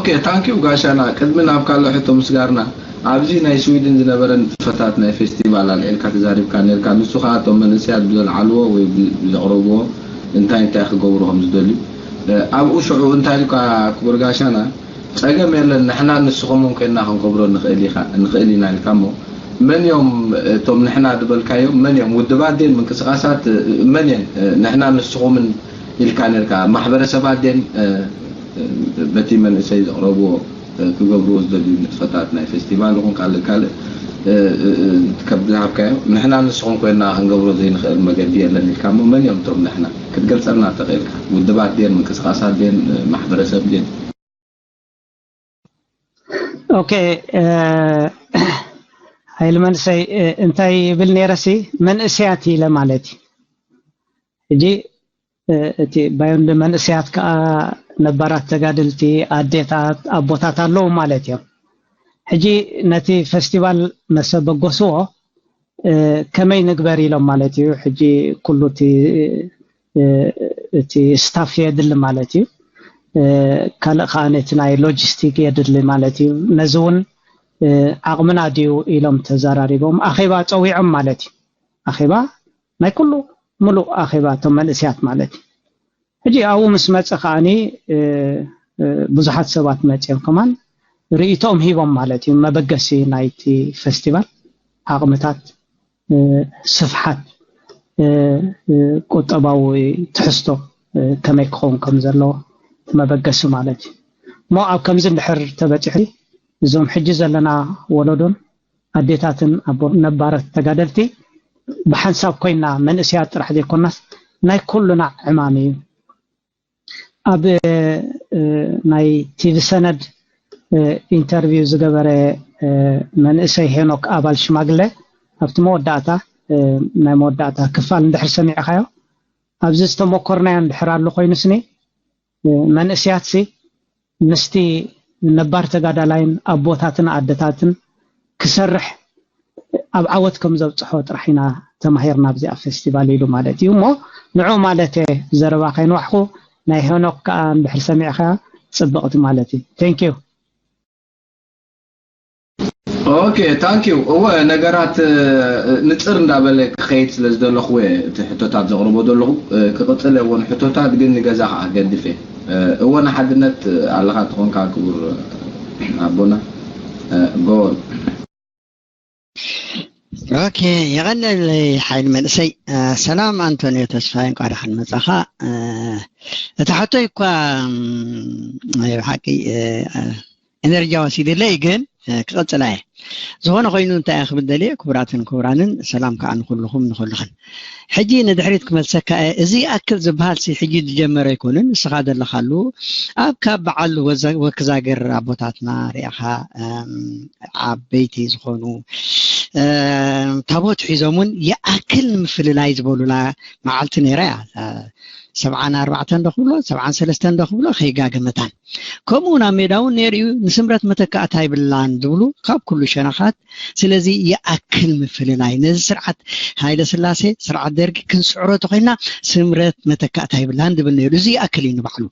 ኦኬ፣ ታንኪዩ ጋሻና። ቅድሚ ናብ ካልእ ሕቶ ምስጋርና፣ ኣብዚ ናይ ስዊድን ዝነበረ ንጥፈታት ናይ ፌስቲቫል ኣልዒልካ ተዛሪብካ ነርካ። ንሱ ከኣ እቶም መንእሰያት ብዘልዓልዎ ወይ ብ- ብዘቕረብዎ እንታይ እንታይ ክገብሩ ከም ዝደልዩ፣ እ፣ ኣብኡ ሽዑ እንታይ ኢልካ ክቡር ጋሻና፣ ጸገም የለን፣ ንሕና ንስኹምን ኮይንና ክንገብሮ ንኽእል ኢኻ ንኽእል ኢና ኢልካ። እሞ መን እዮም እቶም ንሕና ዝበልካዮም? መን እዮም ውድባት ድን ምንቅስቃሳት? መን እየን ንሕና ንስኹምን ኢልካ ነርካ? ማሕበረሰባት ድን በቲ መንእሰይ ዘቕረብዎ ክገብርዎ ዝደልዩ ንጥፈታት ናይ ፌስቲቫል ይኹን ካልእ ካልእ ከም ዝሃብካዮ ንሕና ንስኹም ኮይንና ክንገብሮ ዘይንኽእል መገዲ የለን ኢልካ። እሞ መን እዮም እቶም ንሕና ክትገልጸልና ተኽእልካ? ውድባት ድን ምንቅስቃሳት ድን ማሕበረሰብ ድን? ኦኬ፣ ኃይል መንእሰይ እንታይ ይብል ነይረሲ? መንእሰያት ኢለ ማለት እዩ። ሕጂ እቲ ባዮንድ መንእሰያት ከዓ ነባራት ተጋደልቲ፣ ኣዴታት፣ ኣቦታት ኣለዉ ማለት እዮም። ሕጂ ነቲ ፌስቲቫል መሰበገስዎ ከመይ ንግበር ኢሎም ማለት እዩ። ሕጂ ኩሉ እቲ እቲ ስታፍ የድሊ ማለት እዩ። ካልእ ከዓ ነቲ ናይ ሎጂስቲክ የድሊ ማለት እዩ። ነዚ እውን ዓቕምና ድዩ ኢሎም ተዘራሪቦም ኣኼባ ፀዊዖም ማለት እዩ። ኣኼባ ናይ ኩሉ ምሉእ ኣኼባ እቶም መንእስያት ማለት እዩ። ሕጂ ኣብኡ ምስ መፀ ከዓኒ ብዙሓት ሰባት መፅኦም ከማን ርእይቶኦም ሂቦም ማለት እዩ። መበገሲ ናይቲ ፌስቲቫል ዓቕምታት፣ ስፍሓት፣ ቁጠባዊ ትሕዝቶ ከመይ ክኸውን ከም ዘለዎ መበገሲ ማለት እዩ። እሞ ኣብ ከምዚ እንድሕር ተበፂሑ እዞም ሕጂ ዘለና ወለዶን ኣዴታትን ኣቦ ነባረት ተጋደልቲ ብሓንሳብ ኮይና መንእስያት ጥራሕ ዘይኮናስ ናይ ኩሉና ዕማም እዩ። ኣብ ናይ ቲቪ ሰነድ ኢንተርቪው ዝገበረ መንእሰይ ሄኖክ ኣባል ሽማግለ ኣብቲ መወዳእታ ናይ መወዳእታ ክፋል እንድሕር ሰሚዕኻዮ ኣብዚ ዝተመኮርናዮ እንድሕር ኣሎ ኮይኑ ስኒ መንእስያትሲ ምስቲ ነባር ተጋዳላይን ኣቦታትን ኣደታትን ክሰርሕ ኣብ ዓወት ከም ዘብፅሖ ጥራሕ ኢና ተማሂርና ኣብዚኣ ፌስቲቫል ኢሉ ማለት እዩ። እሞ ንዑ ማለት እየ ዘረባ ከይንዋሕኩ ናይ ሄኖክ ከዓ እንድሕር ሰሚዕካ ፅብቕቲ ማለት እዩ። Thank you። ኦኬ፣ ታንኪዩ። እወ፣ ነገራት ንፅር እንዳበለ ክኸይድ ስለ ዝደለኹ እየ እቲ ሕቶታት ዘቕርቦ ዘለኹ። ክቕፅል እየ እውን ሕቶታት ግን ንገዛ ከዓ ገድፍ እየ። እወ፣ ንሓድነት ኣለኻ ትኾንካ ክቡር ኣቦና። ጎል ኦኬ፣ የቐንለይ ሓይል መንእሰይ። ሰላም ኣንቶንዮ ተስፋይ፣ እንኳ ደሓን መጻኻ። እቲ ሕቶይ እኳ ናይ ብሓቂ ኤነርጂ ወሲድለይ፣ ግን ክቐጽላ እየ። ዝኾነ ኮይኑ እንታይ እየ ክብል ደልየ፣ ክቡራትን ክቡራንን፣ ሰላም ከዓ ንኹልኹም ንኹልኽን። ሕጂ ንድሕሪት ክመልሰካ እየ። እዚ ይኣክል ዝበሃል ሲ ሕጂ ዝጀመረ ኣይኮንን። ንስኻ ዘለኻሉ ኣብ ካብ በዓል ወክዛግር ኣቦታትና ሪኣኻ ዓበይቲ ዝኾኑ ታቦት ሒዞም እውን ይኣክል ንምፍልላይ ዝበሉላ መዓልቲ ነይራ እያ። ሰብዓን ኣርባዕተን ዶ ክብሎ ሰብዓን ሰለስተን ዶ ክብሎ ከይጋገ መታን ከምኡ ናብ ሜዳ እውን ነይሩ እዩ። ንስምረት መተካእታ ይብላን ዝብሉ ካብ ኩሉ ሸነኻት። ስለዚ ይኣክል ምፍልላይ ነዚ ስርዓት ሃይለ ስላሴ ስርዓት ደርጊ ክንስዕሮ ተኮይና ስምረት መተካእታ ይብላን ዝብል ነይሩ። እዚ ይኣክል እዩ ንባዕሉ።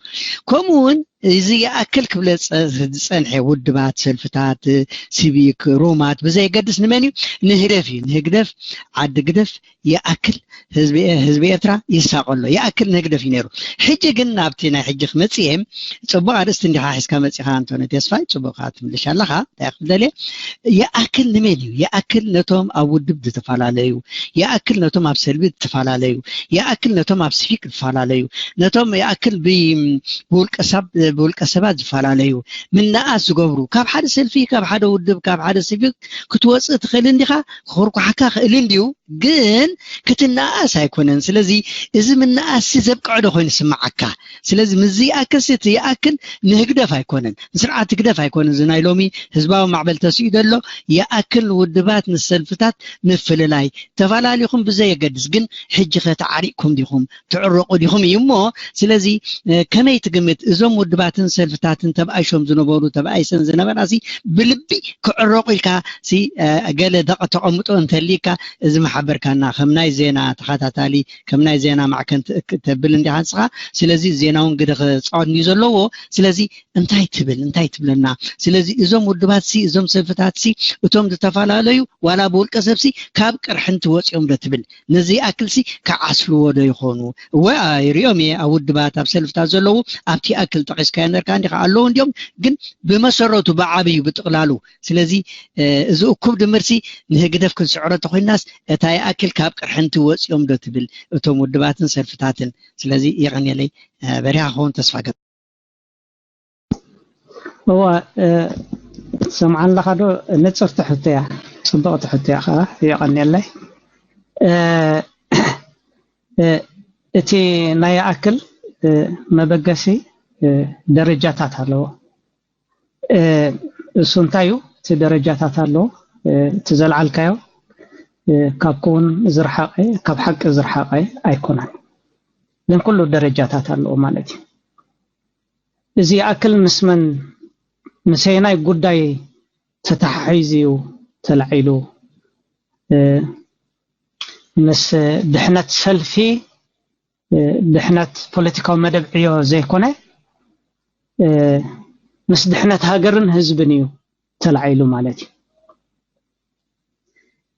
ከምኡ እውን እዚ ይኣክል ክብለ ዝፀንሐ ውድባት፣ ሰልፍታት፣ ሲቪክ ሩማት ብዘየገድስ ንመን እዩ? ንህደፍ እዩ። ንህግደፍ ዓዲ ግደፍ ይኣክል ህዝቢ ኤርትራ ይሳቐሎ ይኣክል ንህግደፍ እዩ ነይሩ። ሕጂ ግን ናብቲ ናይ ሕጂ ክመፅእ እየ። ፅቡቕ ኣርእስቲ እንዲኻ ሒዝካ መፂኻ ኣንቶኒ ተስፋይ፣ ፅቡቕ ከዓ ትምልሽ ኣለኻ። እንታይ ክብል ደልየ? ይኣክል ንመን እዩ? ይኣክል ነቶም ኣብ ውድብ ዝተፈላለዩ፣ ይኣክል ነቶም ኣብ ሰልቢ ዝተፈላለዩ፣ ይኣክል ነቶም ኣብ ሲቪክ ዝተፈላለዩ፣ ነቶም ይኣክል ብውልቀ ሰባት ዝፈላለዩ ምንኣስ ዝገብሩ ካብ ሓደ ሰልፊ ካብ ሓደ ውድብ ካብ ሓደ ሲቪክ ክትወፅእ ትኽእል እንዲኻ፣ ክኹርኳሓካ ክእል እንድዩ፣ ግን ክትነኣስ ኣይኮነን። ስለዚ እዚ ምንኣስ ዘብቅዕ ዶ ኮይኑ ስምዓካ? ስለዚ ምዚ ይኣክል ሲ እቲ ይኣክል ንህግደፍ ኣይኮነን፣ ንስርዓት ህግደፍ ኣይኮነን። እዚ ናይ ሎሚ ህዝባዊ ማዕበል ተስኡ ዘሎ ይኣክል ንውድባት ንሰልፍታት ምፍልላይ ተፈላለኹም ብዘየገድስ ግን ሕጂ ከ ተዓሪቕኩም ዲኹም ትዕረቑ ዲኹም እዩ እሞ ስለዚ ከመይ ትግምት እዞም ውድባትን ሰልፍታትን ተብኣይሾም ዝነበሩ ተብኣይሰን ዝነበራ ሲ ብልቢ ክዕረቑ ኢልካ ሲ ገለ ደቕ ተቐምጦ እንተሊካ እዚ መሓበርካና ከም ናይ ዜና ተኸታታሊ ከም ናይ ዜና ማዕከን ተብል እንዲኻ ንስኻ። ስለዚ ዜና እውን ግደ ክፃወት እንድዩ ዘለዎ። ስለዚ እንታይ ትብል እንታይ ትብለና? ስለዚ እዞም ውድባት ሲ እዞም ሰልፍታት ሲ እቶም ዝተፈላለዩ ዋላ ብውልቀ ሰብ ሲ ካብ ቅርሕንቲ ወፂኦም ዶ ትብል? ነዚ ይኣክል ሲ ክዓስልዎ ዶ ይኾኑ? እወ ይሪኦም እየ ኣብ ውድባት ኣብ ሰልፍታት ዘለዉ ኣብቲ ይኣክል ጠቂስካዮ ነርካ እንዲኻ ኣለዉ እንዲዮም። ግን ብመሰረቱ ብዓብዩ ብጥቕላሉ ስለዚ እዚ እኩብ ድምርሲ ንህግደፍ ክንስዕሮ ተኮይናስ እታ ይኣክል ካብ ቅርሕንቲ ወፂኦም ዶ ትብል እቶም ውድባትን ሰልፍታትን? ስለዚ የቐንየለይ። በሪኻ ክኸውን ተስፋ ገብ እዋ ሰምዓን ኣለኻ ዶ? ንፅርቲ ሕቶ እያ፣ ፅብቕቲ ሕቶ እያ ከዓ። የቐንየለይ። እቲ ናይ ይኣክል መበገሲ ደረጃታት ኣለዎ። እሱ እንታይ እዩ? እቲ ደረጃታት ኣሎ። እቲ ዘልዓልካዮ ካብ ክውን ዝረሓቐ፣ ካብ ሓቂ ዝረሓቐ ኣይኮነን፣ ግን ኩሉ ደረጃታት ኣለዎ ማለት እዩ። እዚ ይኣክል ምስ መን፣ ምሰየናይ ጉዳይ ተተሓሒዙ እዩ ተላዒሉ? ምስ ድሕነት ሰልፊ፣ ድሕነት ፖለቲካዊ መደብ ዕዮ ዘይኮነ፣ ምስ ድሕነት ሃገርን ህዝብን እዩ ተላዒሉ ማለት እዩ።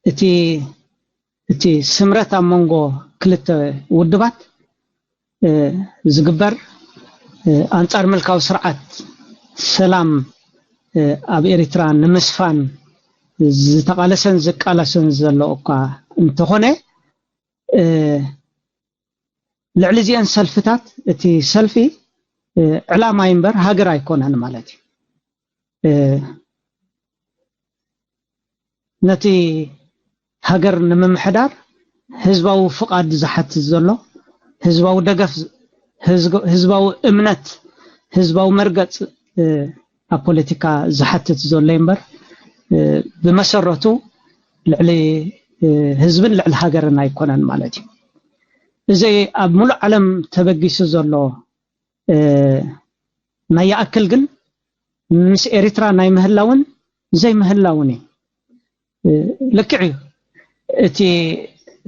እቲ እቲ ስምረት ኣብ መንጎ ክልተ ውድባት ዝግበር ኣንጻር ምልካዊ ስርዓት ሰላም ኣብ ኤሪትራ ንምስፋን ዝተቓለሰን ዝቃለሰን ዘሎ እኳ እንተኾነ፣ ልዕሊ እዚአን ሰልፍታት እቲ ሰልፊ ዕላማ እምበር ሃገር ኣይኮነን ማለት እዩ። ነቲ ሃገር ንምምሕዳር ህዝባዊ ፍቓድ ዝሓትት ዘሎ፣ ህዝባዊ ደገፍ፣ ህዝባዊ እምነት፣ ህዝባዊ መርገፅ ኣብ ፖለቲካ ዝሓትት ዘሎ እምበር ብመሰረቱ ልዕሊ ህዝብን ልዕሊ ሃገርን ኣይኮነን ማለት እዩ። እዚ ኣብ ሙሉእ ዓለም ተበጊሱ ዘሎ ናይ ይኣክል ግን ምስ ኤሪትራ ናይ ምህላውን ዘይምህላውን እዩ። ልክዕ እዩ። እቲ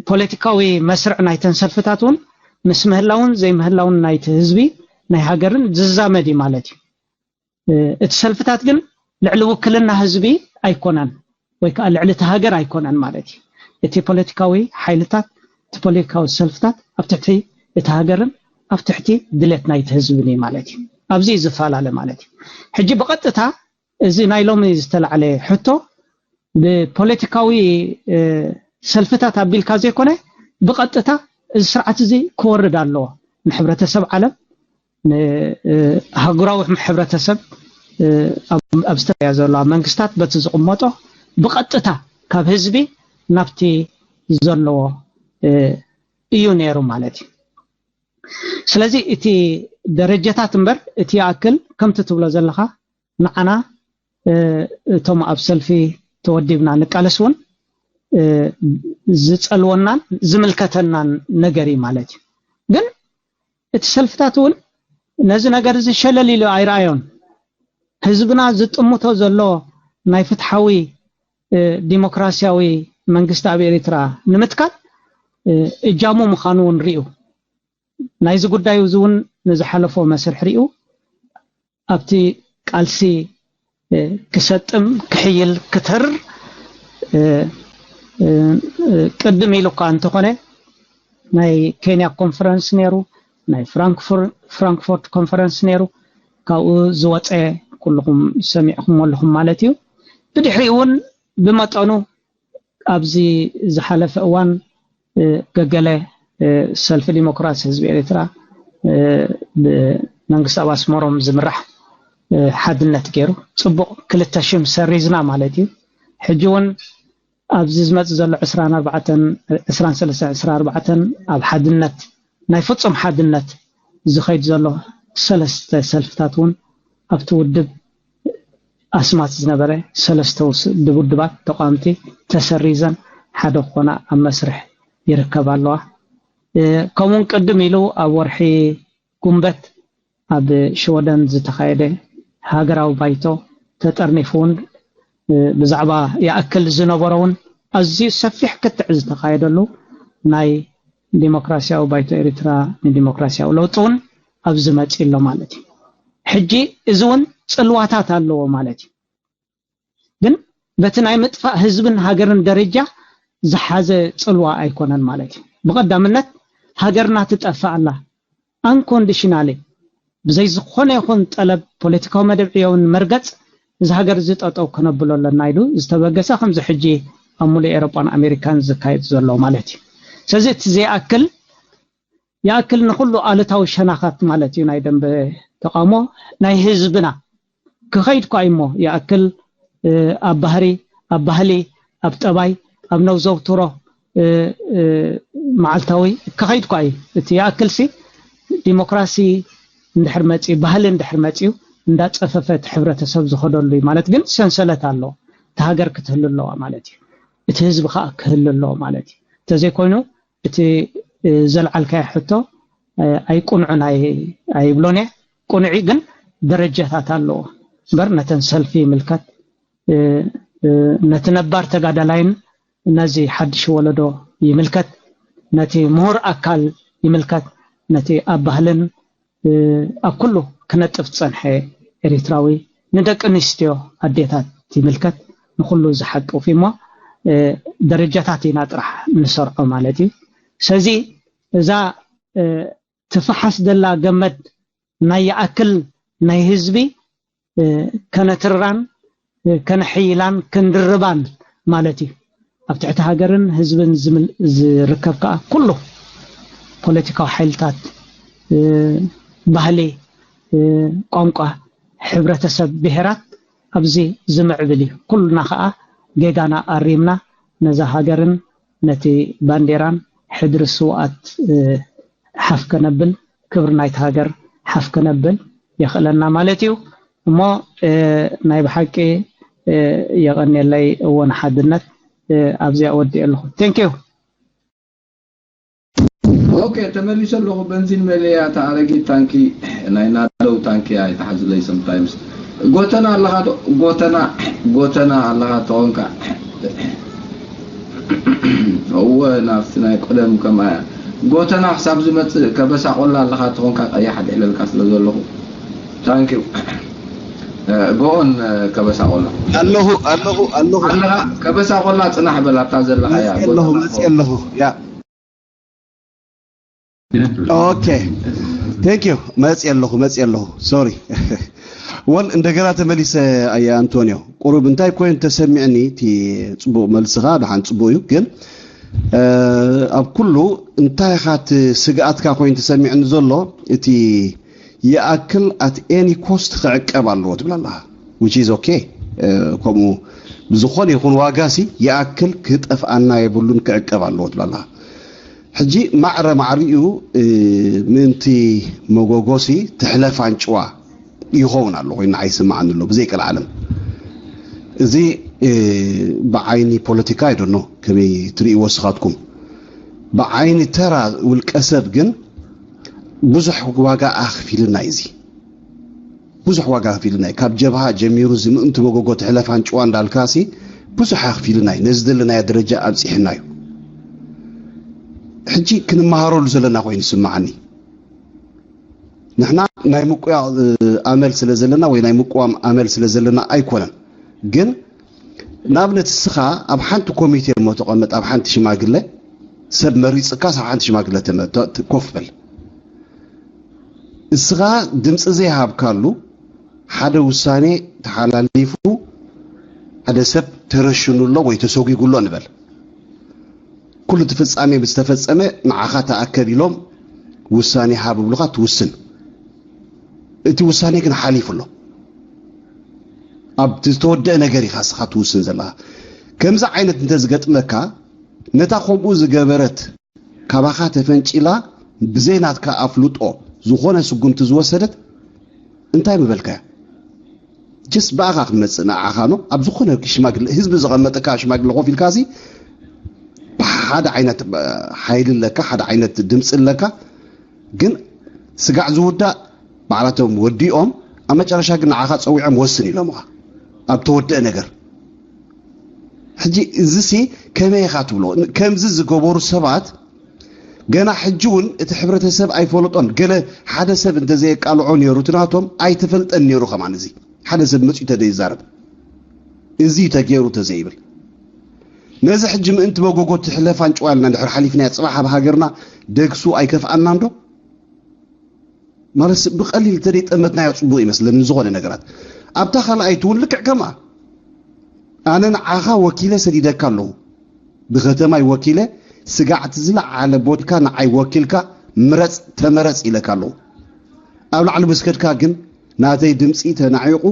ፖለቲካዊ መስርዕ ናይተን ሰልፍታት እውን ምስ ምህላውን ዘይምህላውን ናይቲ ህዝቢ ናይ ሃገርን ዝዛመድ እዩ ማለት እዩ። እቲ ሰልፍታት ግን ልዕሊ ውክልና ህዝቢ ኣይኮነን ወይ ከዓ ልዕሊ እቲ ሃገር ኣይኮነን ማለት እዩ። እቲ ፖለቲካዊ ሓይልታት፣ እቲ ፖለቲካዊ ሰልፍታት ኣብ ትሕቲ እቲ ሃገርን ኣብ ትሕቲ ድሌት ናይቲ ህዝብን እዩ ማለት እዩ። ኣብዚ እዩ ዝፈላለ ማለት እዩ። ሕጂ ብቐጥታ እዚ ናይ ሎሚ ዝተላዕለ ሕቶ ብፖለቲካዊ ሰልፍታት ኣቢልካ ዘይኮነ ብቐጥታ እዚ ስርዓት እዚ ክወርድ ኣለዎ። ንሕብረተሰብ ዓለም፣ ንሃገራዊ ሕብረተሰብ ኣብ ዝተያ ዘለዋ መንግስታት በቲ ዝቕመጦ ብቐጥታ ካብ ህዝቢ ናብቲ ዘለዎ እዩ ነይሩ ማለት እዩ። ስለዚ እቲ ደረጃታት እምበር እቲ ይኣክል ከምቲ ትብሎ ዘለኻ ንዓና እቶም ኣብ ሰልፊ ተወዲብና ንቃለስ እውን ዝፀልወናን ዝምልከተናን ነገር እዩ ማለት እዩ። ግን እቲ ሰልፍታት እውን ነዚ ነገር እዚ ሸለል ኢሉ ኣይረኣዮን። ህዝብና ዝጥምቶ ዘሎ ናይ ፍትሓዊ ዲሞክራሲያዊ መንግስቲ ኣብ ኤሪትራ ንምትካል እጃሙ ምዃኑ እውን ርዩ። ናይዚ ጉዳይ እዚ እውን ንዝሓለፎ መስርሕ ርዩ ኣብቲ ቃልሲ ክሰጥም ክሕይል ክትር ቅድም ኢሉ እኳ እንተኾነ ናይ ኬንያ ኮንፈረንስ ነይሩ፣ ናይ ፍራንክፎርት ኮንፈረንስ ነይሩ። ካብኡ ዝወፀ ኩልኹም ሰሚዕኹም ኣለኹም ማለት እዩ። ብድሕሪኡ እውን ብመጠኑ ኣብዚ ዝሓለፈ እዋን ገገለ ሰልፊ ዲሞክራሲ ህዝቢ ኤርትራ ብመንግስቲ ኣብ ኣስመሮም ዝምራሕ ሓድነት ገይሩ ፅቡቕ ክልተ ሽም ሰሪዝና ማለት እዩ። ሕጂ እውን ኣብዚ ዝመፅእ ዘሎ ዕስራን ኣርባዕተን ዕስራን ሰለስተን ዕስራን ኣርባዕተን ኣብ ሓድነት ናይ ፍፁም ሓድነት ዝኸይድ ዘሎ ሰለስተ ሰልፍታት እውን ኣብቲ ውድብ ኣስማት ዝነበረ ሰለስተ ውድባት ተቋምቲ ተሰሪዘን ሓደ ክኾና ኣብ መስርሕ ይርከባ ኣለዋ። ከምኡውን ቅድም ኢሉ ኣብ ወርሒ ጉንበት ኣብ ሽወደን ዝተኻየደ ሃገራዊ ባይቶ ተጠርኒፉ እውን ብዛዕባ ይኣክል ዝነበሮ እውን ኣዝዩ ሰፊሕ ክትዕ ዝተኻየደሉ ናይ ዲሞክራሲያዊ ባይቶ ኤርትራ ንዲሞክራሲያዊ ለውጢ እውን ኣብዚ መጺ ኣሎ ማለት እዩ። ሕጂ እዚ እውን ጽልዋታት ኣለዎ ማለት እዩ። ግን በቲ ናይ ምጥፋእ ህዝብን ሃገርን ደረጃ ዝሓዘ ጽልዋ ኣይኮነን ማለት እዩ። ብቐዳምነት ሃገርና ትጠፍእ ኣላ። Unconditionally፣ ብዘይ ዝኾነ ይኹን ጠለብ ፖለቲካዊ መደብ ዕዮን መርገጽ እዚ ሃገር እዚ ጠጠው ክነብሎ ኣለና ኢሉ ዝተበገሰ ከምዚ ሕጂ ኣብ ሙሉእ ኤሮጳን ኣሜሪካን ዝካየድ ዘሎ ማለት እዩ። ስለዚ እቲ ዘይኣክል ይኣክል ንኹሉ ኣሉታዊ ሸነኻት ማለት እዩ ናይ ደንበ ተቓውሞ ናይ ህዝብና ክኸይድ እኳ እዩ እሞ ይኣክል ኣብ ባህሪ ኣብ ባህሊ ኣብ ጠባይ ኣብ ነውዘውትሮ መዓልታዊ ክኸይድ እኳ እዩ እቲ ይኣክል ሲ ዲሞክራሲ እንድሕር መፅዩ ባህሊ እንድሕር መፅዩ እንዳፀፈፈ እቲ ሕብረተሰብ ዝኸደሉ እዩ ማለት ግን ሰንሰለት ኣለዎ እቲ ሃገር ክትህሉ ኣለዋ ማለት እዩ እቲ ህዝቢ ከዓ ክህሉ ኣለዎ ማለት እዩ እንተዘይኮይኑ እቲ ዘልዓልካዮ ሕቶ ኣይቁንዑን ኣይብሎን እየ። ቁንዒ ግን ደረጃታት ኣለዎ እምበር ነተን ሰልፊ ይምልከት፣ ነቲ ነባር ተጋዳላይን ነዚ ሓድሽ ወለዶ ይምልከት፣ ነቲ ምሁር ኣካል ይምልከት፣ ነቲ ኣብ ባህልን ኣብ ኩሉ ክነጥፍ ዝጸንሐ ኤሪትራዊ ንደቂ ኣንስትዮ ኣዴታት ይምልከት ንኩሉ ዝሓቅፍ እዩ እሞ ደረጃታት ኢና ጥራሕ ንሰርዖ ማለት እዩ ስለዚ እዛ ትፍሓስ ደላ ገመድ ናይ ይኣክል ናይ ህዝቢ ከነትርራን ከነሕይላን ክንድርባን ማለት እዩ ኣብ ትሕቲ ሃገርን ህዝብን ዝርከብ ከዓ ኩሉ ፖለቲካዊ ሓይልታት ባህሊ ቋንቋ ሕብረተሰብ ብሄራት ኣብዚ ዝምዕብል እዩ ኩልና ከዓ ጌጋና ኣሪምና ነዛ ሃገርን ነቲ ባንዴራን ሕድሪ ስውኣት ሓፍ ከነብል ክብሪ ናይቲ ሃገር ሓፍ ከነብል የኽእለና ማለት እዩ እሞ ናይ ብሓቂ የቐንየለይ እወ ንሓድነት ኣብዚኣ ወዲእ ኣለኹ thank you ኦኬ ተመሊሰ ኣለኹ በንዚን መለያ እታ ኣረጊት ታንኪ ናይ ናደው ታንኪ ኣይትሓዝለይ sometimes ጎተና ኣለኻ ዶ ጎተና ጎተና ኣለኻ ተኾንካ እወ ናብቲ ናይ ቀደም ከምኣ እያ ጎተና ክሳብ ዝመፅእ ከበሳ ቆላ ኣለኻ ተኾንካ ቀያሕ ድሕለልካ ስለ ዘለኹ thank you go on ከበሳ ቆላ ኣለኹ ኣለኹ ኣለኹ ኣለኻ ከበሳ ቆላ ፅናሕ በል ኣብታ ዘለኻያ መፅእ ኣለኹ መፅእ ኣለኹ ያ okay thank you መፅእ ኣለኹ መፅእ ኣለኹ sorry well እንደገና ተመሊሰ ኣየ ኣንቶንዮ ቁሩብ እንታይ ኮይኑ ተሰሚዕኒ እቲ ፅቡቅ መልስኻ ደሓን ፅቡቅ እዩ ግን ኣብ ኩሉ እንታይ ኢኻ እቲ ስግኣትካ ኮይኑ ተሰሚዕኒ ዘሎ እቲ ይኣክል at any cost ክዕቀብ ኣለዎ ትብል ኣለኻ which is okay ከምኡ ብዝኾነ ይኹን ዋጋ ሲ ይኣክል ክጠፍኣና የብሉን ክዕቀብ ኣለዎ ትብል ኣለኻ ሕጂ ማዕረ ማዕሪኡ ምእንቲ መጎጎሲ ትሕለፍ ኣንጭዋ ይኸውን ኣሎ ኮይኑ ንዓይ ይስምዓኒ ኣሎ ብዘይ ቀልዓለም እዚ ብዓይኒ ፖለቲካ ኣይደኖ ከመይ ትርእይዎ ስኻትኩም ብዓይኒ ተራ ውልቀ ሰብ ግን ብዙሕ ዋጋ ኣኽፊልና እዩ እዚ ብዙሕ ዋጋ ኣኽፊልና እዩ ካብ ጀብሃ ጀሚሩ እዚ ምእንቲ መጎጎ ትሕለፍ ኣንጭዋ እንዳልካ ሲ ብዙሕ ኣኽፊልና እዩ ነዚ ዘለናዮ ደረጃ ኣብፂሕና እዩ ሕጂ ክንመሃረሉ ዘለና ኮይኑ ይስምዓኒ ንሕና ናይ ምቁያ ኣመል ስለ ዘለና ወይ ናይ ምቁዋም ኣመል ስለ ዘለና ኣይኮነን ግን ንኣብነት እስኻ ኣብ ሓንቲ ኮሚቴ እሞ ተቐመጥ ኣብ ሓንቲ ሽማግለ ሰብ መሪፅካስ ኣብ ሓንቲ ሽማግለ ኮፍ በል እስኻ ድምፂ ዘይሃብካሉ ሓደ ውሳኔ ተሓላሊፉ ሓደ ሰብ ተረሽኑ ኣሎ ወይ ተሰጒጉ ኣሎ ንበል ኩሉ እቲ ፍጻሜ ምስ ተፈጸመ ንዓኻ ተኣከብ ኢሎም ውሳኔ ሃብ ብሉኻ ትውስን። እቲ ውሳኔ ግን ሓሊፉ ኣሎ። ኣብቲ ዝተወደአ ነገር ኢኻ እስኻ ትውስን ዘለኻ። ከምዚ ዓይነት እንተዝገጥመካ ነታ ከምኡ ዝገበረት ካባኻ ተፈንጪላ ብዘይ ናትካ ኣፍልጦ ዝኾነ ስጉምቲ ዝወሰደት እንታይ ምበልካያ? ጀስት ብኣኻ ክመፅእ ንዓኻ ኖ ኣብ ዝኾነ ሽማግለ ህዝቢ ዘቐመጠካ ሽማግለ ኮፍ ኢልካ ሲ ሓደ ዓይነት ሓይሊ ኣለካ ሓደ ዓይነት ድምፂ ኣለካ ግን ስጋዕ ዝውዳእ ባዕላቶም ወዲኦም ኣብ መጨረሻ ግን ንዓኻ ፀዊዖም ወስን ኢሎምኻ ኣብ ተወደአ ነገር ሕጂ እዚ ሲ ከመይ ኢኻ ትብሎ ከምዚ ዝገበሩ ሰባት ገና ሕጂ እውን እቲ ሕብረተሰብ ኣይፈለጦን። ገለ ሓደ ሰብ እንተዘየቃልዖ ነይሩ፣ እቲ ናቶም ኣይተፈልጠን ነይሩ። ከማን እዚ ሓደ ሰብ መፅኡ ተዘይዛረብ፣ እዚ ተገይሩ ተዘይብል፣ ነዚ ሕጂ ምእንቲ መጎጎ ትሕለፍ ኣንጭዋ ኢልና እንድሕር ሓሊፍናዮ፣ ፅባሕ ኣብ ሃገርና ደግሱ ኣይከፍኣናን ዶ? ማለት ብቐሊል እንተደይጠመትናዮ ፅቡቕ ይመስለኒ ዝኾነ ነገራት። ኣብታ ካልኣይቲ እውን ልክዕ ከምኣ፣ ኣነ ንዓኻ ወኪለ ሰዲደካ ኣለኹ። ብከተማይ ወኪለ ስጋዕቲ ዝለዓለ ቦትካ ንዓይ ወኪልካ ምረፅ ተመረፅ ኢለካ ኣለኹ። ኣብ ላዕሊ ምስ ከድካ ግን ናተይ ድምፂ ተናዒቑ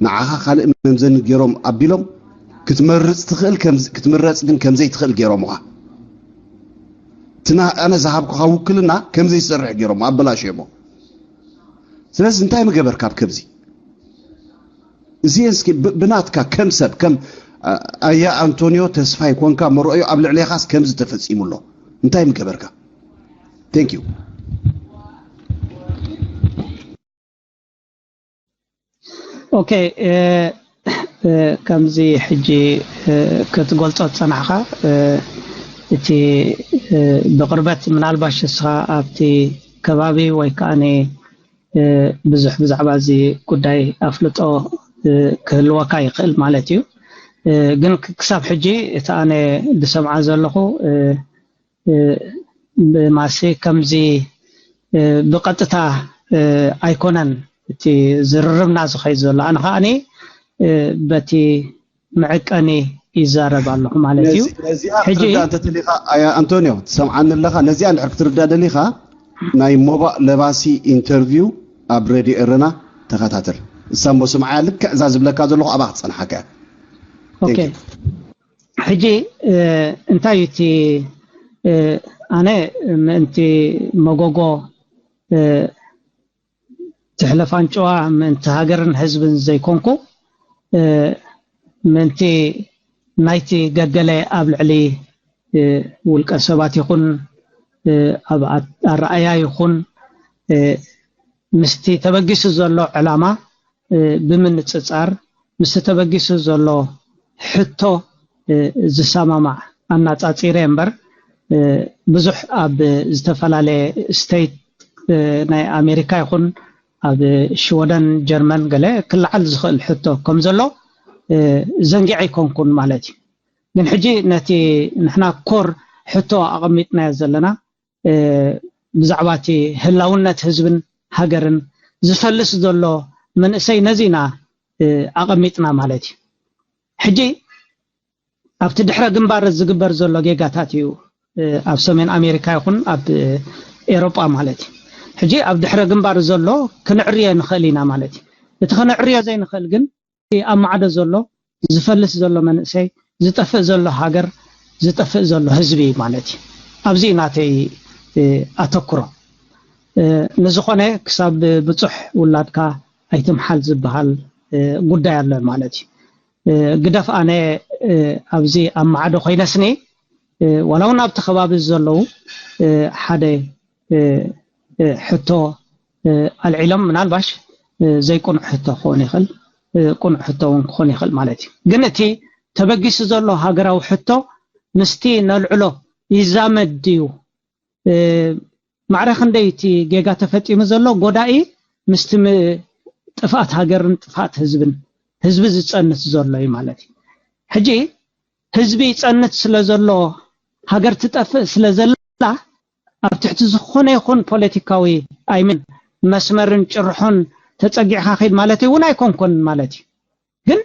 ንዓኻ ካልእ መምዘኒ ገይሮም ኣቢሎም ክትመርፅ ትኽእል ከምዝ-፣ ክትምረፅ ግን ከምዘይትኽእል ገይሮምኻ። እቲ ና-፣ ኣነ ዝሃብኩኻ ውክልና ከምዘይሰርሕ ገይሮም ኣበላሽዮሞ። ስለዚ እንታይ ምገበርካ ኣብ ከምዚ? እዚ እስኪ ብ-፣ ብናትካ ከም ሰብ፣ ከም፣ ኣ-፣ ኣያ ኣንቶኒዮ ተስፋይ ኮንካ መርኦዮ ኣብ ልዕሌኻስ ከምዚ ተፈጺሙ ኣሎ። እንታይ ምገበርካ? Thank you። ኦኬ፣ እ፣ እ፣ ከምዚ ሕጂ፣ እ፣ ክትገልጾ ዝጸናሕካ፣ እ፣ እቲ፣ እ፣ ብቕርበት ምናልባሽ እስኻ ኣብቲ ከባቢ ወይ ከኣኒ፣ እ፣ ብዙሕ ብዛዕባ እዚ ጉዳይ ኣፍልጦ፣ እ፣ ክህልወካ ይኽእል ማለት እዩ። እ፣ ግን ክ-፣ ክሳብ ሕጂ እቲ ኣነ ዝሰምዓ ዘለኹ፣ እ፣ እ፣ ብማሲ ከምዚ፣ እ፣ ብቐጥታ፣ እ፣ ኣይኮነን እቲ ዝርርብና ዝኸይድ ዘሎ። ኣነ ከኣኒ፣ እ፣ በቲ መዐቀኒ ይዛረብ ኣለኹ ማለት እዩ። ነዚ-፣ ነዚኣ ሕጂ ክትርዳእ እንተተሊኻ፣ ኣያ ኣንቶንዮ፣ ትሰምዓኒ ኣለኻ? ነዚኣ እንድሕር ክትርዳእ ደሊኻ፣ ናይ ሞባእ ለባሲ ኢንተርቪው ኣብ ሬድዮ ኤረና ተኸታተል። እሳ እሞ ስምዓያ፣ ልክዕ እዛ ዝብለካ ዘለኹ ኣብኣ ክትጸንሓካ እያ። ኦኬ። Thank you። ሕጂ፣ እ፣ እንታይ እዩ እቲ፣ እ፣ ኣነ ምእንቲ መጎጎ፣ እ፣ ትሕለፍ ኣንጭዋ ምእንቲ ሃገርን ህዝብን ዘይኮንኩ፣ እ፣ ምእንቲ ናይቲ ገገለ ኣብ ልዕሊ፣ እ፣ ውልቀ ሰባት ይኹን፣ እ፣ ኣብ ኣ-፣ ኣረኣእያ ይኹን፣ እ፣ ምስቲ ተበጊሱ ዘሎ ዕላማ፣ እ፣ ብምንጽጻር፣ ምስቲ ተበጊሱ ዘሎ ሕቶ፣ እ፣ ዝሰማማዕ ኣናጻጺረ እምበር፣ እ፣ ብዙሕ ኣብ ዝተፈላለየ ስቴት፣ እ፣ ናይ ኣሜሪካ ይኹን ኣብ ሽወደን፣ ጀርመን ገለ ክለዓል ዝኽእል ሕቶ ከም ዘሎ፣ እ፣ ዘንጊዐ ኣይኮንኩን ማለት እዩ። ግን ሕጂ ነቲ ንሕና ኮር ሕቶ ኣቐሚጥናዮ ዘለና፣ እ፣ ብዛዕባ እቲ ህላውነት ህዝብን ሃገርን ዝፈልስ ዘሎ መንእሰይ ነዚ ኢና፣ እ፣ ኣቐሚጥና ማለት እዩ። ሕጂ ኣብቲ ድሕረ ግንባር ዝግበር ዘሎ ጌጋታት እዩ፣ እ፣ ኣብ ሰሜን ኣሜሪካ ይኹን ኣብ ኤሮጳ ማለት እዩ። ሕጂ ኣብ ድሕረ ግንባር ዘሎ ክንዕርዮ ንኽእል ኢና ማለት እዩ። እቲ ክንዕርዮ ዘይንኽእል ግን እቲ ኣብ ማዕዶ ዘሎ ዝፈልስ ዘሎ መንእሰይ፣ ዝጠፍእ ዘሎ ሃገር፣ ዝጠፍእ ዘሎ ህዝቢ እዩ ማለት እዩ። ኣብዚ እዩ ናተይ፣ እ፣ ኣተኩሮ። እ፣ ንዝኾነ ክሳብ ብጹሕ ውላድካ ኣይትምሓል ዝበሃል፣ እ፣ ጉዳይ ኣሎ ማለት እዩ። እ፣ ግደፍ ኣነ፣ እ፣ ኣብዚ ኣብ ማዕዶ ኮይነስኒ፣ እ፣ ዋላ እውን ኣብቲ ከባቢ ዘለዉ፣ እ፣ ሓደ፣ እ፣ እ፣ ሕቶ፣ እ፣ ኣልዒሎም፣ ምናልባሽ፣ እ፣ ዘይቅኑዕ ሕቶ ክኸውን ይኽእል፣ እ፣ ቅኑዕ ሕቶ እውን ክኾን ይኽእል ማለት እዩ። ግን እቲ ተበጊሱ ዘሎ ሃገራዊ ሕቶ ምስቲ ነልዕሎ ይዛመድ ድዩ? እ፣ ማዕረ ክንደይ እቲ ጌጋ ተፈጺሙ ዘሎ ጎዳኢ ምስቲ ም-፣ ጥፍኣት ሃገርን ጥፍኣት ህዝብን፣ ህዝቢ ዝጸንት ዘሎ እዩ ማለት እዩ። ሕጂ ህዝቢ ይጸንት ስለ ዘሎ፣ ሃገር ትጠፍእ ስለ ዘላ፣ ኣብ ትሕቲ ዝኾነ ይኹን ፖለቲካዊ ኣይምን መስመርን ጭርሖን ተጸጊዕካ ኺድ ማለት እውን ኣይኮንኮን ማለት እዩ። ግን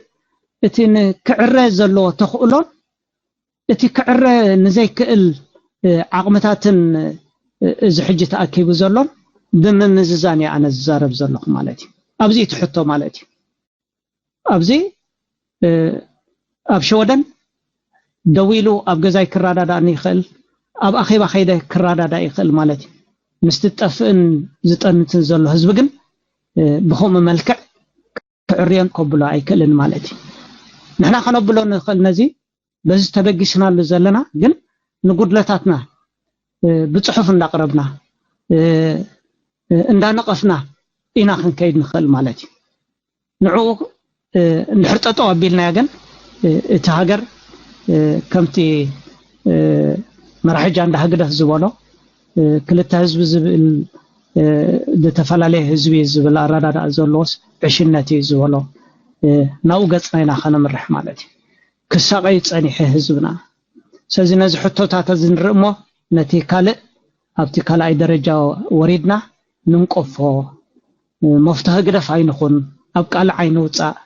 እቲ ንክዕረ ዘለዎ ተኽእሎን እቲ ክዕረ ንዘይክእል፣ እ፣ ዓቕምታትን፣ እ፣ እዚ ሕጂ ተኣኪቡ ዘሎን ብምምዝዛን እየ ኣነ ዝዛረብ ዘለኹ ማለት እዩ። ኣብዚ እቲ ሕቶ ማለት እዩ። ኣብዚ፣ እ፣ ኣብ ሸወደን ደዊሉ ኣብ ገዛይ ክረዳዳእኒ ይኽእል፣ ኣብ ኣኼባ ከይደ ክረዳዳእ ይኽእል ማለት እዩ። ምስቲ ዝጠፍእን ዝጠንትን ዘሎ ህዝቢ ግን፣ እ፣ ብኸምኡ መልክዕ ክዕርዮን ከብሎ ኣይክእልን ማለት እዩ። ንሕና ከነብሎ ንኽእል ነዚ በዚ ተበጊስናሉ ዘለና ግን ንጉድለታትና፣ እ፣ ብጽሑፍ እንዳቕረብና፣ እ፣ እ፣ እንዳነቐፍና ኢና ክንከይድ ንኽእል ማለት እዩ። ንዕኡ፣ እ፣ እንድሕር ጠጠው ኣቢልናዮ ግን፣ እ፣ እቲ ሃገር፣ እ፣ ከምቲ፣ እ፣ መራሒ ጃንዳ ህግደፍ ዝበሎ፣ ክልተ ህዝቢ ዝብል፣ ዝተፈላለየ ህዝቢ ዝብል ኣረዳድኣ ዘለዎስ ዕሽነት እዩ ዝበሎ። ናብኡ ገፅና ኢና ከነምርሕ ማለት እዩ። ክሳቐይ ፀኒሐ ህዝብና። ስለዚ ነዚ ሕቶታት እዚ ንርኢ እሞ ነቲ ካልእ ኣብቲ ካልኣይ ደረጃ ወሪድና ንንቀፎ። መፍትሒ ግደፍ ኣይንኹን፣ ኣብ ቃልዕ ኣይንውፃእ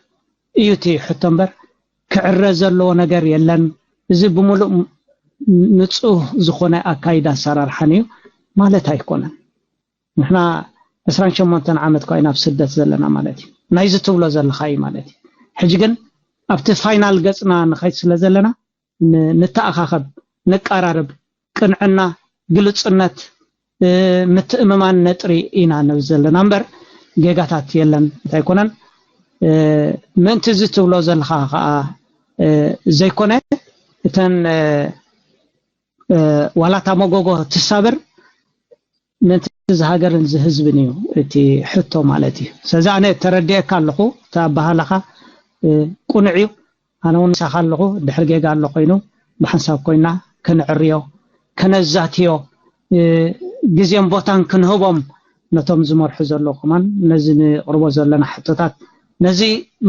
እዩ እቲ ሕቶ እምበር ክዕረ ዘለዎ ነገር የለን። እዚ ብምሉእ ንፁህ ዝኾነ ኣካይዳ ኣሰራርሓን እዩ ማለት ኣይኮነን። ንሕና ዕስራን ሸሞንተን ዓመት እኳ ኢና ኣብ ስደት ዘለና ማለት እዩ። ናይዚ ትብሎ ዘለኻ እዩ ማለት እዩ። ሕጂ ግን ኣብቲ ፋይናል ገፅና ንኸይድ ስለ ዘለና ንተኣኻኸብ፣ ንቀራረብ፣ ቅንዕና፣ ግልፅነት፣ ምትእምማን ነጥሪ ኢና ንብል ዘለና እምበር ጌጋታት የለን እንታይ ኣይኮነን። ምእንቲ እዚ ትብሎ ዘለኻ ከዓ ዘይኮነ እተን ዋላታ መጎጎ ትሳብር ምእንቲ እዚ ሃገርን እዚ ህዝብን እዩ እቲ ሕቶ ማለት እዩ። ስለዚ ኣነ ተረዲኤካ ኣለኹ፣ እቲ ኣባሃላኻ ቅኑዕ እዩ። ኣነ እውን ምሳኻ ኣለኹ። ድሕር ጌጋ ኣሎ ኮይኑ ብሓንሳብ ኮይና ከነዕርዮ፣ ከነዛትዮ፣ ግዜን ቦታን ክንህቦም ነቶም ዝመርሑ ዘለዉ ከማን ነዚ ንቕርቦ ዘለና ሕቶታት ነዚ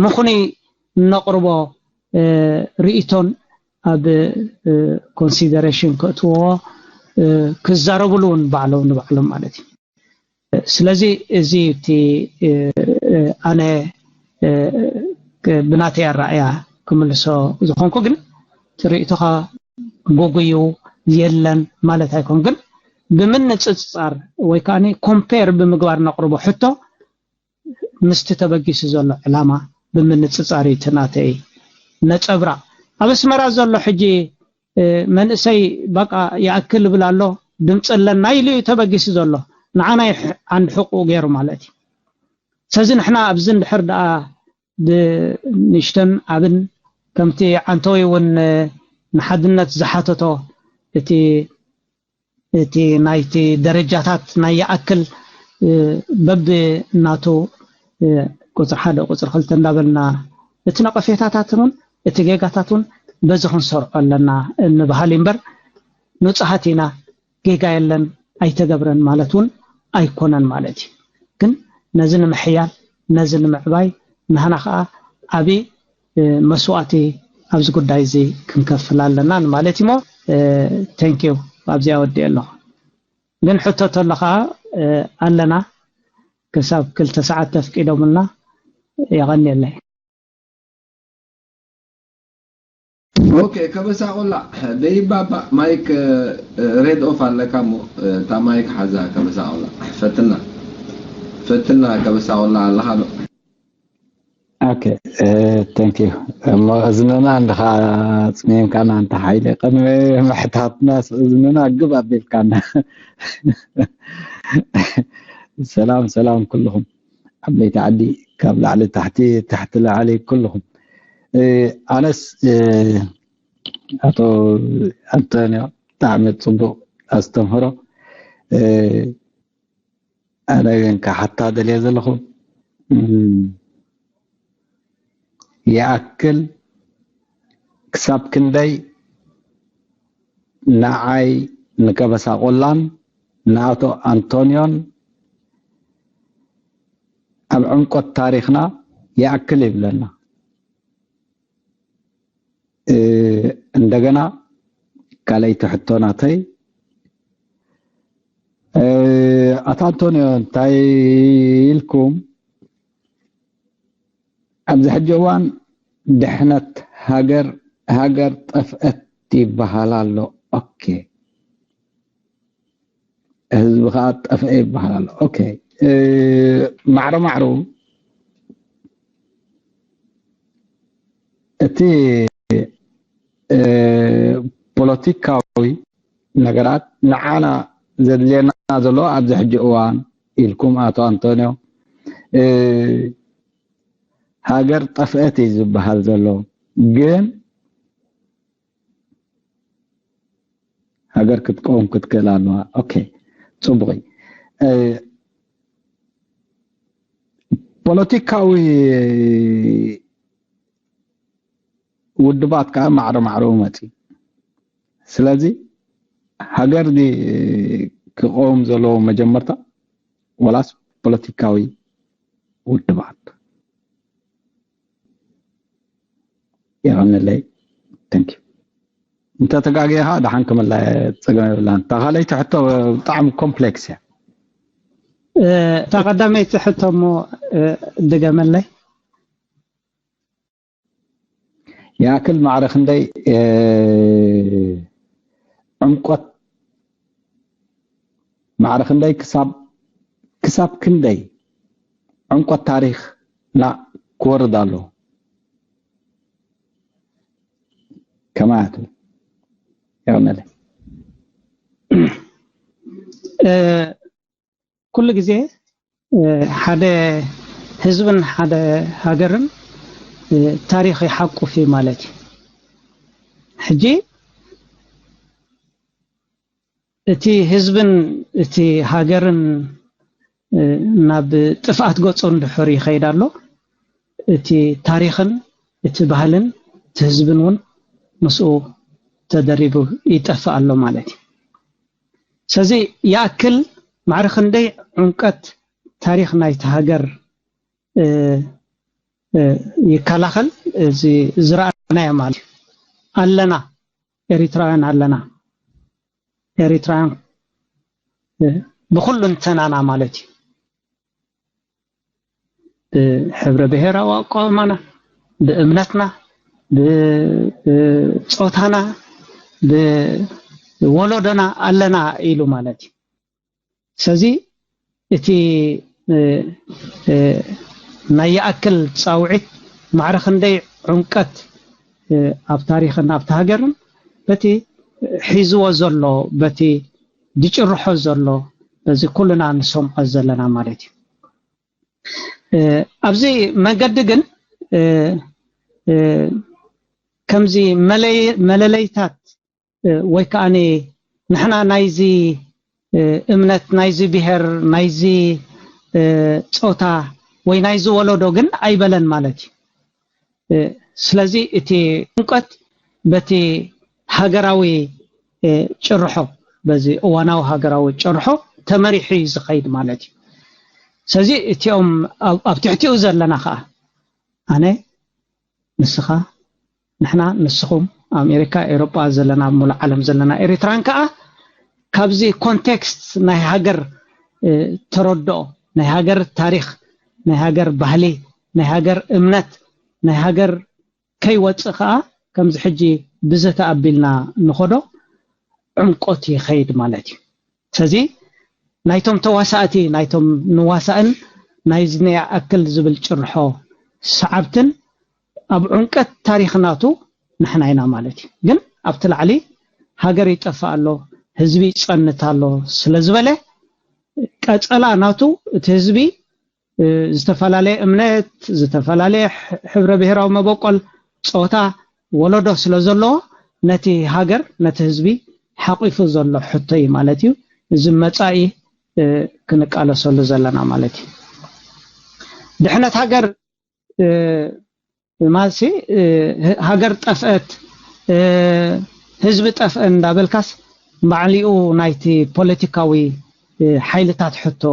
ምኹኑይ እነቕርቦ ርእይቶን ኣብ ኮንሲደሬሽን ከእትዎ ክዛረብሉ እውን ባዕሎም ንባዕሎም ማለት እዩ። ስለዚ እዚ እቲ ኣነ ብናተይ ኣረኣእያ ክምልሶ ዝኾንኩ ግን ርእይቶኻ ጎጉዩ የለን ማለት ኣይኮን ግን ብምንፅፅፃር ወይ ከዓ ኮምፔር ብምግባር ነቕርቦ ሕቶ ምስቲ ተበጊሱ ዘሎ ዕላማ ብምንፅፃር እዩ እቲ ናተይ ነፀብራቕ። ኣብ ኣስመራ ዘሎ ሕጂ መንእሰይ በቃ ይኣክል ይብል ኣሎ፣ ድምፂ ኣለና ኢሉ እዩ ተበጊሱ ዘሎ። ንዓና እዩ ዓንዲ ሕቁ ገይሩ ማለት እዩ። ስለዚ ንሕና ኣብዚ እንድሕር ደኣ ብንሽተን ዓብን ከምቲ ዓንተወይ እውን ንሓድነት ዝሓተቶ እቲ እቲ ናይቲ ደረጃታት ናይ ይኣክል በብናቱ ቁፅሪ ሓደ ቁፅሪ ክልተ እንዳበልና እቲ ነቐፌታታት እውን እቲ ጌጋታት እውን በዚ ክንሰርዖ ኣለና እንበሃል እምበር ንፁሃት ኢና ጌጋ የለን ኣይተገብረን ማለት እውን ኣይኮነን ማለት እዩ። ግን ነዚ ንምሕያል ነዚ ንምዕባይ ናህና ከዓ ዓብዪ መስዋእቲ ኣብዚ ጉዳይ እዚ ክንከፍል ኣለና ማለት እሞ thank you ኣብዚኣ ወዲኤ ኣለኹ። ግን ሕቶ ተሎ ከዓ ኣለና ክሳብ ክልተ ሰዓት ተፍቂዶምልና የቐንየለይ። ኦኬ ከበሳ ቆላ ደይባባ ማይክ ሬድ ኦፍ ኣለካ እሞ እታ ማይክ ሓዛ ከበሳ ቆላ ፈትና ፈትና ከበሳ ቆላ ኣለካ ዶ? ኦኬ thank you እሞ እዝንና እንድኻ ፅሚምካና እንተ ሓይለ ቅድሚ ምሕታትና እዝንና ግብ ኣቢልካና ሰላም ሰላም ኩልኹም ዓበይቲ ዓዲ ካብ ላዕሊ ታሕቲ ታሕቲ ላዕሊ ኩልኹም ኣነስ ኣቶ ኣንቶንዮ ብጣዕሚ ፅቡቅ ኣስተምህሮ ኣነ ግን ክሓታ ደልየ ዘለኹ ይኣክል ክሳብ ክንደይ ንዓይ ንከበሳ ቆላን ንኣቶ ኣንቶንዮን ኣብ ዕምቆት ታሪኽና ይኣክል ይብለና። እንደገና ካልኣይቲ ሕቶ ናተይ ኣቶ ኣንቶንዮ እንታይ ኢልኩም ኣብዚ ሕጂ እዋን ድሕነት ሃገር ሃገር ጠፍአት ይበሃል ኣሎ። ኦኬ ህዝቢ ከዓ ጠፍአ ይበሃል ኣሎ። ኦኬ ማዕረ ማዕሩ እቲ ፖለቲካዊ ነገራት ንዓና ዘድልየና ዘሎ ኣብዚ ሕጂ እዋን ኢልኩም ኣቶ ኣንቶንዮ ሃገር ጠፍአት እዩ ዝበሃል ዘሎ ግን ሃገር ክትቀውም ክትክእል ኣለዋ። ኦኬ ፅቡቅ ፖለቲካዊ ውድባት ከዓ ማዕረ ማዕረኡ መፅዩ። ስለዚ ሃገር ክቐውም ዘለዎ መጀመርታ ዋላስ ፖለቲካዊ ውድባት? የቐንለይ። Thank you። እንተ ተጋግየ ከዓ ደሓን ክምላ ጸገም የብላን። እታ ካልኣይቲ ሕቶ ብጣዕሚ ኮምፕሌክስ እያ። እታ ቀዳመይቲ ሕቶ እሞ ድገመለይ። ይኣክል ማዕረ ክንደይ ዕምቆት ማዕረ ክንደይ ክሳብ ክሳብ ክንደይ ዕምቆት ታሪኽና ክወርድ ኣለዎ ከማያቱ የቕነለ ኩሉ ግዜ ሓደ ህዝብን ሓደ ሃገርን ታሪኽ ይሓቁፍ እዩ ማለት እዩ። ሕጂ እቲ ህዝብን እቲ ሃገርን ናብ ጥፍኣት ገጹ እንድሕር ይኸይድ ኣሎ፣ እቲ ታሪኽን እቲ ባህልን እቲ ህዝብን እውን ምስኡ ተደሪቡ ይጠፍእ ኣሎ ማለት እዩ። ስለዚ ይኣክል ማዕረ ክንደይ ዕምቀት ታሪኽ ናይቲ ሃገር ይከላኸል፣ እዚ ዝረኣናዮ ማለት እዩ። ኣለና፣ ኤሪትራውያን ኣለና፣ ኤሪትራውያን ብኹሉ እንተናና ማለት እዩ። ብሕብረ ብሔራዊ ኣቋውማና፣ ብእምነትና፣ ብጾታና፣ ብወለዶና ኣለና ኢሉ ማለት እዩ። ስለዚ እቲ ናይ ይኣክል ጻውዒት ማዕረ ክንደይ ዕምቀት ኣብ ታሪኽን ኣብቲ ሃገርን በቲ ሒዝዎ ዘሎ በቲ ድጭርሖ ዘሎ በዚ ኩልና ንሰምዖ ዘለና ማለት እዩ። ኣብዚ መገዲ ግን ከምዚ መለለይታት ወይ ከዓ ንሕና ናይዚ እምነት ናይዚ ብሔር ናይዚ ጾታ ወይ ናይዚ ወለዶ ግን ኣይበለን ማለት እዩ። ስለዚ እቲ ዕምቀት በቲ ሃገራዊ ጭርሖ በዚ እዋናዊ ሃገራዊ ጭርሖ ተመሪሑ እዩ ዝኸይድ ማለት እዩ። ስለዚ እቲኦም ኣብ ትሕቲኡ ዘለና ከዓ ኣነ ንስኻ ንሕና ንስኹም ኣሜሪካ ኤሮጳ ዘለና ኣብ ሙሉእ ዓለም ዘለና ኤሪትራን ከዓ ካብዚ ኮንቴክስት ናይ ሃገር ተረድኦ ናይ ሃገር ታሪኽ ናይ ሃገር ባህሊ ናይ ሃገር እምነት ናይ ሃገር ከይወፅእ ከዓ ከምዚ ሕጂ ብዘተ ኣቢልና ንኸዶ ዕምቆት ይኸይድ ማለት እዩ። ስለዚ ናይቶም ተዋሳእቲ ናይቶም ንዋሳእን ናይዚ ነይኣክል ዝብል ጭርሖ ሰዓብትን ኣብ ዕምቀት ታሪኽ ናቱ ንሕና ኢና ማለት እዩ። ግን ኣብቲ ላዕሊ ሃገር ይጠፍእ ኣሎ፣ ህዝቢ ይፀንት ኣሎ ስለ ዝበለ ቀፀላ ናቱ እቲ ህዝቢ ዝተፈላለየ እምነት፣ ዝተፈላለየ ሕብረ ብሔራዊ መበቆል፣ ጾታ፣ ወለዶ ስለ ዘለዎ ነቲ ሃገር ነቲ ህዝቢ ሓቂፉ ዘሎ ሕቶ እዩ ማለት እዩ። እዚ መጻኢ ክንቃለሰሉ ዘለና ማለት እዩ። ድሕነት ሃገር ማለትሲ ሃገር ጠፍአት ህዝቢ ጠፍአ እንዳበልካስ ባዕሊኡ ናይቲ ፖለቲካዊ ሓይልታት ሕቶ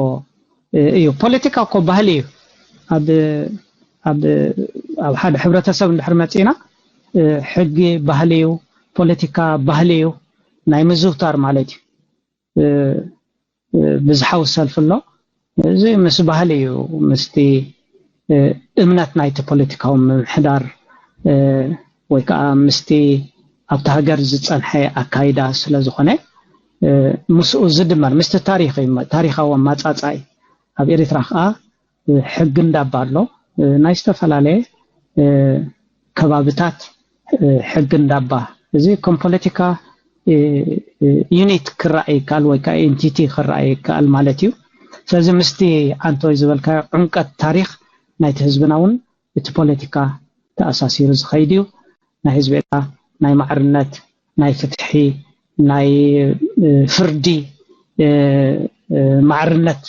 እዩ። ፖለቲካ እኮ ባህሊ እዩ። ኣብ ኣብ ኣብ ሓደ ሕብረተሰብ እንድሕር መፂና ሕጊ ባህሊ እዩ፣ ፖለቲካ ባህሊ እዩ፣ ናይ ምዝውታር ማለት እዩ። ብዝሓዊ ሰልፊ ኣሎ። እዚ ምስ ባህሊ እዩ፣ ምስቲ እምነት ናይቲ ፖለቲካዊ ምምሕዳር ወይ ከዓ ምስቲ ኣብቲ ሃገር ዝፀንሐ ኣካይዳ ስለ ዝኾነ ምስኡ ዝድመር ምስቲ ታሪኽ እዩ፣ ታሪኻዊ ኣማፃፃኢ ኣብ ኤርትራ ከዓ ሕጊ እንዳባ ኣሎ። ናይ ዝተፈላለየ ከባብታት ሕጊ እንዳባ እዚ ከም ፖለቲካ ዩኒት ክረኣ ይከኣል ወይ ከዓ ኤንቲቲ ክረኣ ይከኣል ማለት እዩ። ስለዚ ምስቲ ዓንቶይ ዝበልካዮ ዕምቀት ታሪኽ ናይቲ ህዝብና እውን እቲ ፖለቲካ ተኣሳሲሩ ዝኸይድ እዩ። ናይ ህዝቢ ኤርትራ ናይ ማዕርነት ናይ ፍትሒ ናይ ፍርዲ ማዕርነት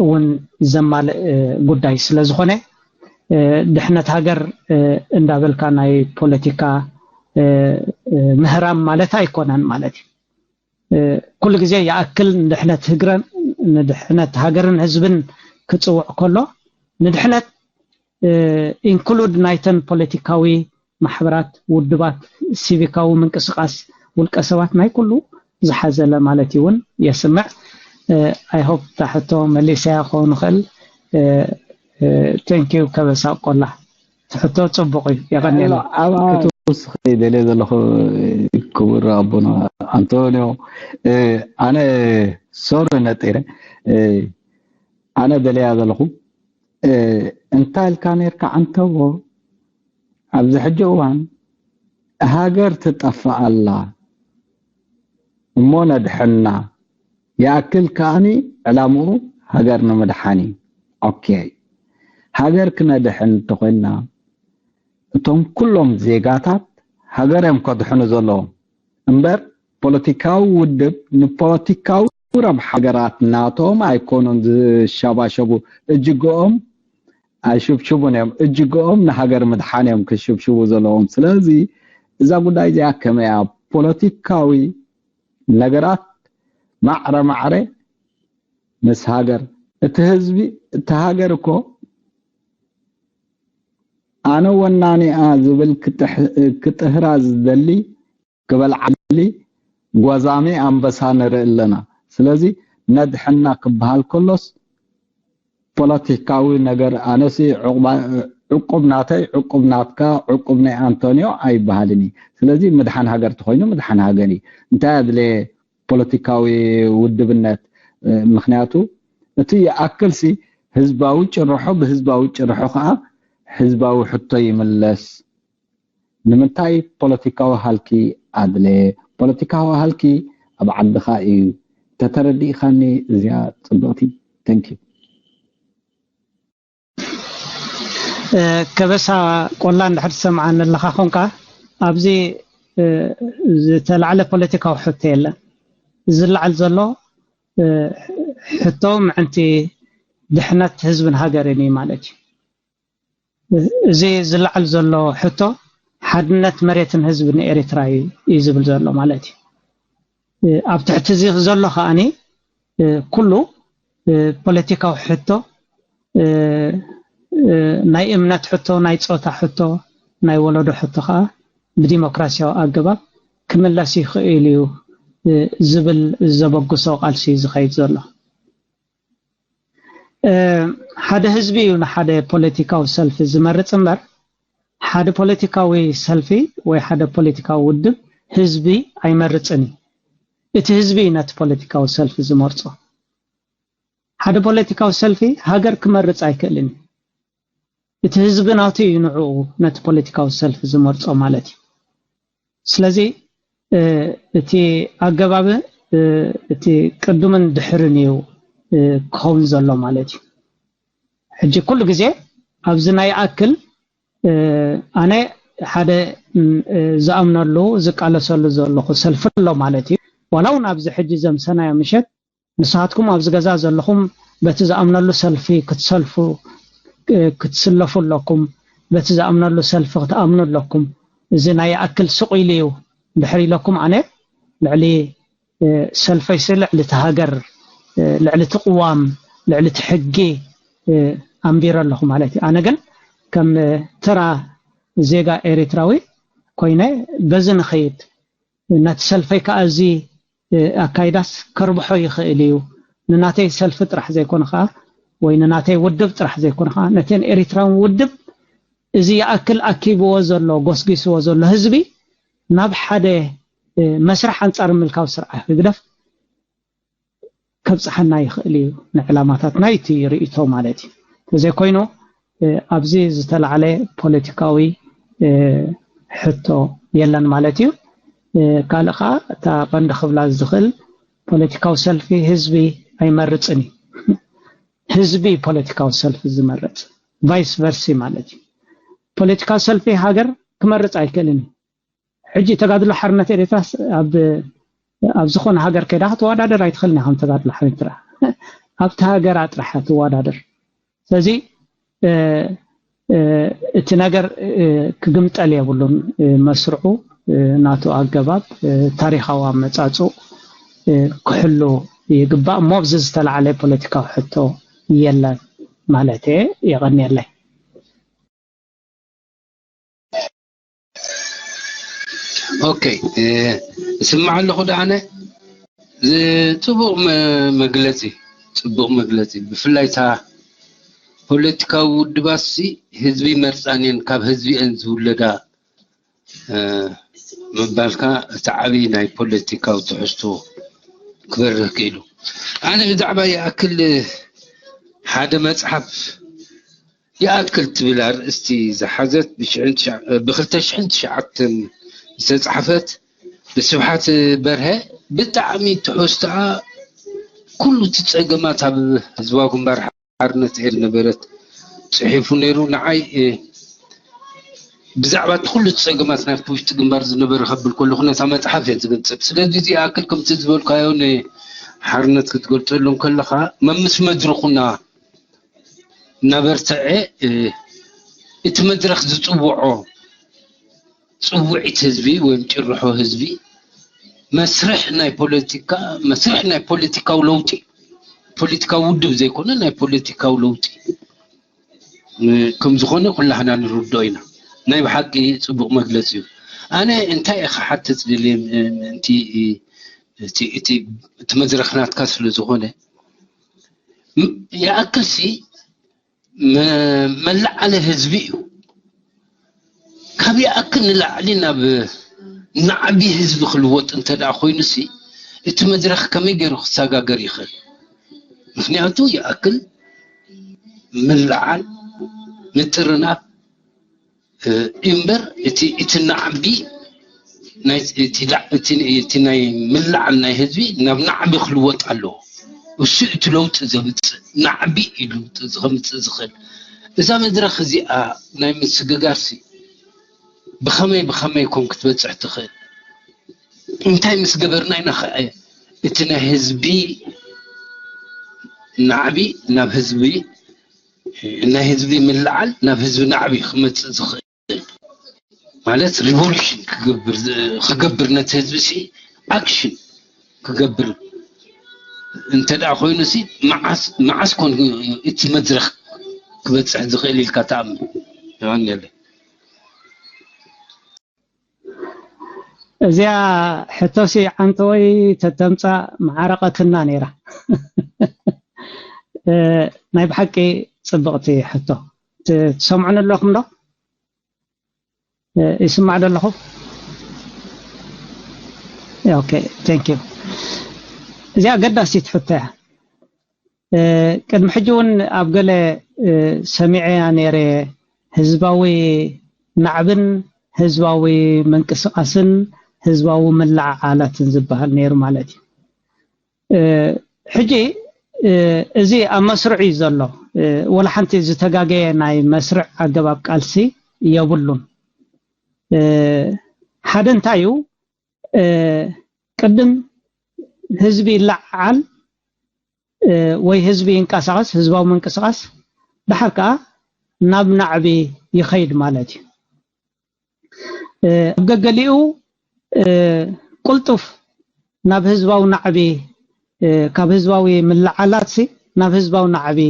እውን ዘማልእ ጉዳይ ስለ ዝኾነ ድሕነት ሃገር እንዳበልካ ናይ ፖለቲካ ምህራም ማለት ኣይኮነን ማለት እዩ። ኩሉ ግዜ ይኣክል ንድሕነት ህግረን ንድሕነት ሃገርን ህዝብን ክጽውዕ ከሎ ንድሕነት ኢንክሉድ ናይተን ፖለቲካዊ ማሕበራት፣ ውድባት፣ ሲቪካዊ ምንቅስቃስ ውልቀ ሰባት ናይ ኩሉ ዝሓዘለ ማለት እውን የስምዕ። I hope እታ ሕቶ መሊሰያ ክኸውን ይኽእል። Thank you ከበሳ ቆላ። ሕቶ ጽቡቕ እዩ። የቐንየልና። ኣብኣ ክውስኽ ይደልየ ዘለኹ ክቡር ኣቦና ኣንቶንዮ፣ ኣነ ሶሪ ነጢረ ኣነ ደለያ ዘለኹ እንታይ ኢልካ ነርካ ዓንተቦ? ኣብዚ ሕጂ እዋን ሃገር ትጠፍእ ኣላ እሞ ነድሕና ይኣክል ከኣኒ ዕላምኡ ሃገር ንምድሓን እዩ። ኦኬ፣ ሃገር ክነድሕን እንተኾይንና እቶም ኩሎም ዜጋታት ሃገር እዮም ከድሕኑ ዘለዎም እምበር ፖለቲካዊ ውድብ ንፖለቲካዊ ረብሓ ሃገራት ናቶም ኣይኮኑን ዝሸባሸቡ። እጅግኦም ኣይሽብሽቡን እዮም። እጅግኦም ንሃገር ምድሓን እዮም ክሽብሽቡ ዘለዎም። ስለዚ እዛ ጉዳይ እዚኣ ከመይ እያ ፖለቲካዊ ነገራት ማዕረ ማዕረ ምስ ሃገር እቲ ህዝቢ እቲ ሃገር እኮ ኣነ ወናኒኣ ዝብል ክጥህራ ዝደሊ ክበልዓሊ ጓዛሚ ኣንበሳ ንርኢ ኣለና። ስለዚ ነድሕና ክበሃል ከሎስ ፖለቲካዊ ነገር ኣነሲ ዕቁብ ናተይ ዕቁብ ናትካ ዕቁብ ናይ ኣንቶንዮ ኣይበሃልን እዩ። ስለዚ ምድሓን ሃገር ተኮይኑ ምድሓን ሃገር እዩ። እንታይ ኣድለየ ፖለቲካዊ ውድብነት? ምክንያቱ እቲ ይኣክልሲ ህዝባዊ ጭርሖ ብህዝባዊ ጭርሖ ከዓ ህዝባዊ ሕቶ ይምለስ። ንምንታይ ፖለቲካዊ ሃልኪ ኣድለየ? ፖለቲካዊ ሃልኪ ኣብ ዓድኻ እዩ። ተተረዲእኻኒ እዚያ ፅብቕቲ። Thank you። ከበሳ ቆላ እንድሕር ትሰምዓኒ ኣለኻ ኮንካ ኣብዚ ዝተላዕለ ፖለቲካዊ ሕቶ የለን። ዝለዓል ዘሎ ሕቶ ምዕንቲ ድሕነት ህዝብን ሃገርን እዩ ማለት እዩ። እዚ ዝለዓል ዘሎ ሕቶ ሓድነት መሬትን ህዝብን ኤርትራ እዩ ዝብል ዘሎ ማለት እዩ። ኣብ ትሕቲ እዚ ዘሎ ከኣኒ ኩሉ ፖለቲካዊ ሕቶ፣ ናይ እምነት ሕቶ፣ ናይ ፆታ ሕቶ፣ ናይ ወለዶ ሕቶ ከዓ ብዲሞክራሲያዊ ኣገባብ ክምለስ ይኽእል እዩ ዝብል ዘበግሶ ቃልሲ ዝኸይድ ዘሎ። ሓደ ህዝቢ እዩ ንሓደ ፖለቲካዊ ሰልፊ ዝመርፅ እምበር ሓደ ፖለቲካዊ ሰልፊ ወይ ሓደ ፖለቲካዊ ውድብ ህዝቢ ኣይመርፅን እዩ። እቲ ህዝቢ እዩ ነቲ ፖለቲካዊ ሰልፊ ዝመርፆ። ሓደ ፖለቲካዊ ሰልፊ ሃገር ክመርፅ ኣይክእልን እዩ። እቲ ህዝቢ ናቱ እዩ ንዕኡ ነቲ ፖለቲካዊ ሰልፊ ዝመርፆ ማለት እዩ። ስለዚ እቲ ኣገባብ እቲ ቅድምን ድሕርን እዩ ክኸውን ዘሎ ማለት እዩ። ሕጂ ኩሉ ግዜ ኣብዚ ናይ ኣክል ኣነ ሓደ ዝኣምነሉ ዝቃለሰሉ ዘለኹ ሰልፊ ኣሎ ማለት እዩ። ዋላ እውን ኣብዚ ሕጂ ዘምሰናዮ ምሸት ንስኻትኩም ኣብዚ ገዛ ዘለኹም በቲ ዝኣምነሉ ሰልፊ ክትሰልፉ ክትስለፉ ኣለኩም። በቲ ዝኣምነሉ ሰልፊ ክትኣምኑ ኣለኩም። እዚ ናይ ይኣክል ስቕ ኢሉ እዩ ድሕር ኢለኩም ኣነ ልዕሊ ሰልፈይሲ ልዕሊ እቲ ሃገር ልዕሊ እቲ ቅዋም ልዕሊ እቲ ሕጊ ኣንቢረ ኣለኹ ማለት እዩ። ኣነ ግን ከም ተራ ዜጋ ኤሪትራዊ ኮይነ በዚ ንኸይድ ነቲ ሰልፈይ ከዓ እዚ ኣካይዳስ ከርብሖ ይኽእል እዩ። ንናተይ ሰልፊ ጥራሕ ዘይኮነ ከዓ ወይ ንናተይ ውድብ ጥራሕ ዘይኮነ ከዓ ነተን ኤሪትራውን ውድብ እዚ ይኣክል ኣኪብዎ ዘሎ ጎስጊስዎ ዘሎ ህዝቢ ናብ ሓደ መስርሕ ኣንፃር ምልካዊ ስርዓት ህግደፍ ከብፅሓና ይኽእል እዩ ንዕላማታት ናይቲ ርእይቶ ማለት እዩ። ተዘይኮይኑ ኣብዚ ዝተላዕለ ፖለቲካዊ ሕቶ የለን ማለት እዩ። ካልእ ከዓ እታ ቀንዲ ክብላ ዝኽእል ፖለቲካዊ ሰልፊ ህዝቢ ኣይመርፅን እዩ። ህዝቢ ፖለቲካዊ ሰልፊ ዝመርፅ ቫይስ ቨርሲ ማለት እዩ። ፖለቲካዊ ሰልፊ ሃገር ክመርፅ ኣይክእልን እዩ። ሕጂ ተጋድሎ ሓርነት ኤርትራ ኣብ ዝኾነ ሃገር ከይዳ ክትወዳደር ኣይትኽእልን ኢኻ። ተጋድሎ ሓርነት ኤርትራ ኣብቲ ሃገራ ጥራሕ ትወዳደር። ስለዚ እቲ ነገር ክግምጠል የብሉን። መስርዑ ናቱ ኣገባብ ታሪኻዊ ኣመፃፅኡ ክሕሉ ይግባእ እሞ ኣብዚ ዝተላዓለ ፖለቲካዊ ሕቶ የለን ማለት እየ። የቐንየለይ። ኦኬ፣ እስማዕ ኣለኹ ደኣነ። ጽቡቕ መግለጺ፣ ጽቡቕ መግለጺ። ብፍላይ እታ ፖለቲካዊ ውድባትሲ ህዝቢ መርጻን እየን፣ ካብ ህዝቢ እየን ዝውለዳ ምባልካ እቲ ዓብዪ ናይ ፖለቲካዊ ትሕዝቶ ክበርህ ክኢሉ። ኣነ ብዛዕባ ይኣክል ሓደ መጽሓፍ ይኣክል ትብል ኣርእስቲ ዝሓዘት ብኽልተ ሽሕን ትሽዓተን ዝተጻሕፈት ብስብሓት በርሀ ብጣዕሚ ትሕዝቶኣ ኩሉ እቲ ጸገማት ኣብ ህዝባዊ ግንባር ሓርነት ኤርትራ ነበረት ጽሒፉ ነይሩ። ንዓይ ብዛዕባ እቲ ኩሉ እቲ ጸገማት ናይ ውሽጢ ግንባር ዝነበረ ከብል ከለኹ ነታ መጽሓፍ እየ ዝግንጽል። ስለዚ እዚ ይኣክል ከምቲ ዝበልካዮ ንሓርነት ክትገልጸሉ እንከለኻ መምስ መድረኹና እናበርትዐ እቲ መድረኽ ዝጽውዖ ጽውዒት ህዝቢ ወይም ጭርሖ ህዝቢ መስርሕ ናይ ፖለቲካ መስርሕ ናይ ፖለቲካዊ ለውጢ ፖለቲካዊ ውድብ ዘይኮነ ናይ ፖለቲካዊ ለውጢ ከም ዝኾነ ኩላህና ንርድኦ ኢና። ናይ ብሓቂ ጽቡቕ መግለጺ እዩ። ኣነ እንታይ እየ ክሓትት ድልየ ምእንቲ እቲ መድረኽ ናትካ ስለ ዝኾነ ይኣክልሲ መላዓለ ህዝቢ እዩ። ካብ ይኣክል ንላዕሊ ናብ ናዕቢ ህዝቢ ክልወጥ እንተ ደኣ ኮይኑሲ እቲ መድረኽ ከመይ ገይሩ ክሰጋገር ይኽእል? ምክንያቱ ይኣክል ምልዓል ምጥርናፍ እዩ እምበር እቲ እቲ ናዕቢ ናይ እቲ ዳ- እቲ እቲ ናይ ምልዓል ናይ ህዝቢ ናብ ናዕቢ ክልወጥ ኣለዎ። እሱ እቲ ለውጢ ዘምፅእ ናዕቢ እዩ ለውጢ ከምፅእ ዝኽእል። እዛ መድረኽ እዚኣ ናይ ምስግጋርሲ ብኸመይ ብኸመይ ኮን ክትበፅሕ ትኽእል? እንታይ ምስ ገበርና ኢና ኸዓ እቲ ናይ ህዝቢ ናዕቢ ናብ ህዝቢ ናይ ህዝቢ ምልዓል ናብ ህዝቢ ናዕቢ ክመፅእ ዝኽእል ማለት ሪቮሉሽን ክገብር ክገብር ነቲ ህዝቢ ሲ ኣክሽን ክገብር እንተ ደኣ ኮይኑ ሲ መዓስ መዓስ ኮን እቲ መድረኽ ክበፅሕ ዝኽእል ኢልካ ትኣምን? የቐንየለይ። እዚኣ ሕቶሲ ዓንተወይ ተተምፃእ መዓረቐትና ነይራ። ናይ ብሓቂ ፅብቕቲ ሕቶ። ትሰምዑኒ ኣለኹም ዶ? ይስማዕ ዶ ኣለኹ? ኦኬ፣ ቴንክ ዩ። እዚኣ ኣገዳሲት ሕቶ እያ። ቅድሚ ሕጂ እውን ኣብ ገለ ሰሚዐያ ነይረ፣ ህዝባዊ ናዕብን ህዝባዊ ምንቅስቃስን ህዝባዊ ምልዕዓላትን ዝበሃል ነይሩ ማለት እዩ። ሕጂ እዚ ኣብ መስርዕ እዩ ዘሎ። ወላ ሓንቲ ዝተጋገየ ናይ መስርዕ ኣገባብ ቃልሲ የብሉን። ሓደ እንታይ እዩ፣ ቅድም ህዝቢ ይለዓዓል ወይ ህዝቢ ይንቀሳቐስ፣ ህዝባዊ ምንቅስቓስ፣ ደሓር ከኣ ናብ ናዕቢ ይኸይድ ማለት እዩ። ኣብ ገገሊኡ ቅልጡፍ ናብ ህዝባዊ ናዕቢ፣ ካብ ህዝባዊ ምልዓላትሲ ናብ ህዝባዊ ናዕቢ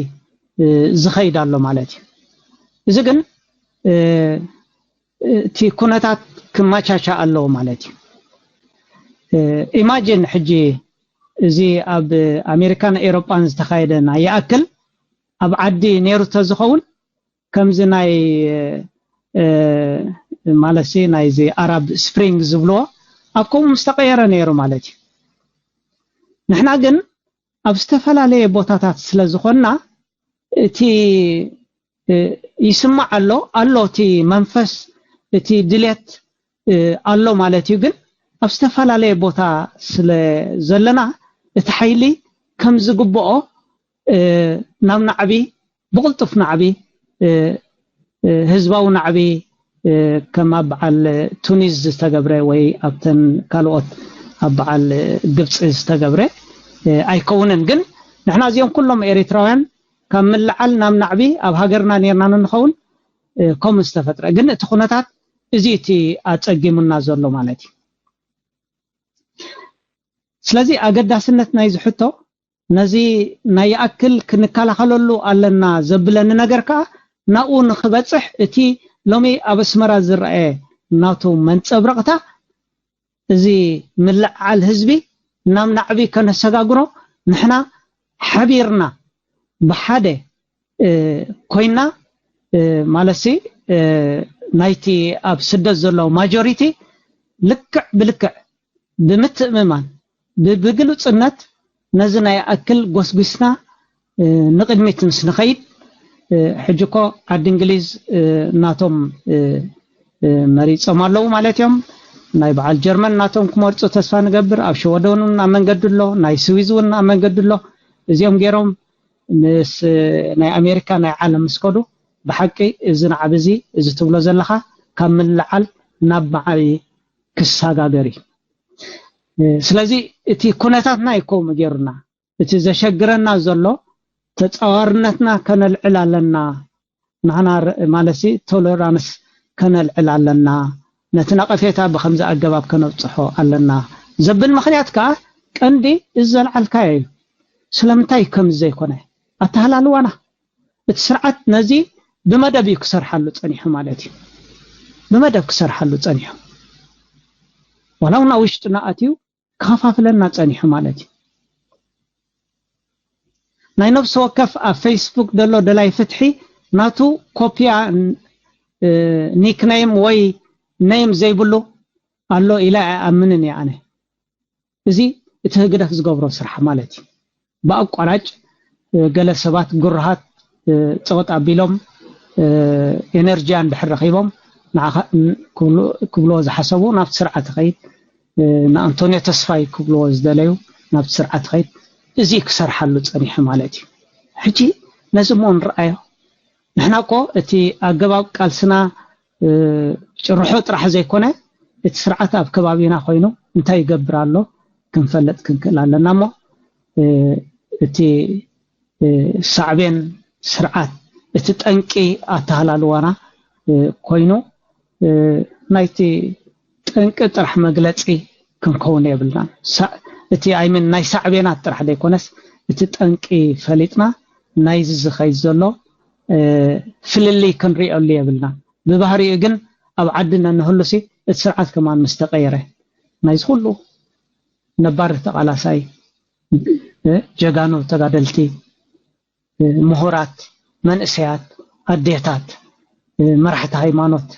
ዝኸይድ ኣሎ ማለት እዩ። እዚ ግን እቲ ኩነታት ክመቻቻ ኣለዎ ማለት እዩ። ኢማጂን ሕጂ እዚ ኣብ ኣሜሪካን ኤሮጳን ዝተኻየደ ናይ ይኣክል ኣብ ዓዲ ነይሩ ተዝኸውን ከምዚ ናይ ማለትሲ ናይዚ ኣራብ ስፕሪንግ ዝብልዎ ኣብ ከምኡ ምስ ተቐየረ ነይሩ ማለት እዩ። ንሕና ግን ኣብ ዝተፈላለየ ቦታታት ስለ ዝኾንና እቲ ይስማዕ ኣሎ ኣሎ እቲ መንፈስ እቲ ድሌት ኣሎ ማለት እዩ። ግን ኣብ ዝተፈላለየ ቦታ ስለ ዘለና እቲ ሓይሊ ከም ዝግብኦ ናብ ናዕቢ ብቕልጡፍ ናዕቢ ህዝባዊ ናዕቢ ከም ኣብ በዓል ቱኒዝ ዝተገብረ ወይ ኣብተን ካልኦት ኣብ በዓል ግብፂ ዝተገብረ ኣይከውንን። ግን ንሕና እዚኦም ኩሎም ኤሪትራውያን ካብ ምልዓል ናብ ናዕቢ ኣብ ሃገርና ኔርና ንንኸውን ከምኡ ዝተፈጥረ ግን እቲ ኩነታት እዚ እቲ ኣፀጊሙና ዘሎ ማለት እዩ። ስለዚ ኣገዳስነት ናይዚ ሕቶ ነዚ ናይ ይኣክል ክንከላኸለሉ ኣለና ዘብለኒ ነገር ከኣ ናብኡ ንኽበጽሕ እቲ ሎሚ ኣብ ኣስመራ ዝረኣየ ናቱ መንጸብረቕታ እዚ ምልዕዓል ህዝቢ ናብ ናዕቢ ከነሰጋግሮ ንሕና ሓቢርና ብሓደ ኮይና ማለትሲ ናይቲ ኣብ ስደት ዘሎ ማጆሪቲ ልክዕ ብልክዕ ብምትእምማን ብግሉፅነት ነዚ ናይ ኣክል ጎስጒስና ንቕድሚት ምስ ንኸይድ ሕጂ እኮ ዓዲ እንግሊዝ ናቶም መሪፆም ኣለዉ ማለት እዮም። ናይ በዓል ጀርመን ናቶም ክመርፁ ተስፋ ንገብር። ኣብ ሸወደን እውን ኣብ መንገዲ ኣሎ፣ ናይ ስዊዝ እውን ኣብ መንገዲ ኣሎ። እዚኦም ገይሮም ምስ ናይ ኣሜሪካ ናይ ዓለም ምስ ከዱ ብሓቂ እዚ ናዕቢ እዚ እዚ ትብሎ ዘለኻ ካብ ምልዓል ናብ መዓቢ ክሰጋገር እዩ። ስለዚ እቲ ኩነታትና እዩ ከምኡ ገይሩና። እቲ ዘሸግረና ዘሎ ተፃዋርነትና ከነልዕል ኣለና። ንሕና ማለት ቶለራንስ ከነልዕል ኣለና። ነቲ ነቐፌታ ብከምዚ ኣገባብ ከነብፅሖ ኣለና ዘብል ምኽንያት ከዓ ቀንዲ እዚ ዘልዓልካዮ እዩ። ስለምንታይ ከምዚ ዘይኮነ ኣተሃላልዋና እቲ ስርዓት ነዚ ብመደብ እዩ ክሰርሓሉ ፀኒሑ ማለት እዩ። ብመደብ ክሰርሓሉ ፀኒሑ ዋላ እውን ኣብ ውሽጥና ኣትዩ ክኸፋፍለና ፀኒሑ ማለት እዩ። ናይ ነፍሲ ወከፍ ኣብ ፌስቡክ ዘሎ ደላይ ፍትሒ ናቱ ኮፒያ ኒክነይም ወይ ነይም ዘይብሉ ኣሎ ኢለ ኣይኣምንን እየ ኣነ። እዚ እቲ ህግደፍ ዝገብሮ ስራሕ ማለት እዩ። ብኣቋራጭ ገለ ሰባት ግሩሃት ፀወጥ ኣቢሎም ኤነርጂያ እንድሕር ረኺቦም ክብልዎ ዝሓሰቡ ናብቲ ስርዓት ይኸይድ። ንኣንቶኒዮ ተስፋይ ክብልዎ ዝደለዩ ናብቲ ስርዓት ይኸይድ። እዚ ክሰርሓሉ ፀኒሑ ማለት እዩ። ሕጂ ነዚ እሞ ንረኣዮ። ንሕና እኮ እቲ ኣገባብ ቃልስና ጭርሖ ጥራሕ ዘይኮነ እቲ ስርዓት ኣብ ከባቢና ኮይኑ እንታይ ይገብር ኣሎ ክንፈልጥ ክንክእል ኣለና እሞ እቲ ሳዕቤን ስርዓት እቲ ጠንቂ ኣተሃላልዋና ኮይኑ ናይቲ ጠንቂ ጥራሕ መግለፂ ክንከውን የብልናን። እቲ ኣይምን ናይ ሳዕቤናት ጥራሕ ዘይኮነስ እቲ ጠንቂ ፈሊጥና ናይዚ ዝኸይድ ዘሎ ፍልልይ ክንሪኦሉ የብልናን። ብባህሪኡ ግን ኣብ ዓድና ንህሉሲ እቲ ስርዓት ከማን ምስ ተቀየረ ናይዚ ኩሉ ነባር ተቃላሳይ ጀጋኑ ተጋደልቲ ምሁራት መንእሰያት ኣዴታት መራሕቲ ሃይማኖት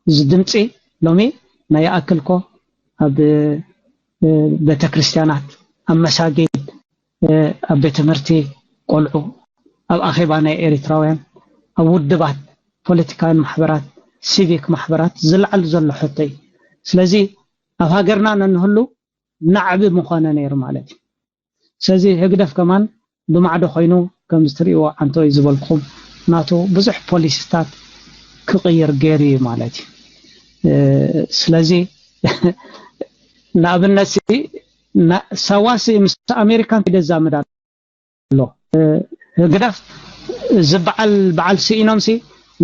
እዚ ድምፂ ሎሚ ናይ ይኣክልኮ ኣብ ቤተክርስትያናት ኣብ መሳጊድ ኣብ ቤት ትምህርቲ ቆልዑ ኣብ ኣኼባ ናይ ኤሪትራውያን ኣብ ውድባት ፖለቲካውያን ማሕበራት ሲቪክ ማሕበራት ዝለዓል ዘሎ ሕቶ እዩ። ስለዚ ኣብ ሃገርና ነንህሉ ናዕቢ ምኾነ ነይሩ ማለት እዩ። ስለዚ ህግደፍ ከማን ብማዕዶ ኮይኑ ከምዚ ትርእይዎ ዓንቶ እዩ ዝበልኩም ናቱ ብዙሕ ፖሊሲታት ክቕይር ገይሩ እዩ ማለት እዩ። ስለዚ ንኣብነት ሳዋሲ ምስ ኣሜሪካ እንታይ ደዛምድ ኣሎ? ህግደፍ ዝበዓል በዓል ስኢኖምሲ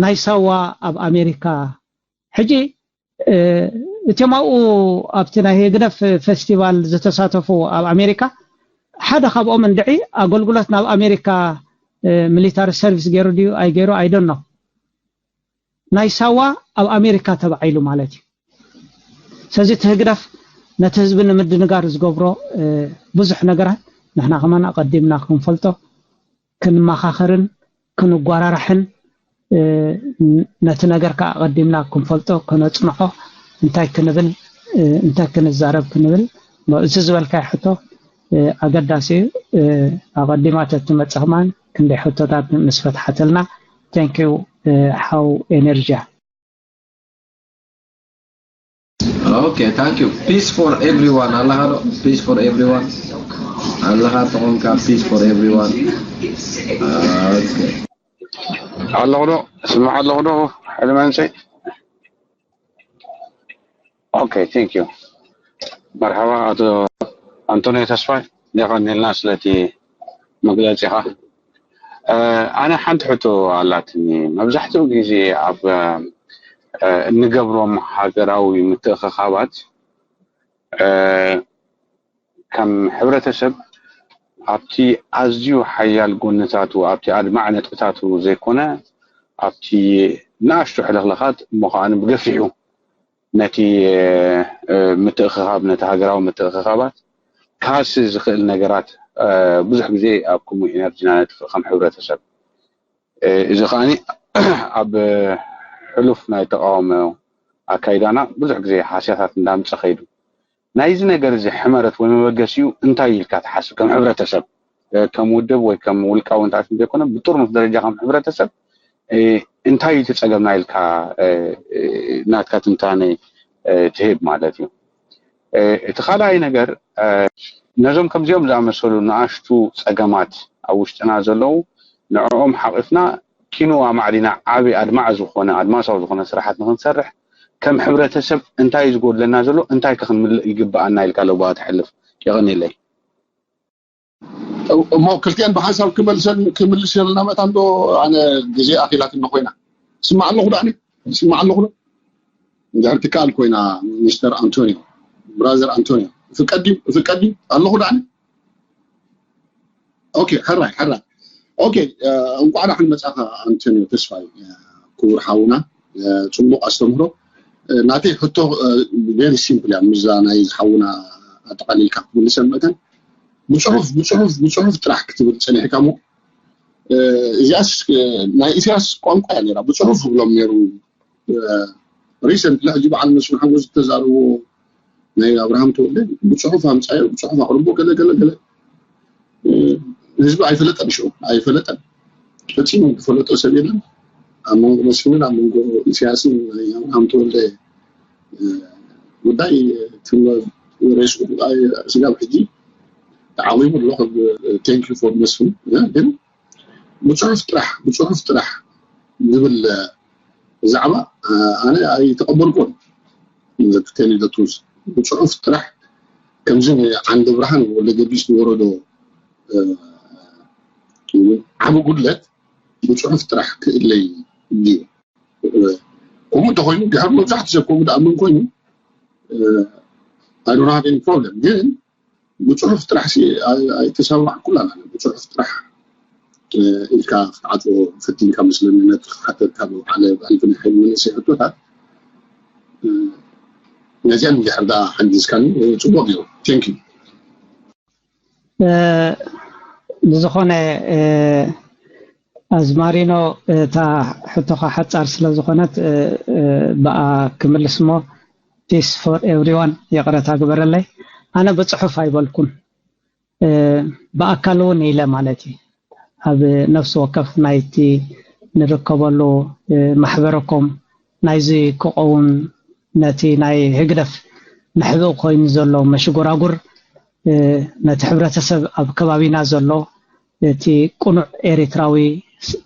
ናይ ሳዋ ኣብ ኣሜሪካ ሕጂ እቶም ኣብኡ ኣብቲ ናይ ህግደፍ ፌስቲቫል ዝተሳተፉ ኣብ ኣሜሪካ ሓደ ካብኦም እንድዒ ኣገልግሎት ናብ ኣሜሪካ ሚሊታሪ ሰርቪስ ገይሩ ድዩ ኣይገይሩ ኣይደኖ ናይ ሳዋ ኣብ ኣሜሪካ ተባዒሉ ማለት እዩ። ስለዚ እቲ ህግደፍ ነቲ ህዝቢ ንምድንጋር ዝገብሮ ብዙሕ ነገራት ንሕና ከማን ኣቐዲምና ክንፈልጦ ክንመኻኸርን ክንጓራራሕን ነቲ ነገር ከዓ ኣቐዲምና ክንፈልጦ ከነፅንዖ እንታይ ክንብል እንታይ ክንዛረብ ክንብል እዚ ዝበልካዮ ሕቶ ኣገዳሲ እዩ። ኣቐዲማ ተትመፅእ ከማን ክንደይ ሕቶታት ምስ ፈትሓተልና። Thank you ሓው ኤነርጂያ። Okay, thank you. Peace for everyone. ኣለኻ ዶ? Peace for everyone. ኣለኻ ተኾንካ peace for everyone. Okay. ኣለኹ ዶ? ስማዕ ኣለኹ ዶ? ሓደ መንሰይ። Okay, thank you. መርሓባ ኣቶ ኣንቶኒዮ ተስፋይ፣ የቐንየልና ስለቲ መግለጺኻ። ኣነ ሓንቲ ሕቶ ኣላትኒ። መብዛሕትኡ ግዜ ኣብ እንገብሮም ሃገራዊ ምትእኽኻባት ከም ሕብረተሰብ ኣብቲ ኣዝዩ ሓያል ጎንታቱ ኣብቲ ኣድማዕ ነጥብታቱ ዘይኮነ ኣብቲ ንኣሽቱ ሕልኽልኻት እሞ ከኣ ብገፊሑ ነቲ ምትእኽኻብ ነቲ ሃገራዊ ምትእኽኻባት ክሃሲ ዝኽእል ነገራት ብዙሕ ግዜ ኣብ ከምኡ ኢና ዲና ነጥፍእ ከም ሕብረተሰብ። እዚ ከኣ ኣብ ሕሉፍ ናይ ተቃውሞ ኣካይዳና ብዙሕ ግዜ ሃስያታት እንዳምጸ ከይዱ። ናይዚ ነገር እዚ ሕመረት ወይ መበገሲኡ እንታይ ኢልካ ትሓስብ? ከም ሕብረተሰብ ከም ውድብ ወይ ከም ውልቃዊ እንታይ ዘይኮነ ብጥርኑፍ ደረጃ ከም ሕብረተሰብ እንታይ እዩ እቲ ጸገምና ኢልካ ናትካ ትንታነ ትህብ ማለት እዩ። እቲ ካልኣይ ነገር ነዞም ከምዚኦም ዝኣመሰሉ ንኣሽቱ ጸገማት ኣብ ውሽጥና ዘለዉ ንዕኦም ሓቒፍና ኪኑ ኣማዕዲና ዓቢ ኣድማዕ ዝኾነ ኣድማሳዊ ዝኾነ ስራሓት ንክንሰርሕ ከም ሕብረተሰብ እንታይ እዩ ዝጎድለና ዘሎ እንታይ ከ ክንምልእ ይግብኣና ኢልካ ለቦ ተሕልፍ የቐንየለይ። እሞ ክልቲአን ብሓንሳብ ክመልሰን ክምልስ የለና መታን ዶ ኣነ ግዜ ኣኺላትኒ ኮይና ስማዕ ኣለኹ ዳኒ ስማዕ ኣለኹ ዶ እንድሕር ትከኣል ኮይና ሚስተር ኣንቶኒዮ ብራዘር ኣንቶኒዮ ፍቀድ ድዩ ፍቀድ ድዩ ኣለኹ ዳኒ ኦኬ ሕራይ ሕራይ ኦኬ እንኳዕ ዳሕን መጻኻ ኣንቶኒዮ ተስፋይ ክቡር ሓውና ጽቡቕ ኣስተምህሮ ናተይ ሕቶ very simple እያ ምዛ ናይ ዝሓውና ኣጠቃሊልካ ክትምልሰን መእተን ብፅሑፍ ብፅሑፍ ብፅሑፍ ጥራሕ ክትብል ፀኒሕካ ሞ እዚኣስ ናይ ኢሳያስ ቋንቋ እያ ነራ ብፅሑፍ ክብሎም ነሩ recently ሕጂ በዓል መስፍን ሓጎስ ዝተዛረቦ ናይ ኣብርሃም ተወልደ ብፅሑፍ ኣምፃዮ ብፅሑፍ ኣቅርቦ ገለ ገለ ገለ ህዝቢ ኣይፈለጠን ሽዑ ኣይፈለጠን ፈፂሙ ዝፈለጦ ሰብ የለን ኣብ መንጎ መስፍንን ኣብ መንጎ ኢሳያስን ናይ ኣብርሃም ተወልደ ጉዳይ ሬስኡ ስጋብ ሕጂ ተዓቂቡ ኣሎ thank you for መስፍን ግን ብፅሑፍ ጥራሕ ብፅሑፍ ጥራሕ ዝብል ዛዕባ ኣነ ኣይተቐበልኩን ዘትተኒ ዘትውስ ብፅሑፍ ጥራሕ ከምዚ ዓንዲ ብርሃን ወልደ ጊዮርጊስ ዝወረዶ ዓቢ ጉድለት ብፅሑፍ ጥራሕ ክእለይ እዩ ከምኡ እንተኮይኑ ድሕር መብዛሕትኡ ሰብ ከምኡ ደኣ ምን ኮይኑ I don't have any problem ግን ብፅሑፍ ጥራሕ ኣይተሰማማዕኩን ኣለና ብፅሑፍ ጥራሕ ኢልካ ክትዓፅዎ ፈቲንካ መስለኒ ነቲ ክሓተካ ብባዕለ ብሕልፊ ናይ ሓይሊ መንእሰይ ሕቶታት ነዚኣን እንድሕር ደኣ ሓጊዝካኒ ፅቡቅ እዩ thank you ብዝኾነ ኣዝማሪኖ እታ ሕቶኻ ሓፃር ስለ ዝኾነት ብኣ ክምልስ እሞ peace for everyone ይቕረታ ግበረለይ ኣነ ብፅሑፍ ኣይበልኩን ብኣካል እውን ኢለ ማለት እዩ ኣብ ነፍሲ ወከፍ ናይቲ ንርከበሉ ማሕበረኮም ናይዚ ክቐውም ነቲ ናይ ህግደፍ መሕብእ ኮይኑ ዘሎ መሽጎራጉር ነቲ ሕብረተሰብ ኣብ ከባቢና ዘሎ እቲ ቅኑዕ ኤሪትራዊ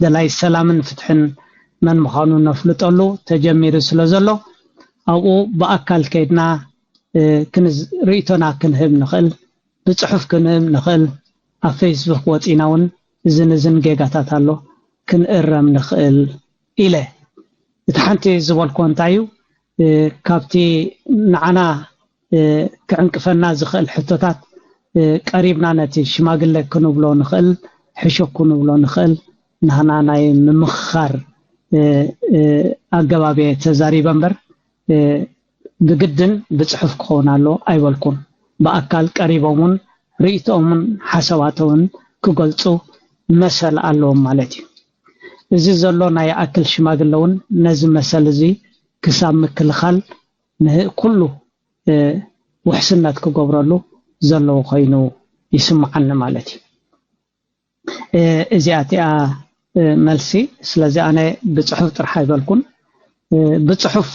ደላይ ሰላምን ፍትሕን መን ምዃኑ ነፍልጠሉ ተጀሚሩ ስለ ዘሎ ኣብኡ ብኣካል ከይድና ርእይቶና ክንህብ ንኽእል ብፅሑፍ ክንህብ ንኽእል ኣብ ፌስቡክ ወፂና እውን እዝን እዝን ጌጋታት ኣሎ ክንእረም ንኽእል ኢለ እቲ ሓንቲ ዝበልኮ እንታይ እዩ ካብቲ ንዓና ክዕንቅፈና ዝኽእል ሕቶታት ቀሪብና ነቲ ሽማግለ ክንብሎ ንኽእል ሕሾ ክንብሎ ንኽእል ናህና ናይ ምምኽኻር ኣገባብ እየ ተዛሪበ እምበር ብግድን ብፅሑፍ ክኸውን ኣለዎ ኣይበልኩን። ብኣካል ቀሪቦም እውን ርእይቶኦምን ሓሳባቶምን ክገልፁ መሰል ኣለዎም ማለት እዩ። እዚ ዘሎ ናይ ይኣክል ሽማግለ እውን ነዚ መሰል እዚ ክሳብ ምክልኻል ንኩሉ ውሕስነት ክገብረሉ ዘለዎ ኮይኑ ይስምዓኒ ማለት እዩ። እዚኣ እቲኣ መልሲ ስለዚ ኣነ ብፅሑፍ ጥራሕ ኣይበልኩን ብፅሑፍ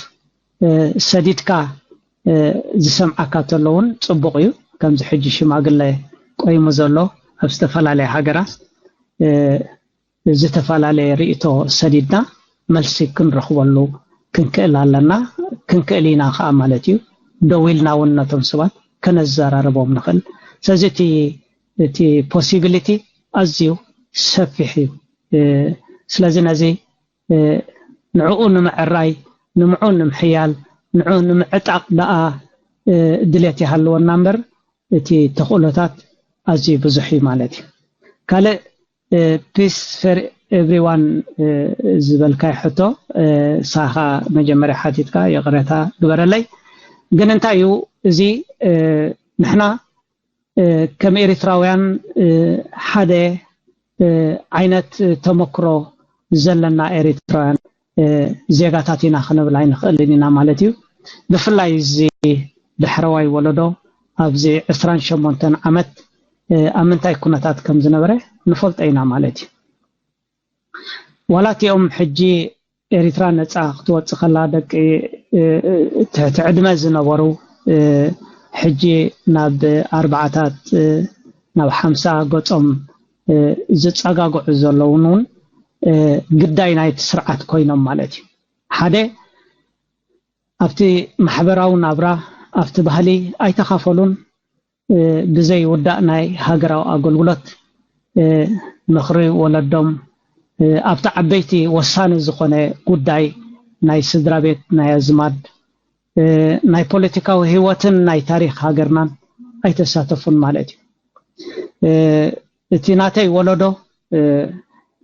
ሰዲድካ ዝሰምዓካ ተሎ እውን ፅቡቅ እዩ ከምዚ ሕጂ ሽማግለ ቆይሙ ዘሎ ኣብ ዝተፈላለያ ሃገራት ዝተፈላለየ ርእቶ ሰዲድና መልሲ ክንረኽበሉ ክንክእል ኣለና ክንክእል ኢና ከዓ ማለት እዩ ደው ኢልና እውን ነቶም ሰባት ከነዘራርቦም ንኽእል ስለዚ እቲ እቲ possibility ኣዝዩ ሰፊሕ እዩ ስለዚ ነዚ ንዕኡ ንምዕራይ ንምዑ ንምሕያል ንዑ ንምዕጣቕ ደኣ ድሌት ይሃልወና እምበር እቲ ተኽእሎታት ኣዝዩ ብዙሕ እዩ ማለት እዩ። ካልእ peace for everyone ዝበልካይ ሕቶ ሳኻ መጀመርያ ሓቲትካ ይቕረታ ግበረለይ። ግን እንታይ እዩ እዚ ንሕና ከም ኤሪትራውያን ሓደ ዓይነት ተመክሮ ዘለና ኤሪትራውያን ዜጋታት ኢና ክንብል ኣይንኽእልን ኢና ማለት እዩ። ብፍላይ እዚ ዳሕረዋይ ወለዶ ኣብዚ ዕስራን ሸሞንተን ዓመት ኣብ ምንታይ ኩነታት ከም ዝነበረ ንፈልጦ ኢና ማለት እዩ። ዋላ እቲኦም ሕጂ ኤሪትራ ነጻ ክትወጽእ ከላ ደቂ ትሕቲ ዕድመ ዝነበሩ ሕጂ ናብ ኣርባዓታት ናብ ሓምሳ ገጾም ዝጸጋግዑ ዘለውን እውን ግዳይ ናይቲ ስርዓት ኮይኖም ማለት እዩ። ሓደ ኣብቲ ማሕበራዊ ናብራ ኣብቲ ባህሊ ኣይተኻፈሉን። ብዘይውዳእ ናይ ሃገራዊ ኣገልግሎት ምኽሪ ወለዶም ኣብቲ ዓበይቲ ወሳኒ ዝኾነ ጉዳይ ናይ ስድራ ቤት ናይ ኣዝማድ ናይ ፖለቲካዊ ህይወትን ናይ ታሪኽ ሃገርናን ኣይተሳተፉን ማለት እዩ። እቲ ናተይ ወለዶ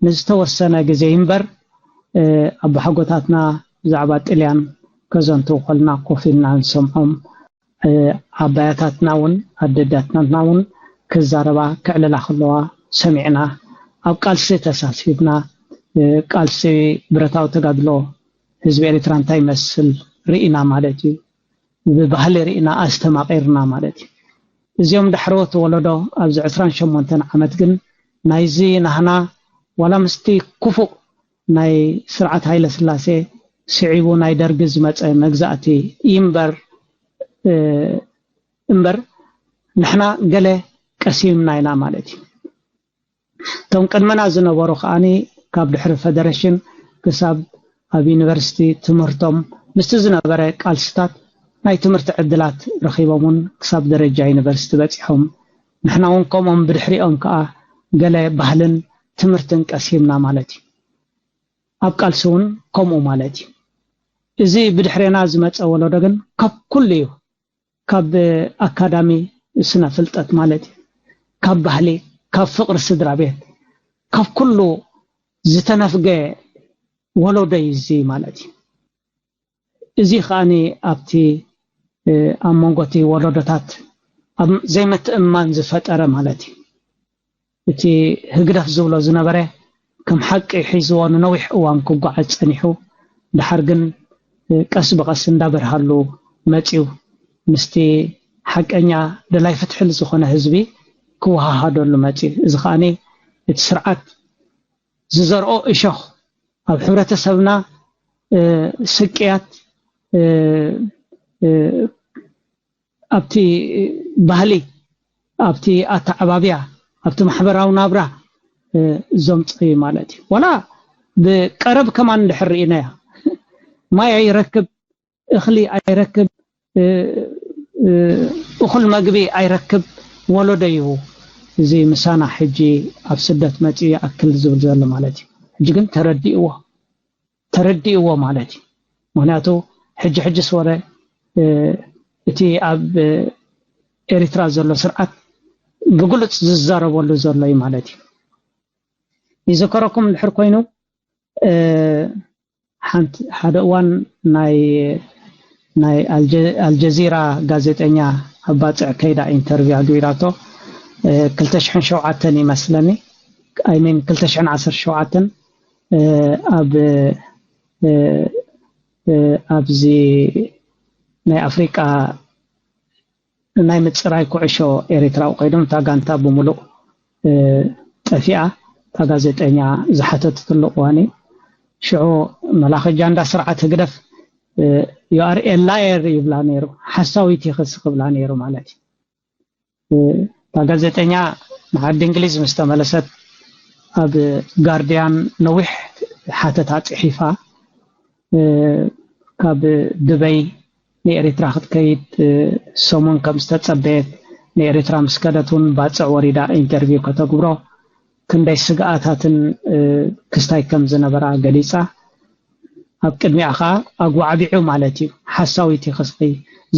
ንዝተወሰነ ግዜ እምበር ኣቦሓጎታትና ብዛዕባ ጥልያን ከዘንትው ከልና ኮፍ ኢልና ንሰምዖም። ዓባያታትና እውን ኣደዳትናትና እውን ክዛረባ ክዕልላ ከለዋ ሰሚዕና ኣብ ቃልሲ ተሳሲብና ቃልሲ ብረታዊ ተጋድሎ ህዝቢ ኤርትራ እንታይ ይመስል ርኢና ማለት እዩ። ብባህሊ ርኢና ኣስተማቒርና ማለት እዩ። እዚኦም ዳሕረዎት ወለዶ ኣብዚ ዕስራን ሸሞንተን ዓመት ግን ናይዚ ናህና ዋላ ምስቲ ክፉእ ናይ ስርዓት ሃይለ ስላሴ ስዒቡ ናይ ደርጊ ዝመፀ መግዛእቲ ይምበር እምበር ንሕና ገለ ቀሲምና ኢና ማለት እዩ። እቶም ቅድመና ዝነበሩ ከዓኒ ካብ ድሕሪ ፈደረሽን ክሳብ ኣብ ዩኒቨርሲቲ ትምህርቶም ምስቲ ዝነበረ ቃልስታት ናይ ትምህርቲ ዕድላት ረኺቦም እውን ክሳብ ደረጃ ዩኒቨርሲቲ በፂሖም ንሕና እውን ከምኦም ብድሕሪኦም ከዓ ገለ ባህልን ትምህርትን ቀሲምና ማለት እዩ። ኣብ ቃልሲ እውን ከምኡ ማለት እዩ። እዚ ብድሕሬና ዝመፀ ወለዶ ግን ካብ ኩሉ እዩ። ካብ ኣካዳሚ ስነ ፍልጠት ማለት እዩ። ካብ ባህሊ፣ ካብ ፍቕሪ ስድራ ቤት፣ ካብ ኩሉ ዝተነፍገ ወለዶ እዩ እዚ ማለት እዩ። እዚ ከዓኒ ኣብቲ ኣብ መንጎ እቲ ወለዶታት ኣብ ዘይምትእምማን ዝፈጠረ ማለት እዩ። እቲ ህግደፍ ዝብሎ ዝነበረ ከም ሓቂ ሒዝዎ ንነዊሕ እዋን ክጓዓዝ ጸኒሑ፣ ድሓር ግን ቀስ ብቐስ እንዳበርሃሉ መጺኡ፣ ምስቲ ሓቀኛ ደላይ ፍትሒ ዝኾነ ህዝቢ ክወሃሃደሉ መጺኡ። እዚ ከዓኒ እቲ ስርዓት ዝዘርኦ እሾኽ ኣብ ሕብረተሰብና ስቅያት ኣብቲ ባህሊ ኣብቲ ኣተዓባብያ ኣብቲ ማሕበራዊ ናብራ ዘምፅእ ማለት እዩ። ዋላ ብቀረብ ከማን እንድሕር ርኢናያ ማይ ኣይረክብ፣ እኽሊ ኣይረክብ፣ እኹል መግቢ ኣይረክብ ወለዶ እዩ። እዚ ምሳና ሕጂ ኣብ ስደት መፂኡ ይኣክል ዝብል ዘሎ ማለት እዩ። ሕጂ ግን ተረዲእዎ ተረዲእዎ ማለት እዩ። ምክንያቱ ሕጂ ሕጂ ስወረ እቲ ኣብ ኤሪትራ ዘሎ ስርዓት ብግሉፅ ዝዛረበሉ ዘሎ እዩ ማለት እዩ። ይዘከረኩም እንድሕር ኮይኑ ሓንቲ ሓደ እዋን ናይ ናይ ኣልጀዚራ ጋዜጠኛ ኣብ ባፅዕ ከይዳ ኢንተርቪው ኣግቢራቶ ክልተ ሽሕን ሸውዓተን ይመስለኒ ኣይሚን ክልተ ሽሕን ዓሰርተ ሸውዓተን ኣብ ኣብዚ ናይ ኣፍሪቃ ናይ ምፅራይ ኩዕሾ ኤሪትራዊ ኮይዶም እታ ጋንታ ብምሉእ ጠፊኣ እታ ጋዜጠኛ ዝሓተትትሉ እዋን እዩ። ሽዑ መላኺ ጃንዳ ስርዓት ህግደፍ you are a liar ይብላ ነይሩ፣ ሓሳዊት ኢኺ ክብላ ነይሩ ማለት እዩ። እታ ጋዜጠኛ ንዓዲ እንግሊዝ ምስ ተመለሰት ኣብ ጋርድያን ነዊሕ ሓተታ ፅሒፋ ካብ ድበይ ንኤሪትራ ክትከይድ ሰሙን ከም ዝተጸበየት ንኤሪትራ ምስ ከደት እውን ባጽዕ ወሪዳ ኢንተርቪው ከተግብሮ ክንደይ ስግኣታትን ክስታይ ከም ዝነበራ ገሊጻ ኣብ ቅድሚኣ ከኣ ኣጓዕቢዑ ማለት እዩ ሓሳዊት ኢኺ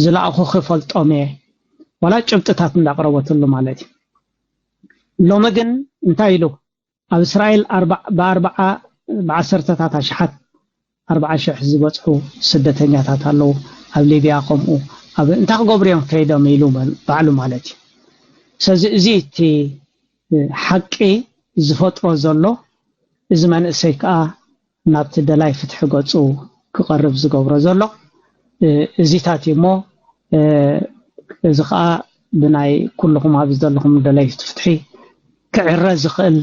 ዝለኣኹኺ ፈልጦም እየ ዋላ ጭብጥታት እንዳቕረበትሉ ማለት እዩ። ሎሚ ግን እንታይ ኢሉ? ኣብ እስራኤል ብኣርባዓ ብዓሰርተታት ኣሽሓት ኣርባዓ ሽሕ ዝበፅሑ ስደተኛታት ኣለዉ። ኣብ ሊብያ ከምኡ። ኣብ እንታይ ክገብሩ እዮም ከይዶም ኢሉ ባዕሉ ማለት እዩ። ስለዚ እዚ እቲ ሓቂ ዝፈጥሮ ዘሎ፣ እዚ መንእሰይ ከዓ ናብቲ ደላይ ፍትሒ ገፁ ክቐርብ ዝገብሮ ዘሎ እዚታት እዩ እሞ፣ እዚ ከዓ ብናይ ኩልኹም ኣብዚ ዘለኹም ደለይቲ ፍትሒ ክዕረ ዝኽእል፣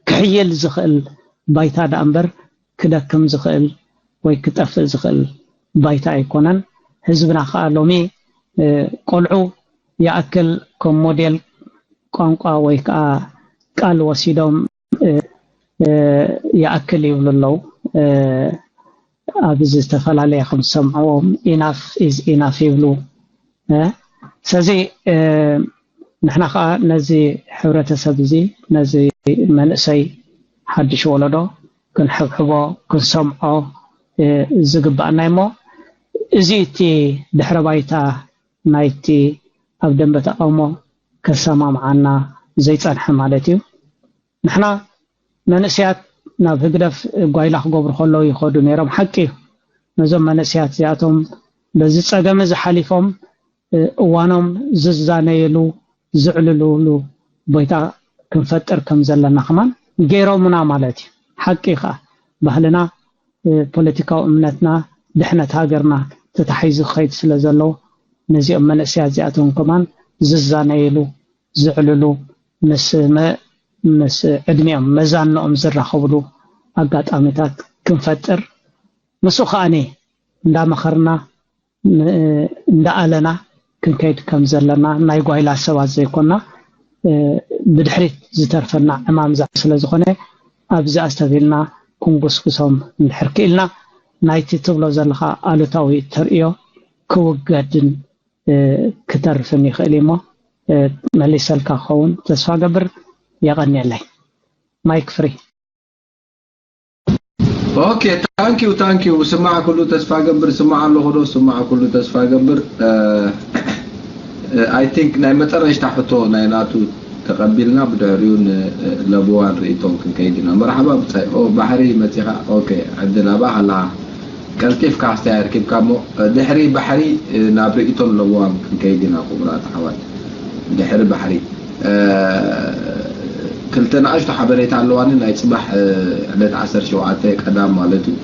ክሕይል ዝኽእል ባይታ ደኣ እምበር ክደክም ዝኽእል ወይ ክጠፍእ ዝኽእል ባይታ ኣይኮነን። ህዝብና ከዓ ሎሚ ቆልዑ ይኣክል ከም ሞዴል ቋንቋ ወይ ከዓ ቃል ወሲዶም ይኣክል ይብሉ ኣለዉ። ኣብዚ ዝተፈላለየ ከም ዝሰምዕዎም ኢናፍ ኢዝ ኢናፍ ይብሉ። ስለዚ ንሕና ከዓ ነዚ ሕብረተሰብ እዚ፣ ነዚ መንእሰይ ሓድሽ ወለዶ ክንሕብሕቦ፣ ክንሰምዖ ዝግባኣና እሞ፣ እዚ እቲ ድሕረ ባይታ ናይቲ ኣብ ደንበ ተቃውሞ ከሰማምዓና ዘይጸንሐ ማለት እዩ። ንሕና መንእሰያት ናብ ህግደፍ ጓይላ ክገብሩ ከለዉ ይኸዱ ነይሮም፣ ሓቂ እዩ። ነዞም መንእሰያት እዚኣቶም በዚ ጸገም እዚ ሓሊፎም እዋኖም ዝዛነየሉ ዝዕልልሉ ቦታ ክንፈጥር ከም ዘለና ከማን ገይሮምና ማለት እዩ። ሓቂ ከዓ ባህልና፣ ፖለቲካዊ እምነትና፣ ድሕነት ሃገርና ተታሒዙ ክኸይድ ስለ ዘለዎ ነዚኦም መንእሰያት እዚኣቶም ከማን ዝዛነየሉ ዝዕልሉ ምስ ምስ ዕድሚኦም መዛንኦም ዝራኸብሉ ኣጋጣሚታት ክንፈጥር፣ ምስኡ ከዓኒ እንዳመኸርና እንዳኣለና ክንከይድ ከም ዘለና ናይ ጓይላ ሰባት ዘይኮና ብድሕሪት ዝተርፈና ዕማም ስለ ዝኾነ ኣብዚ ኣስተብሂልና ክንጉስጉሶም እንድሕር ክኢልና ናይቲ ትብሎ ዘለኻ ኣሉታዊ ተርእዮ ክውገድን ክተርፍን ይኽእል እሞ መሊሰልካ ክኸውን ተስፋ ገብር። የቐንየለይ። ማይክ ፍሪ። ኦኬ ታንኪዩ ታንኪዩ። ስማዕ ኩሉ ተስፋ ገብር ስማዕ ኣለኹ ዶ ስማዕ ኩሉ ተስፋ ገብር። I think ናይ መጠረሽታ ሕቶ ናይ ናቱ ተቐቢልና ብድሕሪኡ ንለብዋን ርእይቶ ክንከይድ ኢና። መርሓባ ብጻይ። ኦ ባሕሪ መጺኻ። ኦኬ ዕድል ኣባኻ ኣለኻ። ቀልጢፍካ ኣስተያየት ኪብካ እሞ ድሕሪ ባሕሪ ናብ ርእይቶን ለዋም ክንከይድ ኢና ክቡራት ኣሕዋት። ድሕሪ ባሕሪ ክልተ ንኣሽቱ ሓበሬታ ኣለዋኒ ናይ ፅባሕ ዕለት ዓሰርተ ሸውዓተ ቀዳም ማለት እዩ።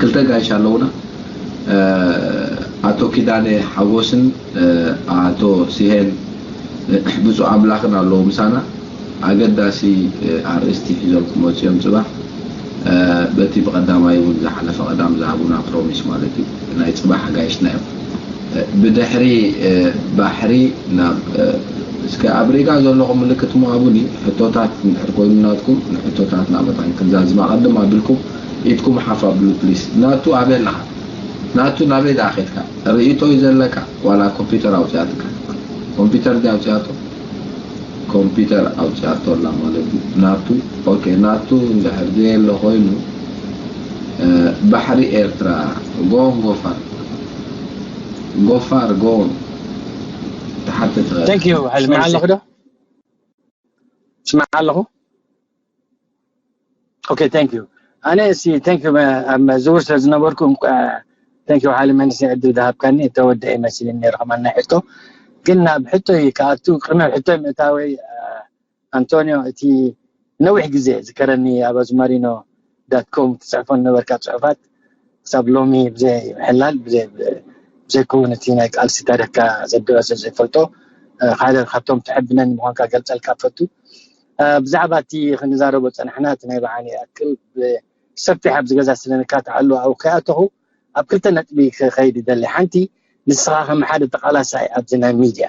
ክልተ ጋይሽ ኣለውና ኣቶ ኪዳነ ሓጎስን ኣቶ ሲሄን ብፁዕ ኣምላኽን ኣለዉ ምሳና። ኣገዳሲ ኣርእስቲ ሒዞም ክመፁ እዮም ፅባሕ። በቲ ብቐዳማይ እውን ዝሓለፈ ቀዳም ዝሃቡና ፕሮሚስ ማለት እዩ ናይ ፅባሕ ኣጋይሽና እዮም። ብድሕሪ ባሕሪ ናብ እስከ ኣብ ሪጋ ዘለኹም ምልክት ምሃቡኒ። ሕቶታት እንድሕር ኮይኑ ናትኩም ንሕቶታትና መታን ክንዛዝም ኣቐድም ኣቢልኩም ኢድኩም ሓፍ ኣብሉ ፕሊስ። ናቱ ኣበይ ኣለኻ? ናቱ ናበይ ደኣ ኸድካ? ርእይቶ እዩ ዘለካ ዋላ ኮምፒውተር ኣውፅኣትካ? ኮምፒውተር ድያ ኣውፅኣቶ? ኮምፒውተር ኣውፅኣቶ ኣላ ማለት እዩ። ናቱ ኦኬ ናቱ እንድሕር ዘየለ ኮይኑ ባሕሪ ኤርትራ ጎን ጎፋር ጎፋር ጎን ተሓተ ትኽእል። Thank you ሓይለ ስማዕ ኣለኹ ዶ? ስማዕ ኣለኹ። ኦኬ thank you። ኣነ እሲ thank you ኣብ ዝውር ስለ ዝነበርኩ እንቋዕ thank you ሓይለ መንእሰይ ዕድል ዝሃብካኒ ተወደአ መሲልኒ ነይሩ ከማን ናይ ሕቶ ግን ናብ ሕቶይ ክኣቱ ቅድሚ ኣብ ሕቶይ ምእታወይ ኣንቶንዮ እቲ ነዊሕ ግዜ ዝከረኒ ኣብ ኣዝማሪኖ ዳት ኮም ትፅሕፎ ዝነበርካ ፅሑፋት ክሳብ ሎሚ ብዘይ ምሕላል ብዘይ ብዘይከውን እቲ ናይ ቃልሲ ታሪኽካ ዘድበ ስለ ዘይፈልጦ ሓደ ካብቶም ተሐብነኒ ምዃንካ ገልፀልካ ፈቱ። ብዛዕባ እቲ ክንዛረቦ ፀናሕና እቲ ናይ ብዓኒ ይኣክል ብሰፊሕ ኣብዚ ገዛ ስለንካትዓሉ ኣብኡ ከይኣተኹ ኣብ ክልተ ነጥቢ ክኸይድ ይደሊ። ሓንቲ ንስኻ ከም ሓደ ተቓላሳይ ኣብዚ ናይ ሚድያ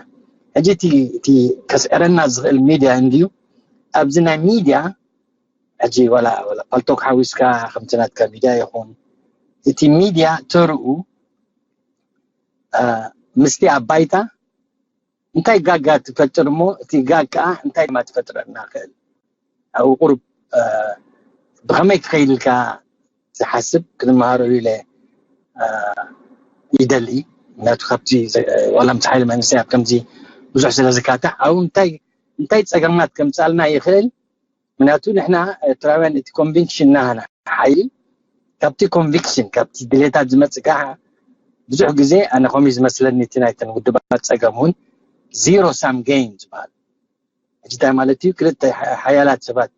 ሕጂ እቲ እቲ ከስዕረና ዝኽእል ሚድያ እንድዩ ኣብዚ ናይ ሚድያ ሕጂ ዋላ ዋላ ፓልቶክ ሓዊስካ ከምቲ ናትካ ሚድያ ይኹን እቲ ሚድያ ተርኡ ምስቲ ኣብ ባይታ እንታይ ጋጋ ትፈጥር እሞ እቲ ጋግ ከዓ እንታይ ድማ ትፈጥረልና ክእል ኣብኡ ቁሩብ ብኸመይ ክኸይድ ኢልካ ዝሓስብ ክንመሃረሉ ኢለ ይደሊ። ምክንያቱ ካብቲ ዋላ ምስ ሓይሊ መንግስቲ ኣብ ከምዚ ብዙሕ ስለ ዝካታዕ ኣብኡ እንታይ እንታይ ፀገማት ከምፃልና ይኽእል። ምክንያቱ ንሕና ኤርትራውያን እቲ ኮንቪክሽን ናና ሓይሊ ካብቲ ኮንቪክሽን ካብቲ ድሌታት ዝመፅእ ከዓ ብዙሕ ግዜ ኣነ ከምኡ ዝመስለኒ እቲ ናይተን ውድባት ፀገም እውን ዚሮ ሳም ጌም ዝበሃል ሕጂ እንታይ ማለት እዩ? ክልተ ሓያላት ሰባት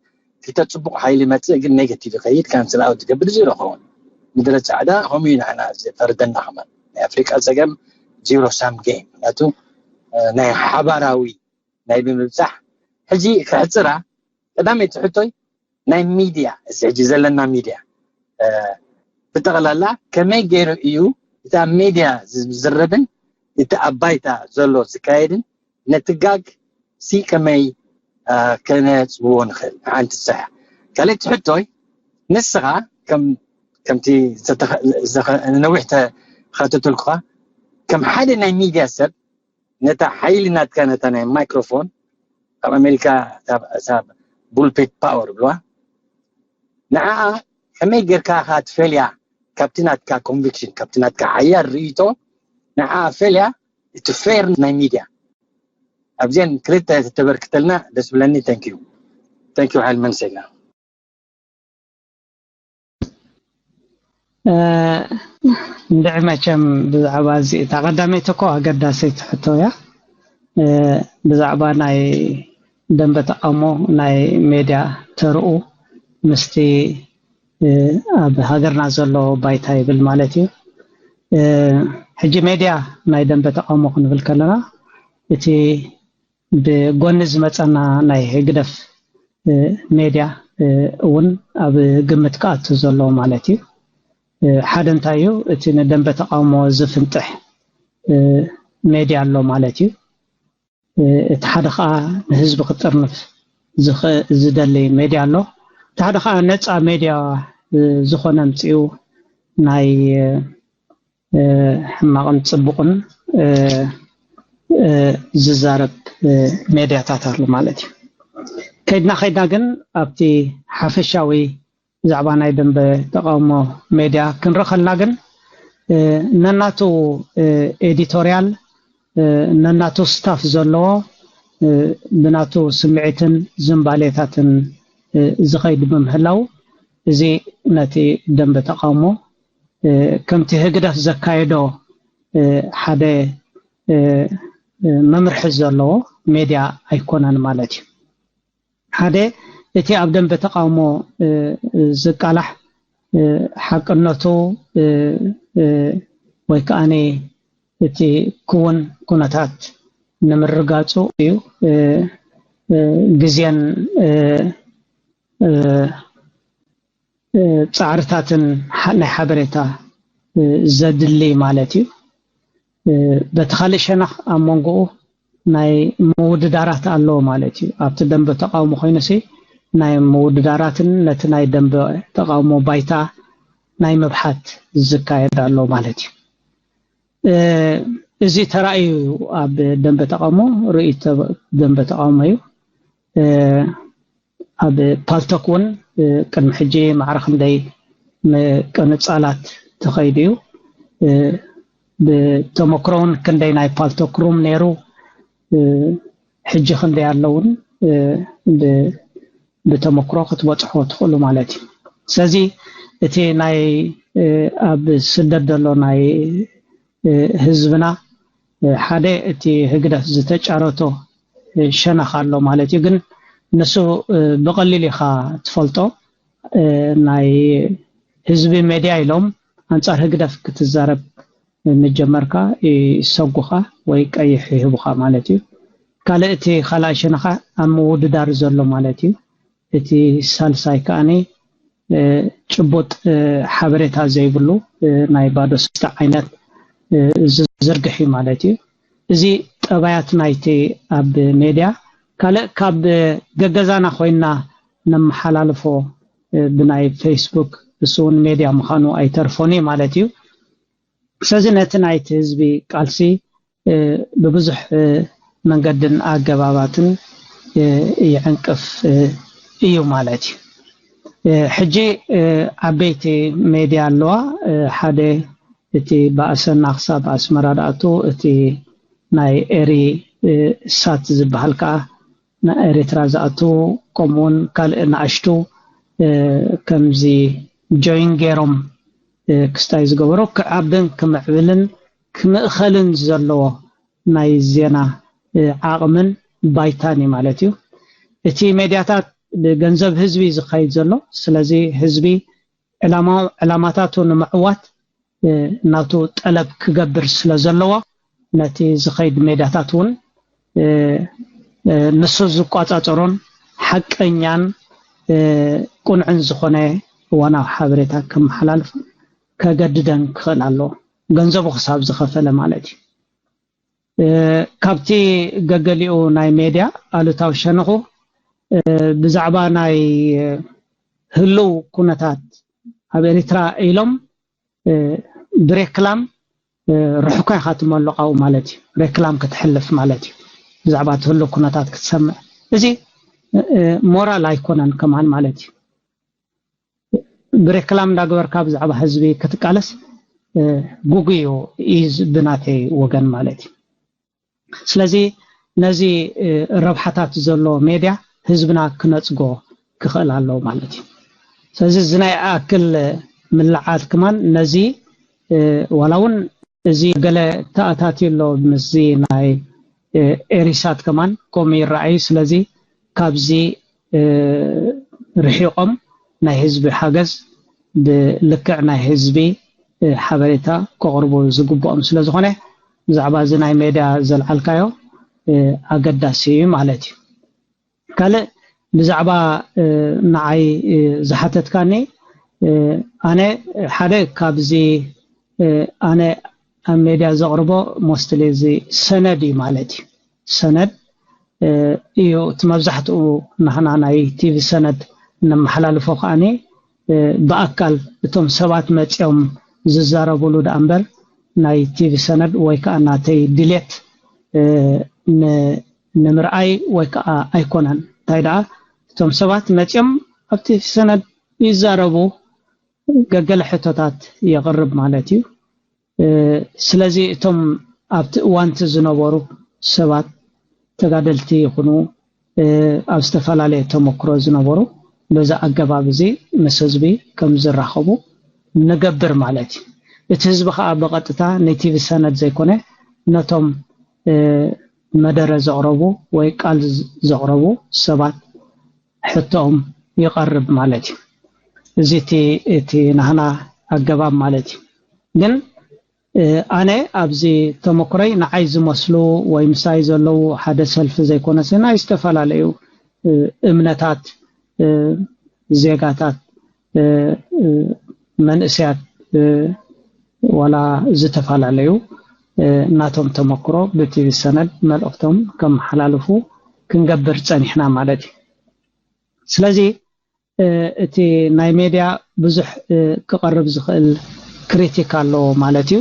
ክልተ ፅቡቕ ሓይሊ መፅእ ግን ኔጋቲቭ ይኸይድ ካንስል ኣውት ዝገብር ዜሮ ኸውን ምድረ ፃዕዳ ከምኡ እዩ ንዓና ዝፈርደና ከማን ናይ ኣፍሪቃ ፀገም ዜሮ ሳም ጌም ምክንያቱ ናይ ሓባራዊ ናይ ብምብፃሕ ሕጂ ክሕፅራ ቀዳመይቲ ሕቶይ ናይ ሚድያ እዚ ሕጂ ዘለና ሚድያ ብጠቕላላ ከመይ ገይሩ እዩ እቲ ኣብ ሚድያ ዝዝረብን እቲ ኣብ ባይታ ዘሎ ዝካየድን ነቲ ጋግ ሲ ከመይ ከነፅብዎ ንኽእል ሓንቲ ሰሕ ካልእቲ ሕቶይ ንስኻ ከምቲ ነዊሕ ተኸተተልኩኻ ከም ሓደ ናይ ሚድያ ሰብ ነታ ሓይሊ ናትካ ነታ ናይ ማይክሮፎን ካብ ኣሜሪካ ቡልፒት ፓወር ብልዋ ንዓኣ ከመይ ጌርካ ኢኻ ትፈልያ ካብቲ ናትካ ኮንቪክሽን ካብቲ ናትካ ሓያል ርእይቶ ንዓኣ ፈልያ እቲ ፌር ናይ ሚድያ ኣብዚአን ክልተ ተበርክተልና ደስ ብለኒ thank you thank you ሓይል መንሰጋ እንድዒ መቸም ብዛዕባ እዚ እታ ቀዳመይቲ እኮ ኣገዳሰይቲ ሕቶ እያ ብዛዕባ ናይ ደንበ ተቃውሞ ናይ ሜድያ ተርኡ ምስቲ ኣብ ሃገርና ዘሎ ባይታ ይብል ማለት እዩ ሕጂ ሜድያ ናይ ደንበ ተቃውሞ ክንብል ከለና እቲ ብጎኒ ዝመፀና ናይ ህግደፍ ሜድያ እውን ኣብ ግምት ክኣቱ ዘለዎ ማለት እዩ ሓደ እንታይ እዩ እቲ ንደንበ ተቃውሞ ዝፍንጥሕ ሜድያ ኣሎ ማለት እዩ እቲ ሓደ ከዓ ንህዝቢ ክጥርንፍ ዝደሊ ሜድያ ኣሎ እቲ ሓደ ከዓ ነፃ ሜድያ ዝኾነ ምፅኡ ናይ ሕማቕን ፅቡቕን ዝዛረብ ሜድያታት ኣሎ ማለት እዩ ከይድና ከይድና ግን ኣብቲ ሓፈሻዊ ብዛዕባ ናይ ደንበ ተቃውሞ ሜድያ ክንርኢ ከልና ግን ነናቱ ኤዲቶርያል ነናቱ ስታፍ ዘለዎ ብናቱ ስምዒትን ዝንባሌታትን ዝኸይድ ብምህላው እዚ ነቲ ደንበ ተቃውሞ ከምቲ ህግደፍ ዘካየዶ ሓደ መምርሒ ዘለዎ ሜድያ ኣይኮነን ማለት እዩ ሓደ እቲ ኣብ ደንበ ተቃውሞ ዝቃላሕ ሓቅነቱ ወይ ከዓ እቲ ክውን ኩነታት ንምርጋፁ እዩ ግዜን ፃዕርታትን ናይ ሓበሬታ ዘድሊ ማለት እዩ በቲ ካልእ ሸነኽ ኣብ መንጎኡ ናይ ምውድዳራት ኣለዎ ማለት እዩ ኣብቲ ደንበ ተቃውሞ ኮይኑሲ ናይ ምውድዳራትን ነቲ ናይ ደንበ ተቃውሞ ባይታ ናይ ምብሓት ዝካየድ ኣሎ ማለት እዩ እዚ ተራእዩ ኣብ ደንበ ተቃውሞ ርእይቶ ደንበ ተቃውሞ እዩ ኣብ ፓልቶክ እውን ቅድሚ ሕጂ ማዕረ ክንደይ ምቅንፃላት ተኸይዱ እዩ ብተመክሮ እውን ክንደይ ናይ ፓልቶክ ሩም ነይሩ ሕጂ ክንደይ ኣለውን ብተመክሮ ክትበፅሖ ትኽእሉ ማለት እዩ ስለዚ እቲ ናይ ኣብ ስደት ዘሎ ናይ ህዝብና ሓደ እቲ ህግደፍ ዝተጫረቶ ሸነኽ ኣሎ ማለት እዩ ግን ንሱ ብቐሊል ኢኻ ትፈልጦ ናይ ህዝቢ ሜድያ ኢሎም ኣንፃር ህግደፍ ክትዛረብ ምጀመርካ ይሰጉኻ ወይ ቀይሕ ይህቡኻ ማለት እዩ ካልእ እቲ ካልኣይ ሸነኻ ኣብ ምውድዳር ዘሎ ማለት እዩ እቲ ሳልሳይ ከዓኒ ጭቡጥ ሓበሬታ ዘይብሉ ናይ ባዶ ስተ ዓይነት ዝዝርግሕ እዩ ማለት እዩ እዚ ጠባያት ናይቲ ኣብ ሜድያ ካልእ ካብ ገገዛና ኮይና ነመሓላልፎ ብናይ ፌስቡክ እሱ እውን ሜድያ ምዃኑ ኣይተርፎን እዩ ማለት እዩ ስለዚ ነቲ ናይቲ ህዝቢ ቃልሲ ብብዙሕ መንገድን ኣገባባትን ይዕንቅፍ እዩ ማለት እዩ ሕጂ ዓበይቲ ሜድያ ኣለዋ ሓደ እቲ ብኣሰና ክሳብ ኣስመራ ዝኣቱ፣ እቲ ናይ ኤሪ ሳት ዝበሃል ከዓ ንኤርትራ ዝኣቱ፣ ከምኡውን ካልእ ንኣሽቱ ከምዚ ጆይን ገይሮም ክስታይ ዝገበሩ ክዓብን ክምዕብልን ክምእኸልን ዘለዎ ናይ ዜና ዓቕምን ባይታን እዩ ማለት እዩ። እቲ ሜድያታት ብገንዘብ ህዝቢ ዝኸይድ ዘሎ፣ ስለዚ ህዝቢ ዕላማታቱ ንምዕዋት ናቱ ጠለብ ክገብር ስለ ዘለዎ፣ ነቲ ዝኸይድ ሜድያታት እውን ንሱ ዝቋጻጸሮን ሓቀኛን ቁኑዕን ዝኾነ እዋናዊ ሓበሬታ ከመሓላልፍ ከገድደን ክኽእል ኣለዎ፣ ገንዘቡ ክሳብ ዝኸፈለ ማለት እዩ። ካብቲ ገገሊኡ ናይ ሜድያ ኣሉታዊ ሸነኹ ብዛዕባ ናይ ህልው ኩነታት ኣብ ኤርትራ ኢሎም ብሬክላም ርሑካ ኢኻ ትመልቓው ማለት እዩ። ሬክላም ክትሕልፍ ማለት እዩ። ብዛዕባ እቲ ህልው ኩነታት ክትሰምዕ፣ እዚ ሞራል ኣይኮነን ከማን ማለት እዩ። ብሬክላም እንዳገበርካ ብዛዕባ ህዝቢ ክትቃለስ ጉጉይ እዩ፣ ኢዝ ብናተይ ወገን ማለት እዩ። ስለዚ ነዚ ረብሓታት ዘሎ ሜድያ ህዝብና ክነጽጎ ክኽእል ኣለዎ ማለት እዩ። ስለዚ እዚ ናይ ኣክል ምልዓል ክማን ነዚ ዋላ እውን እዚ ገለ ተኣታትዩ ኣሎ ምስዚ ናይ ኤሪሳት ከማን ከምኡ ይረኣዩ። ስለዚ ካብዚ ርሒቖም ናይ ህዝቢ ሓገዝ ብልክዕ ናይ ህዝቢ ሓበሬታ ከቕርቡ ዝግብኦም ስለ ዝኾነ ብዛዕባ እዚ ናይ ሜድያ ዘልዓልካዮ ኣገዳሲ እዩ ማለት እዩ። ካልእ ብዛዕባ ንዓይ ዝሓተትካኒ ኣነ ሓደ ካብዚ ኣነ ኣብ ሜድያ ዘቕርቦ ሞስትሊ እዚ ሰነድ እዩ ማለት እዩ። ሰነድ እዩ እቲ መብዛሕትኡ ናህና ናይ ቲቪ ሰነድ ነመሓላልፎ ከዓኒ ብኣካል እቶም ሰባት መፂኦም ዝዛረቡሉ ደኣ እምበር ናይ ቲቪ ሰነድ ወይ ከዓ ናተይ ድሌት ንምርኣይ ወይ ከዓ ኣይኮነን። እንታይ ደኣ እቶም ሰባት መፂኦም ኣብቲ ሰነድ ይዛረቡ፣ ገገለ ሕቶታት የቕርብ ማለት እዩ። ስለዚ እቶም ኣብቲ እዋንቲ ዝነበሩ ሰባት ተጋደልቲ ይኹኑ ኣብ ዝተፈላለየ ተመክሮ ዝነበሩ በዚ ኣገባብ እዚ ምስ ህዝቢ ከም ዝራኸቡ ንገብር ማለት እዩ። እቲ ህዝቢ ከዓ ብቐጥታ ንቲቪ ሰነድ ዘይኮነ ነቶም መደረ ዘቕረቡ ወይ ቃል ዘቕረቡ ሰባት ሕቶኦም ይቐርብ ማለት እዩ። እዚ እቲ ናህና ኣገባብ ማለት እዩ። ግን ኣነ ኣብዚ ተመክሮይ ንዓይ ዝመስሉ ወይ ምሳይ ዘለዉ ሓደ ሰልፊ ዘይኮነስ ናይ ዝተፈላለዩ እምነታት፣ ዜጋታት፣ መንእሰያት ዋላ ዝተፈላለዩ ናቶም ተመክሮ ብቲቪ ሰነድ መልእኽቶም ከመሓላልፉ ክንገብር ፀኒሕና ማለት እዩ። ስለዚ እቲ ናይ ሜድያ ብዙሕ ክቐርብ ዝኽእል ክሪቲክ ኣለዎ ማለት እዩ።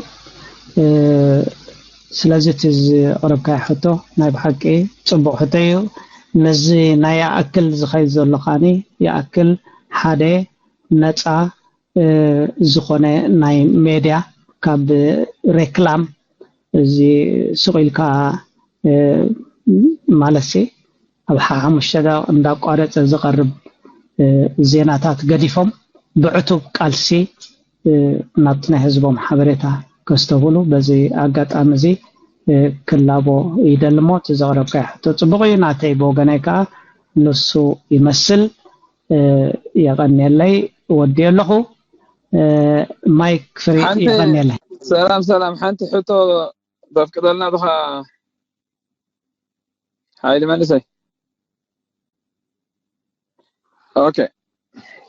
ስለዚ እቲ ዘቕረብካዮ ሕቶ ናይ ብሓቂ ፅቡቕ ሕቶ እዩ። ነዚ ናይ ይኣክል ዝኸይድ ዘሎ ከዓኒ ይኣክል ሓደ ነፃ ዝኾነ ናይ ሜድያ ካብ ሬክላም እዚ ሱቕ ኢልካ ማለት ሲ ኣብ ሓሙሽተ ደቂቕ እንዳቋረፀ ዝቐርብ ዜናታት ገዲፎም ብዕቱብ ቃልሲ ናብቲ ናይ ህዝቦም ሓበሬታ ከስተብህሉ በዚ ኣጋጣሚ እዚ ክላቦ ይደሊ እሞ እቲ ዘቕረብካዮ ሕቶ ፅቡቕ እዩ። ናተይ ብወገነይ ከዓ ንሱ ይመስል። የቐንየለይ፣ ወዲ ኣለኹ። ማይክ ፍሪ። የቐንየለይ። ሰላም ሰላም። ሓንቲ ሕቶ ተፍቅደልና ዲኻ ሓይሊ መንእሰይ? ኦኬ፣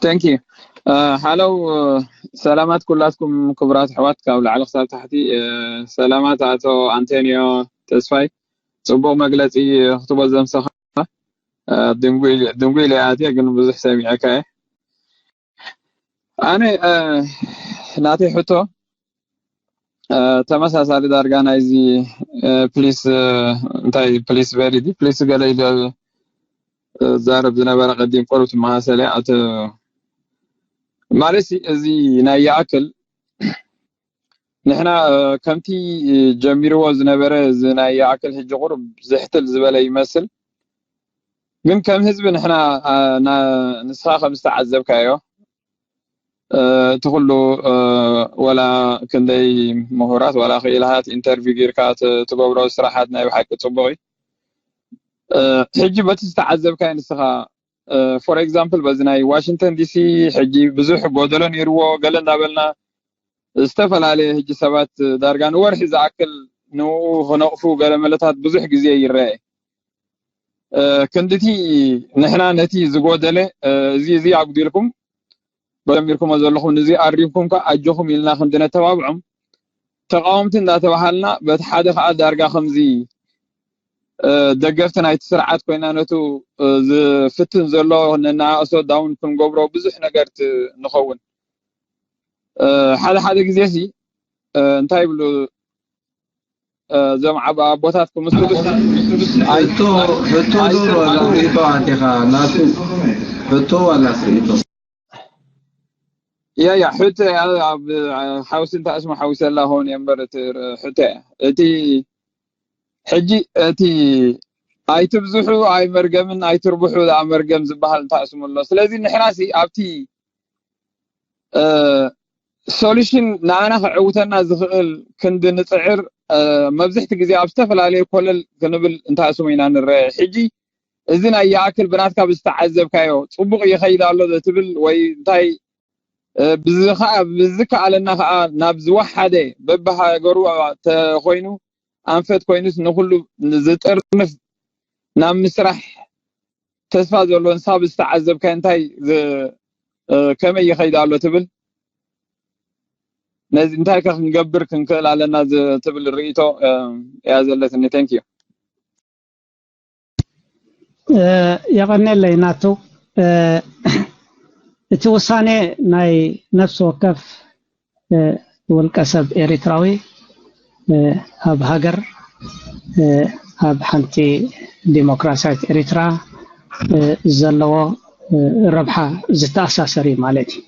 thank you። ሃለው፣ ሰላማት ኩላትኩም ክቡራት ኣሕዋት ካብ ላዕሊ ክሳብ ታሕቲ። ሰላማት ኣቶ ኣንቶኒዮ ተስፋይ፣ ፅቡቕ መግለፂ ክትቦ ዘምሰኻ። ድንጉይ ኢለ ኣትየ ግን ብዙሕ ሰሚዐካ እየ። ኣነ ናተይ ሕቶ ተመሳሳሊ ዳርጋ ናይዚ ፕሊስ እንታይ ፕሊስ ቨሪዲ ፕሊስ ገለ ኢለ ዛረብ ዝነበረ ቀዲም ቁሩብ ትመሳሰለ ኣት ማለት እዚ ናይ ይኣክል ንሕና ከምቲ ጀሚርዎ ዝነበረ እዚ ናይ ይኣክል ሕጂ ቁሩብ ዝሕትል ዝበለ ይመስል። ግን ከም ህዝቢ ንሕና ንስኻ ከም ዝተዓዘብካዮ እቲ ኩሉ ወላ ክንደይ ምሁራት ዋላ ክኢላታት ኢንተርቪው ጌርካ ትገብሮ ስራሓት ናይ ብሓቂ ፅቡቅ እዩ። ሕጂ በቲ ዝተዓዘብካዮ ንስኻ for example በዚ ናይ ዋሽንግተን ዲሲ ሕጂ ብዙሕ ጎደሎ ነይርዎ ገለ እንዳበልና ዝተፈላለየ ሕጂ ሰባት ዳርጋ ንወርሒ ዝኣክል ንኡ ክነቕፉ ገለ መለታት ብዙሕ ግዜ ይረአ። ክንድቲ ንሕና ነቲ ዝጎደለ እዚ እዚ ኣጉዲልኩም ጀሚርኩሞ ዘለኹም ንዚ ኣሪምኩም ከ ኣጆኹም ኢልና ክንዲ ነተባብዖም ተቃወምቲ እንዳተባሃልና በቲ ሓደ ከዓ ዳርጋ ከምዚ ደገፍቲ ናይቲ ስርዓት ኮይና ነቱ ዝፍትን ዘሎ ነናኣእሶ ዳውን ክንገብሮ ብዙሕ ነገር ንኸውን። ሓደ ሓደ ግዜ ሲ እንታይ ይብሉ እዞም ዓብ ኣቦታት ክምስሉ ሕቶ ሕቶ ዶ ዋላ ርእቶ ኣቲኻ ናቱ ሕቶ ዋላ ርእቶ ያ ያ ሕቶ ኣብ ሓውሲ እንታይ እስሙ ሓዊሰላ ሆን እየ እምበር እቲ ሕቶ እያ እቲ ሕጂ እቲ ኣይትብዝሑ ኣይመርገምን ኣይትርብሑ ደኣ መርገም ዝበሃል እንታይ እስሙ ኣሎ። ስለዚ ንሕና ሲ ኣብቲ ሶሉሽን ንኣና ክዕውተና ዝኽእል ክንዲ ንፅዕር መብዝሕቲ ግዜ ኣብ ዝተፈላለየ ኮለል ክንብል እንታይ ስሙ ኢና ንረአ። ሕጂ እዚ ናይ ይኣክል ብናትካ ብዝተዓዘብካዮ ፅቡቕ ይኸይድ ኣሎ ዘትብል ወይ እንታይ ብዝከኣለና ከዓ ናብ ዝወሓደ በብሃገሩ ተኮይኑ ኣንፈት ኮይኑስ ንኩሉ ዝጥርንፍ ናብ ምስራሕ ተስፋ ዘሎ ንሳ ብዝተዓዘብካዮ እንታይ ከመይ ይኸይድ ኣሎ ትብል ነዚ እንታይ ከ ክንገብር ክንክእል ኣለና ትብል ርእይቶ እያ ዘለትኒ። Thank you። የቐኔለይ ናቱ እቲ ውሳኔ ናይ ነፍሲ ወከፍ ውልቀ ሰብ ኤሪትራዊ ኣብ ሃገር ኣብ ሓንቲ ዲሞክራሲያዊት ኤሪትራ ዘለዎ ረብሓ ዝተኣሳሰር እዩ ማለት እዩ።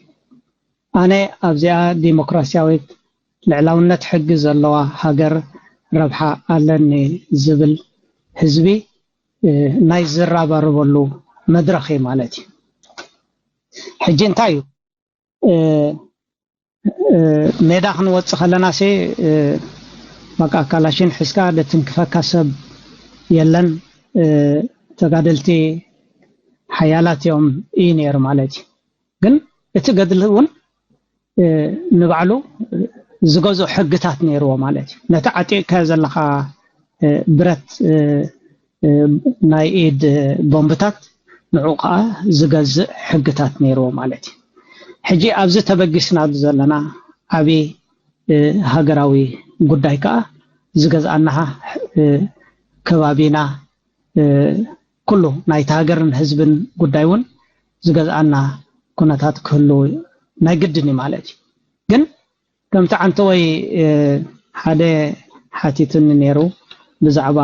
ኣነ ኣብዚኣ ዲሞክራሲያዊት ልዕላውነት ሕጊ ዘለዋ ሃገር ረብሓ ኣለኒ ዝብል ህዝቢ ናይ ዝራባረበሉ መድረኽ እዩ ማለት እዩ። ሕጂ እንታይ እዩ ሜዳ ክንወፅእ ከለና ሲ በቃ ካላሽን ሒዝካ ደትንክፈካ ሰብ የለን። ተጋደልቲ ሓያላት እዮም እዩ ነይሩ ማለት እዩ። ግን እቲ ገድሊ እውን ንባዕሉ ዝገዝኦ ሕግታት ነይርዎ ማለት እዩ። ነቲ ዓጢቕካዮ ዘለኻ ብረት ናይ ኢድ ቦምብታት ንዑ ከዓ ዝገዝእ ሕግታት ነይርዎ ማለት እዩ። ሕጂ ኣብዚ ተበጊስናሉ ዘለና ዓብዪ ሃገራዊ ጉዳይ ከዓ ዝገዝኣና ከባቢና ኩሉ ናይቲ ሃገርን ህዝብን ጉዳይ እውን ዝገዝኣና ኩነታት ክህሉ ናይ ግድን እዩ ማለት እዩ። ግን ከምቲ ዓንተወይ ሓደ ሓቲቱኒ ነይሩ ብዛዕባ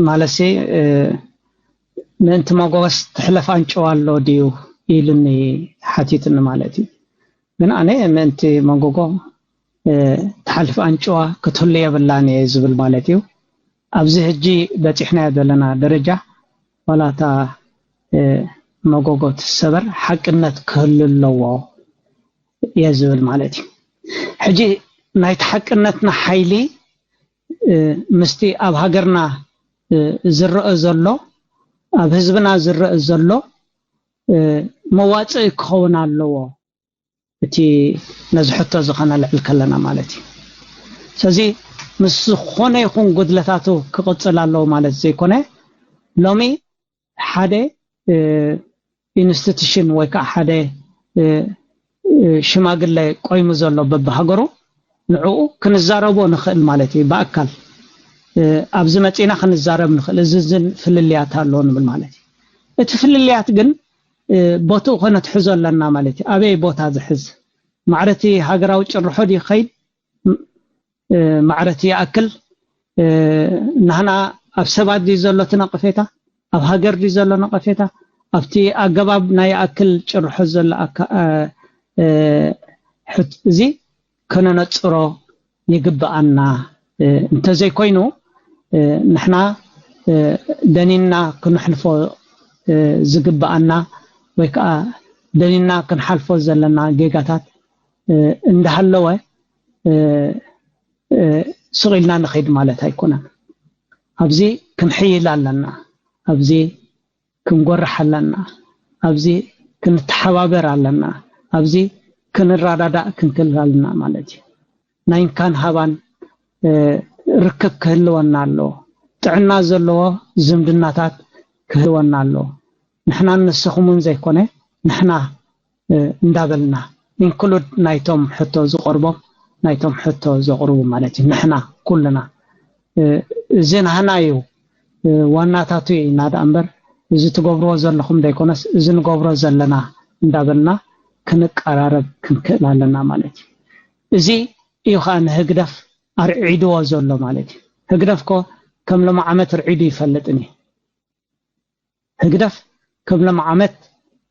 ማለትሲ ምእንቲ መጎስ ትሕለፍ ኣንጭዋ ኣሎ ድዩ ኢሉኒ ሓቲቱኒ ማለት እዩ። ግን ኣነ ምእንቲ መንጎጎ ትሓልፍ ኣንጭዋ ክትህሉ የብላን እየ ዝብል ማለት እዩ። ኣብዚ ሕጂ በፂሕናዮ ዘለና ደረጃ ዋላ እታ መጎጎ ትሰበር ሓቅነት ክህሉ ኣለዎ እየ ዝብል ማለት እዩ። ሕጂ ናይቲ ሓቅነትና ሓይሊ ምስቲ ኣብ ሃገርና ዝረአ ዘሎ ኣብ ህዝብና ዝረአ ዘሎ መዋፅኢ ክኸውን ኣለዎ። እቲ ነዚ ሕቶ እዚ ከነልዕል ከለና ማለት እዩ። ስለዚ ምስ ዝኾነ ይኹን ጉድለታቱ ክቕፅል ኣለዎ ማለት ዘይኮነ ሎሚ ሓደ ኢንስቲቱሽን ወይ ከዓ ሓደ ሽማግለ ቆይሙ ዘሎ በብሃገሩ ንዕኡ ክንዛረቦ ንኽእል ማለት እዩ። ብኣካል ኣብዚ መፂና ክንዛረብ ንኽእል፣ እዚ ዝን ፍልልያት ኣሎ ንብል ማለት እዩ። እቲ ፍልልያት ግን ቦትኡ ከነትሕዞ ኣለና ማለት እዩ። ኣበይ ቦታ ዝሕዝ ማዕረቲ ሃገራዊ ጭርሖ ድዩ ኸይድ ማዕረቲ ይኣክል ናህና ኣብ ሰባት ድዩ ዘሎ እቲ ነቐፌታ፣ ኣብ ሃገር ድዩ ዘሎ ነቐፌታ፣ ኣብቲ ኣገባብ ናይ ይኣክል ጭርሖ ዘሎ ኣካ- እ፣ እዚ ከነነፅሮ ይግብኣና። እንተዘይኮይኑ ንሕና ደኒንና ክንሕልፎ ዝግብኣና ወይ ከዓ ደኒንና ክንሓልፎ ዘለና ጌጋታት እንዳሃለወ ስቕ ኢልና ንኸይድ ማለት ኣይኮነን። ኣብዚ ክንሕይል ኣለና። ኣብዚ ክንጎርሕ ኣለና። ኣብዚ ክንተሓባበር ኣለና። ኣብዚ ክንረዳዳእ ክንክእል ኣለና ማለት እዩ። ናይ እንካን ሃባን ርክብ ክህልወና ኣለዎ። ጥዕና ዘለዎ ዝምድናታት ክህልወና ኣለዎ። ንሕናን ንስኹምን ዘይኮነ ንሕና እንዳበልና ኢንክሉድ ናይቶም ሕቶ ዝቐርቦም ናይቶም ሕቶ ዘቕርቡ ማለት እዩ። ንሕና ኩልና እዚ ናህና እዩ ዋናታቱ ኢና ደኣ እምበር እዚ ትገብርዎ ዘለኹም ዘይኮነስ እዚ ንገብሮ ዘለና እንዳበልና ክንቀራረብ ክንክእል ኣለና ማለት እዩ። እዚ እዩ ከዓ ንህግደፍ ኣርዒድዎ ዘሎ ማለት እዩ። ህግደፍ ኮ ከም ሎሚ ዓመት ርዒዱ ይፈልጥን እዩ። ህግደፍ ከም ሎም ዓመት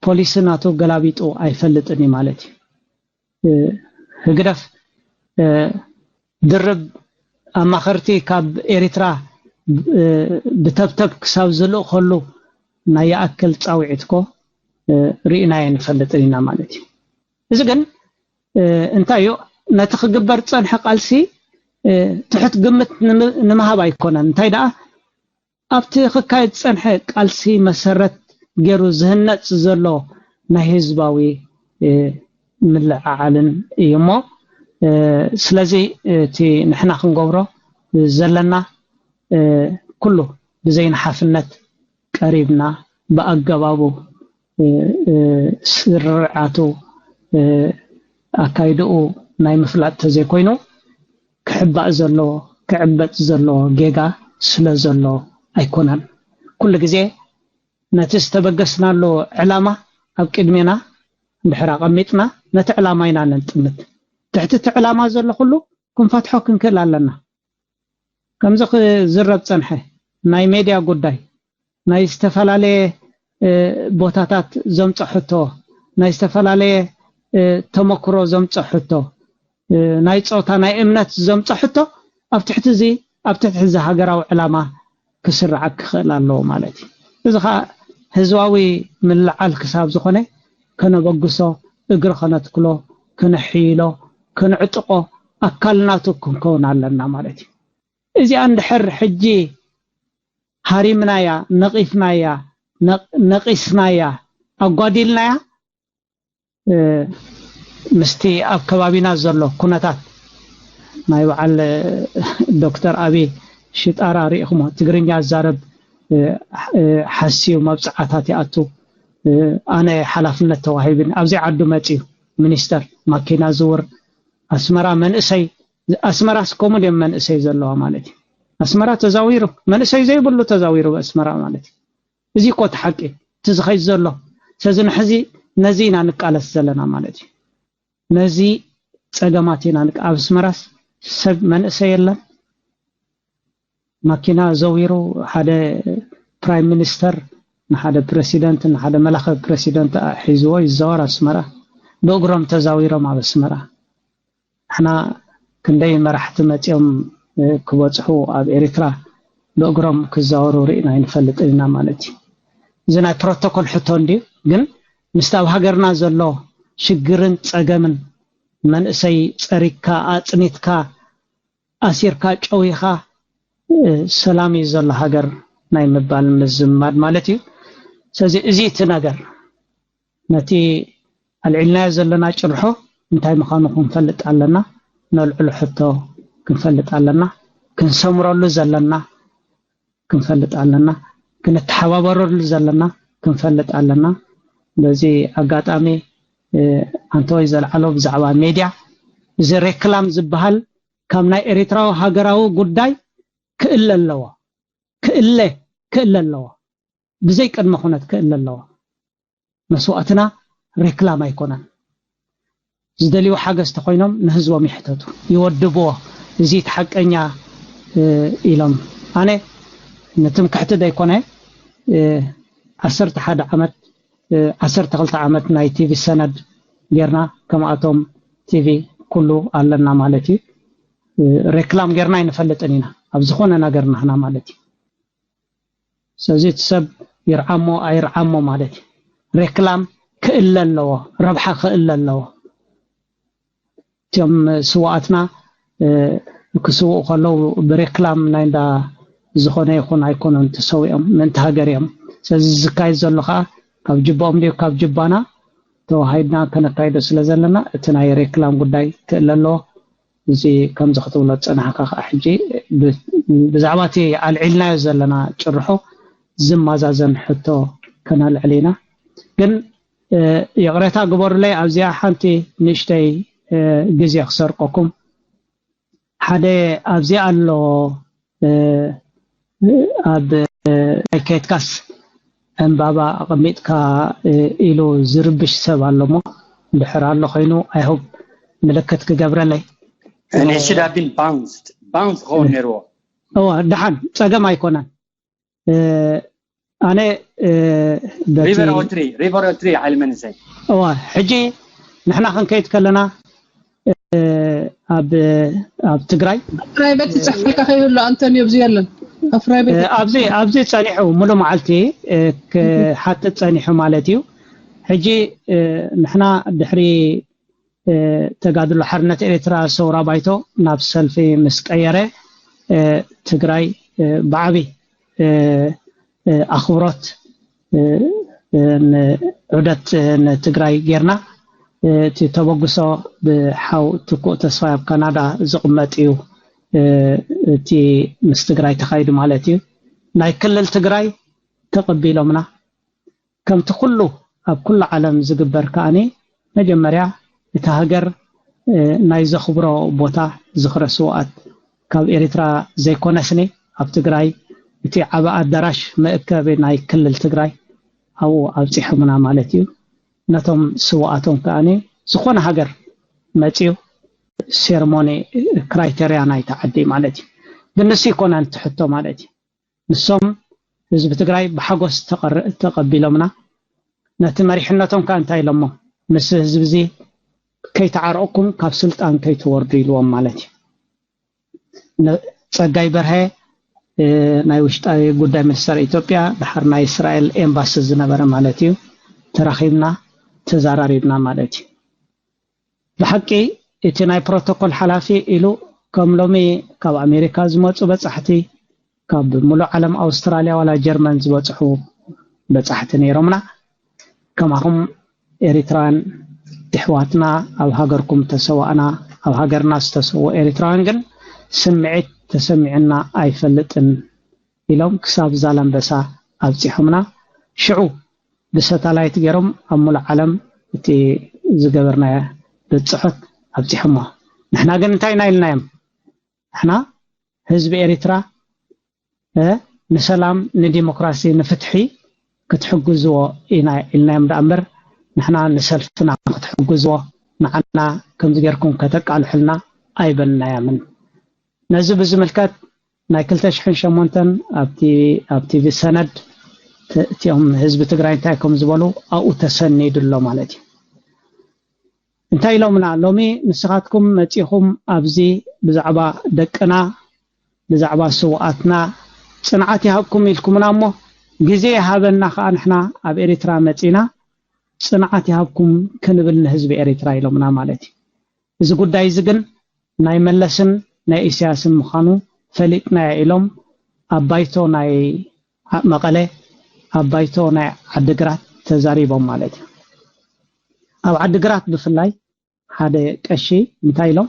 ፖሊሲ ናቱ ገላቢጡ ኣይፈልጥን እዩ ማለት እዩ። ህግደፍ ድርብ ኣማኸርቲ ካብ ኤሪትራ ብተብተብ ክሳብ ዝልእኸሉ ናይ ይኣክል ፃውዒትኮ ርኢናዮ ንፈልጥን ኢና ማለት እዩ። እዚ ግን እንታይ እዩ? ነቲ ክግበር ዝፀንሐ ቃልሲ ትሑት ግምት ንምሃብ ኣይኮነን። እንታይ ደኣ ኣብቲ ክካየድ ዝፀንሐ ቃልሲ መሰረት ገይሩ ዝህነፅ ዘሎ ናይ ህዝባዊ ምልዕዓልን እዩ እሞ ስለዚ እቲ ንሕና ክንገብሮ ዘለና ኩሉ ብዘይንሓፍነት ቀሪብና ብኣገባቡ ስርዓቱ ኣካይድኡ ናይ ምፍላጥ ተዘይኮይኑ ክሕባእ ዘለዎ ክዕበጥ ዘለዎ ጌጋ ስለ ዘሎ ኣይኮነን። ኩሉ ግዜ ነቲ ዝተበገስናሉ ዕላማ ኣብ ቅድሜና እንድሕር ኣቐሚጥና ነቲ ዕላማ ኢና ነንጥምት። ትሕቲ እቲ ዕላማ ዘሎ ኩሉ ክንፈትሖ ክንክእል ኣለና። ከምዚ ክዝረብ ፀንሐ ናይ ሜድያ ጉዳይ ናይ ዝተፈላለየ ቦታታት ዘምፀ ሕቶ ናይ ዝተፈላለየ ተመክሮ ዘምፀ ሕቶ ናይ ፆታ ናይ እምነት ዘምፀ ሕቶ ኣብ ትሕቲ እዚ ኣብ ትሕቲ እዚ ሃገራዊ ዕላማ ክስራዕ ክኽእል ኣለዎ ማለት እዩ። እዚ ከዓ ህዝባዊ ምልዓል ክሳብ ዝኾነ ከነበግሶ እግሪ ከነትክሎ ከነሕይሎ ከነዕጥቆ ኣካል ናቱ ክንከውን ኣለና ማለት እዩ። እዚኣ እንድሕር ሕጂ ሃሪምናያ ነቒፍናያ ነቒስናያ ኣጓዲልናያ ምስቲ ኣብ ከባቢና ዘሎ ኩነታት ናይ በዓል ዶክተር ኣብይ ሽጣራ ርኢኹሞ ትግርኛ ዛረብ ሓስዩ መብፅዓታት ይኣቱ ኣነ ሓላፍነት ተዋሂብኒ ኣብዘይ ዓዱ መፅዩ ሚኒስተር ማኪና ዝውር ኣስመራ መንእሰይ ኣስመራስ ከምኡ ድዮም መንእሰይ ዘለዋ ማለት እዩ ኣስመራ ተዛዊሩ መንእሰይ ዘይብሉ ተዛዊሩ ኣስመራ ማለት እዩ እዚ እኮ እቲ ሓቂ እቲ ዝኸይድ ዘሎ ሰዚ ንሕዚ ነዚ ኢና ንቃለስ ዘለና ማለት እዩ ነዚ ፀገማት ኢና ኣብ ኣስመራስ ሰብ መንእሰይ የለን ማኪና ዘዊሩ ሓደ ፕራይም ሚኒስተር ንሓደ ፕረሲደንት ንሓደ መላኸ ፕረሲደንት ሒዝዎ ይዘወር ኣስመራ ብእግሮም ተዛዊሮም ኣብ ኣስመራ ንሕና ክንደይ መራሕቲ መፂኦም ክበፅሑ ኣብ ኤሪትራ ብእግሮም ክዛወሩ ርኢና ኣይንፈልጥን ኢና ማለት እዩ እዚ ናይ ፕሮቶኮል ሕቶ እንድዩ ግን ምስቲ ኣብ ሃገርና ዘሎ ሽግርን ፀገምን መንእሰይ ፀሪግካ ኣፅኒትካ ኣሲርካ ጨዊኻ ሰላም እዩ ዘሎ ሃገር ናይ ምባል ምዝማድ ማለት እዩ ስለዚ እዚ እቲ ነገር ነቲ ኣልዒልናዮ ዘለና ጭርሖ እንታይ ምዃኑ ክንፈልጥ ኣለና ነልዕሎ ሕቶ ክንፈልጥ ኣለና ክንሰምረሉ ዘለና ክንፈልጥ ኣለና ክንተሓባበረሉ ዘለና ክንፈልጥ ኣለና በዚ ኣጋጣሚ ኣንተወይ ዘልዓሎ ብዛዕባ ሜድያ እዚ ሬክላም ዝበሃል ካብ ናይ ኤሪትራዊ ሃገራዊ ጉዳይ ክእለ ኣለዎ ክእለ ክእለ ኣለዎ ብዘይ ቅድመ ኩነት ክእለ ኣለዎ መስዋእትና ሬክላም ኣይኮነን ዝደልዩ ሓገዝ ተኮይኖም ንህዝቦም ይሕተቱ ይወድብዎ እዚ ሓቀኛ ኢሎም ኣነ ንትምክሕቲ ዘይኮነ ዓሰርተ ሓደ ዓመት ዓሰርተ ክልተ ዓመት ናይ ቲቪ ሰነድ ጌርና ከምኣቶም ቲቪ ኩሉ ኣለና ማለት እዩ። ሬክላም ጌርና ኣይንፈልጥን ኢና ኣብ ዝኾነ ነገር ናህና ማለት እዩ። ስለዚ እቲ ሰብ ይርዓሞ ኣይርዓሞ ማለት እዩ። ሬክላም ክእለ ኣለዎ፣ ረብሓ ክእለ ኣለዎ። እቲኦም ስውኣትና ክስውኡ ከለዉ ብሬክላም ናይ እንዳ ዝኾነ ይኹን ኣይኮኑን ተሰዊኦም፣ ምእንቲ ሃገር እዮም። ስለዚ ዝካየድ ዘሎ ከዓ ካብ ጅባኦም ድዩ ካብ ጅባና ተዋሃይድና ከነካይዶ ስለ ዘለና እቲ ናይ ሬክላም ጉዳይ ክእለ ኣለዎ። እዚ ከምዚ ክትብሎ ዝፀናሕካ ከዓ ሕጂ ብዛዕባ እቲ ኣልዒልናዮ ዘለና ጭርሖ ዝመዛዘን ሕቶ ከነልዕል ኢና። ግን ይቕሬታ ግበሩለይ ኣብዚኣ ሓንቲ ንእሽተይ ግዜ ክሰርቀኩም። ሓደ ኣብዚ ኣሎ ኣብ ናይ ከየትካስ ዕምባባ ኣቐሚጥካ ኢሉ ዝርብሽ ሰብ ኣሎ እሞ ድሕር ኣሎ ኮይኑ ኣይሆብ ምልክት ክገብረለይ። It should have been bounced. Bounce ክኸውን ነይርዎ። እወ ደሓን ጸገም ኣይኮነን። ኣነ በቲ River Otri, River Otri ዓሊ መንእሰይ። እዋ ሕጂ ንሕና ክንከይድ ከለና ኣብ ኣብ ትግራይ ፕራይቬት ይፅሕፈልካ ከይህሉ ኣንቶኒ ኣብዚ የለን ኣብ ፕራይቬት ኣብዚ ኣብዚ ጸኒሑ ሙሉ መዓልቲ ክሓትት ጸኒሑ ማለት እዩ። ሕጂ ንሕና ድሕሪ ተጋድሎ ሓርነት ኤርትራ ሰውራ ባይቶ ናብ ሰልፊ ምስ ቀየረ ትግራይ ብዓቢ ኣኽብሮት ዑደት ንትግራይ ጌርና። እቲ ተበግሶ ብሓው ትኩእ ተስፋይ ኣብ ካናዳ ዝቕመጥ እዩ። እቲ ምስ ትግራይ ተኻይዱ ማለት እዩ። ናይ ክልል ትግራይ ተቐቢሎምና። ከምቲ ኩሉ ኣብ ኩሉ ዓለም ዝግበር ከኣኒ መጀመርያ እቲ ሃገር ናይ ዘኽብሮ ቦታ ዝኽረ ስውኣት ካብ ኤርትራ ዘይኮነስኒ ኣብ ትግራይ እቲ ዓቢ ኣዳራሽ መእከቢ ናይ ክልል ትግራይ ኣብኡ ኣብፂሖምና ማለት እዩ። ነቶም ስውኣቶም ከኣኒ ዝኾነ ሃገር መፅዩ ሴርሞኒ ክራይቴርያ ናይቲ ዓዲ ማለት እዩ። ግን ንሱ ይኮነን እቲ ሕቶ ማለት እዩ። ንሶም ህዝቢ ትግራይ ብሓጎስ ተቐቢሎምና። ነቲ መሪሕነቶም ከ እንታይ ኢሎሞ? ምስ ህዝቢ እዚ ከይተዓረቕኩም ካብ ስልጣን ከይትወርዱ ኢልዎም ማለት እዩ። ጸጋይ በርሀ ናይ ውሽጣዊ ጉዳይ ሚኒስተር ኢትዮጵያ ድሓር ናይ እስራኤል ኤምባሲ ዝነበረ ማለት እዩ። ተራኺብና ተዛራሪብና ማለት እዩ። ብሓቂ እቲ ናይ ፕሮቶኮል ሓላፊ ኢሉ ከም ሎሚ ካብ ኣሜሪካ ዝመፁ በፃሕቲ ካብ ሙሉእ ዓለም ኣውስትራልያ ዋላ ጀርመን ዝበፅሑ በፃሕቲ ነይሮምና። ከማኹም ኤሪትራን ኣሕዋትና ኣብ ሃገርኩም ተሰዋእና ኣብ ሃገርና ዝተሰዉ ኤሪትራውያን ግን ስምዒት ተሰሚዕና ኣይፈልጥን ኢሎም ክሳብ ዛላምበሳ ኣብፂሖምና። ሽዑ ብሳታላይት ገይሮም ኣብ ሙሉእ ዓለም እቲ ዝገበርናዮ ብፅሑት ኣብፂሖሞ። ንሕና ግን እንታይ ኢና ኢልናዮም? ንሕና ህዝቢ ኤሪትራ ንሰላም ንዲሞክራሲ ንፍትሒ ክትሕግዝዎ ኢና ኢልናዮም ደኣ እምበር ንሕና ንሰልፍና ክትሕግዝዎ ንዓና ከምዚ ጌርኩም ከተቃልሑልና ኣይበልናዮምን። ነዚ ብዝምልከት ናይ ክልተ ሽሕን ሸሞንተን ኣብቲ ኣብ ቲቪ ሰነድ እቲኦም ህዝቢ ትግራይ እንታይ ከም ዝበሉ ኣብኡ ተሰኒዱ ኣሎ ማለት እዩ። እንታይ ኢሎምና ሎሚ ንስኻትኩም መፂኹም ኣብዚ ብዛዕባ ደቅና ብዛዕባ ስውኣትና ፅንዓት ይሃብኩም ኢልኩምና እሞ ግዜ ይሃበና ከዓ ንሕና ኣብ ኤሪትራ መፂና ፅንዓት ይሃብኩም ክንብል ንህዝቢ ኤሪትራ ኢሎምና ማለት እዩ። እዚ ጉዳይ እዚ ግን ናይ መለስን ናይ ኢሳያስን ምዃኑ ፈሊጥናዮ ኢሎም ኣብ ባይቶ ናይ መቐለ ኣብ ባይቶ ናይ ዓድግራት ተዛሪቦም ማለት እዩ። ኣብ ዓድግራት ብፍላይ ሓደ ቀሺ እንታይ ኢሎም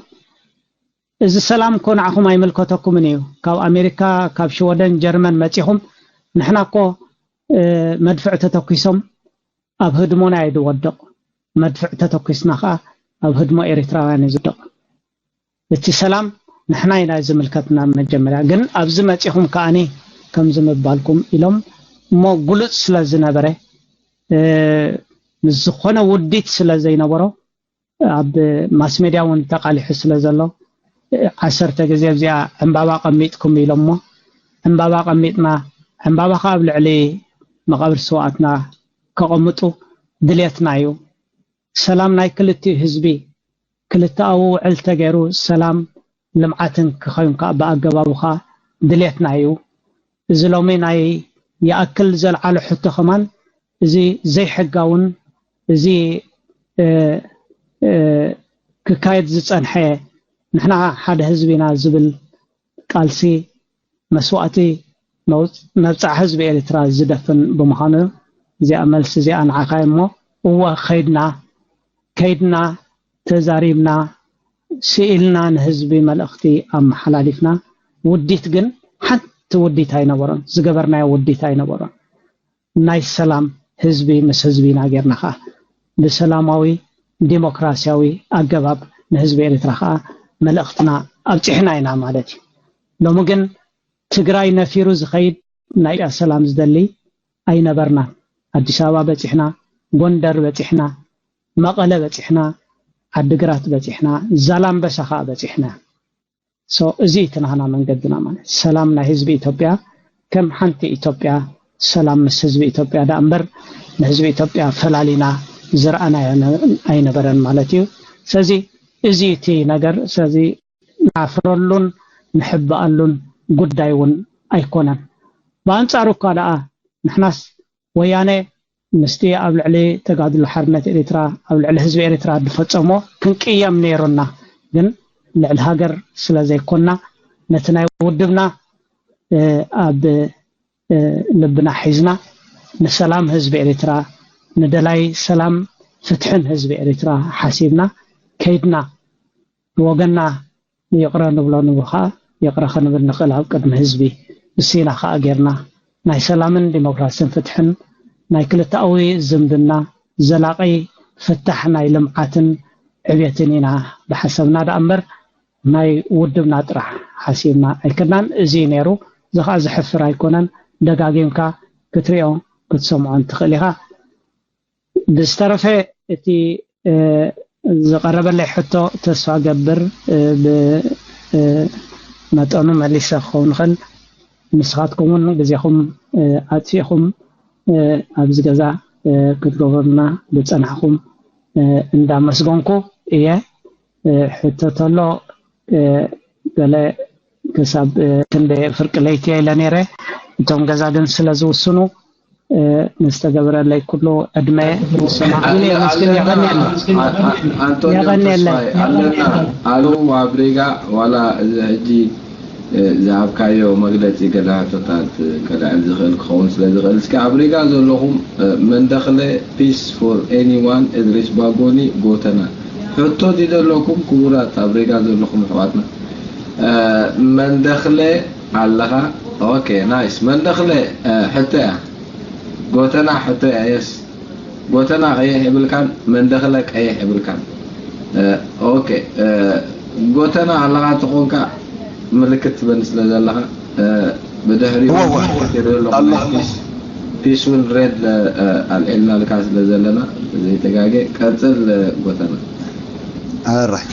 እዚ ሰላም እኮ ንዓኹም ኣይምልከተኩምን እዩ። ካብ ኣሜሪካ ካብ ሽወደን ጀርመን መፂኹም ንሕና እኮ መድፍዕ ተተኪሶም ኣብ ህድሞና እዩ ዝወድቕ። መድፍዕ ተተኪስና ከዓ ኣብ ህድሞ ኤሪትራውያን እዩ ዝወድቕ። እቲ ሰላም ንሕና ኢና ዝምልከትና መጀመርያ ግን ኣብዚ መፂኹም ከዓኒ ከምዚ ምባልኩም ኢሎም እሞ ጉሉፅ ስለ ዝነበረ ምስ ዝኾነ ውዲት ስለ ዘይነበሮ ኣብ ማስ ሜድያ እውን ተቃሊሑ ስለ ዘሎ ዓሰርተ ግዜ ኣብዚኣ ዕምባባ ቀሚጥኩም ኢሎሞ ዕምባባ ቀሚጥና ዕምባባ ከዓ ኣብ ልዕሊ መቃብር ስውኣትና ከቐምጡ ድልየትና እዩ። ሰላም ናይ ክልቲኡ ህዝቢ ክልተኣዊ ውዕል ተገይሩ ሰላም ልምዓትን ክኸውን ከዓ ብኣገባቡ ከዓ ድሌትና እዩ። እዚ ሎሚ ናይ ይኣክል ዘልዓሎ ሕቶ ከማን እዚ ዘይሕጋውን እዚ ክካየድ ዝፀንሐ ንሕና ሓደ ህዝቢ ኢና ዝብል ቃልሲ መስዋእቲ መብፃዕ ህዝቢ ኤርትራ ዝደፍን ብምዃኑ እዚኣ መልሲ እዚኣ ንዓኻ እሞ እወ ከይድና ከይድና ተዛሪብና ስኢልና ንህዝቢ መልእኽቲ ኣመሓላሊፍና ውዲት ግን ሓንቲ ውዲት ኣይነበሮን ዝገበርናዮ ውዲት ኣይነበሮን ናይ ሰላም ህዝቢ ምስ ህዝቢ ኢና ጌርና ከዓ ብሰላማዊ ዲሞክራሲያዊ ኣገባብ ንህዝቢ ኤርትራ ከዓ መልእኽትና ኣብፂሕና ኢና ማለት እዩ ሎሚ ግን ትግራይ ነፊሩ ዝኸይድ ናይ ኢትዮጵያ ሰላም ዝደሊ ኣይነበርናን ኣዲስ ኣበባ በፂሕና ጎንደር በፂሕና መቐለ በፂሕና ዓድግራት በፂሕና ዛላምበሳ ከዓ በፂሕና so እዚ እቲ ናህና መንገድና ማለት ሰላም ናይ ህዝቢ ኢትዮጵያ ከም ሓንቲ ኢትዮጵያ ሰላም ምስ ህዝቢ ኢትዮጵያ ዳ እምበር ንህዝቢ ኢትዮጵያ ፈላሊና ዝረኣና ኣይነበረን ማለት እዩ ስለዚ እዚ እቲ ነገር ስለዚ ንዓፍረሉን ንሕበኣሉን ጉዳይ እውን ኣይኮነን ብኣንፃሩ እኳ ደኣ ንሕናስ ወያነ ምስቲ ኣብ ልዕሊ ተጋድሎ ሓርነት ኤርትራ ኣብ ልዕሊ ህዝቢ ኤርትራ ዝፈጸሞ ክንቅየም ነይሩና ግን ልዕሊ ሃገር ስለ ዘይኮና ነቲ ናይ ውድብና ኣብ ልብና ሒዝና ንሰላም ህዝቢ ኤርትራ ንደላይ ሰላም ፍትሕን ህዝቢ ኤርትራ ሓሲብና ከይድና ብወገንና ይቕረ ንብሎ ንብል ከዓ ይቕረ ክንብል ንኽእል ኣብ ቅድሚ ህዝቢ እሲና ከዓ ጌርና ናይ ሰላምን ዲሞክራሲን ፍትሕን ናይ ክልተኣዊ ዝምድና ዘላቒ ፍታሕ ናይ ልምዓትን ዕብየትን ኢና ዝሓሰብና ደኣ እምበር ናይ ውድብና ጥራሕ ሓሲብና ኣይከድናን እዚ እዩ ነይሩ እዚ ከዓ ዘሕፍር ኣይኮነን ደጋጊምካ ክትሪኦ ክትሰምዖን ትኽእል ኢኻ ብዝተረፈ እቲ ዝቐረበለይ ሕቶ ተስፋ ገብር ብመጠኑ መሊሰ ክኸውን ይኽእል ንስኻትኩም እውን ግዜኹም ኣጥፊእኹም ኣብዚ ገዛ ክትገብሩልና ዝፀናሕኹም እንዳመስገንኩ እየ ሕቶ ተሎ ገለ ክሳብ ክንደ ፍርቂ ለይቲ ኢለ ነይረ እቶም ገዛ ግን ስለ ዝውስኑ ንዝተገበረለይ ኩሉ ዕድመ ዝሰማዕኩ የመስግን የቐንየለይ ኣለና ኣለዉ ኣብ ሪጋ ዋላ እዚ ሕጂ ዝሃብካዮ መግለፂ ገለ ሕቶታት ከልዕል ዝኽእል ክኸውን ስለ ዝኽእል እስኪ ኣብ ሪጋ ዘለኹም መንደኽለ peace for anyone እድሪስ ባጎኒ ጎተና ሕቶ ድዩ ዘለኩም ክቡራት ኣብ ሪጋ ዘለኹም ኣሕዋትና መንደኽለ ኣለኻ okay nice መንደኽለ ሕቶ እያ ጎተና ሕቶ እያ yes ጎተና ቀይሕ የብልካን መንደኽለ ቀይሕ የብልካን okay ጎተና ኣለኻ ተኾንካ ምልክት ትበኒ ስለ ዘለኻ ብድሕሪኡ ትሪኦ ኣለኹ peace እውን red ኣልዒልናልካ ስለ ዘለና ዘይተጋገ ቀፅል ጎተና ኣራይ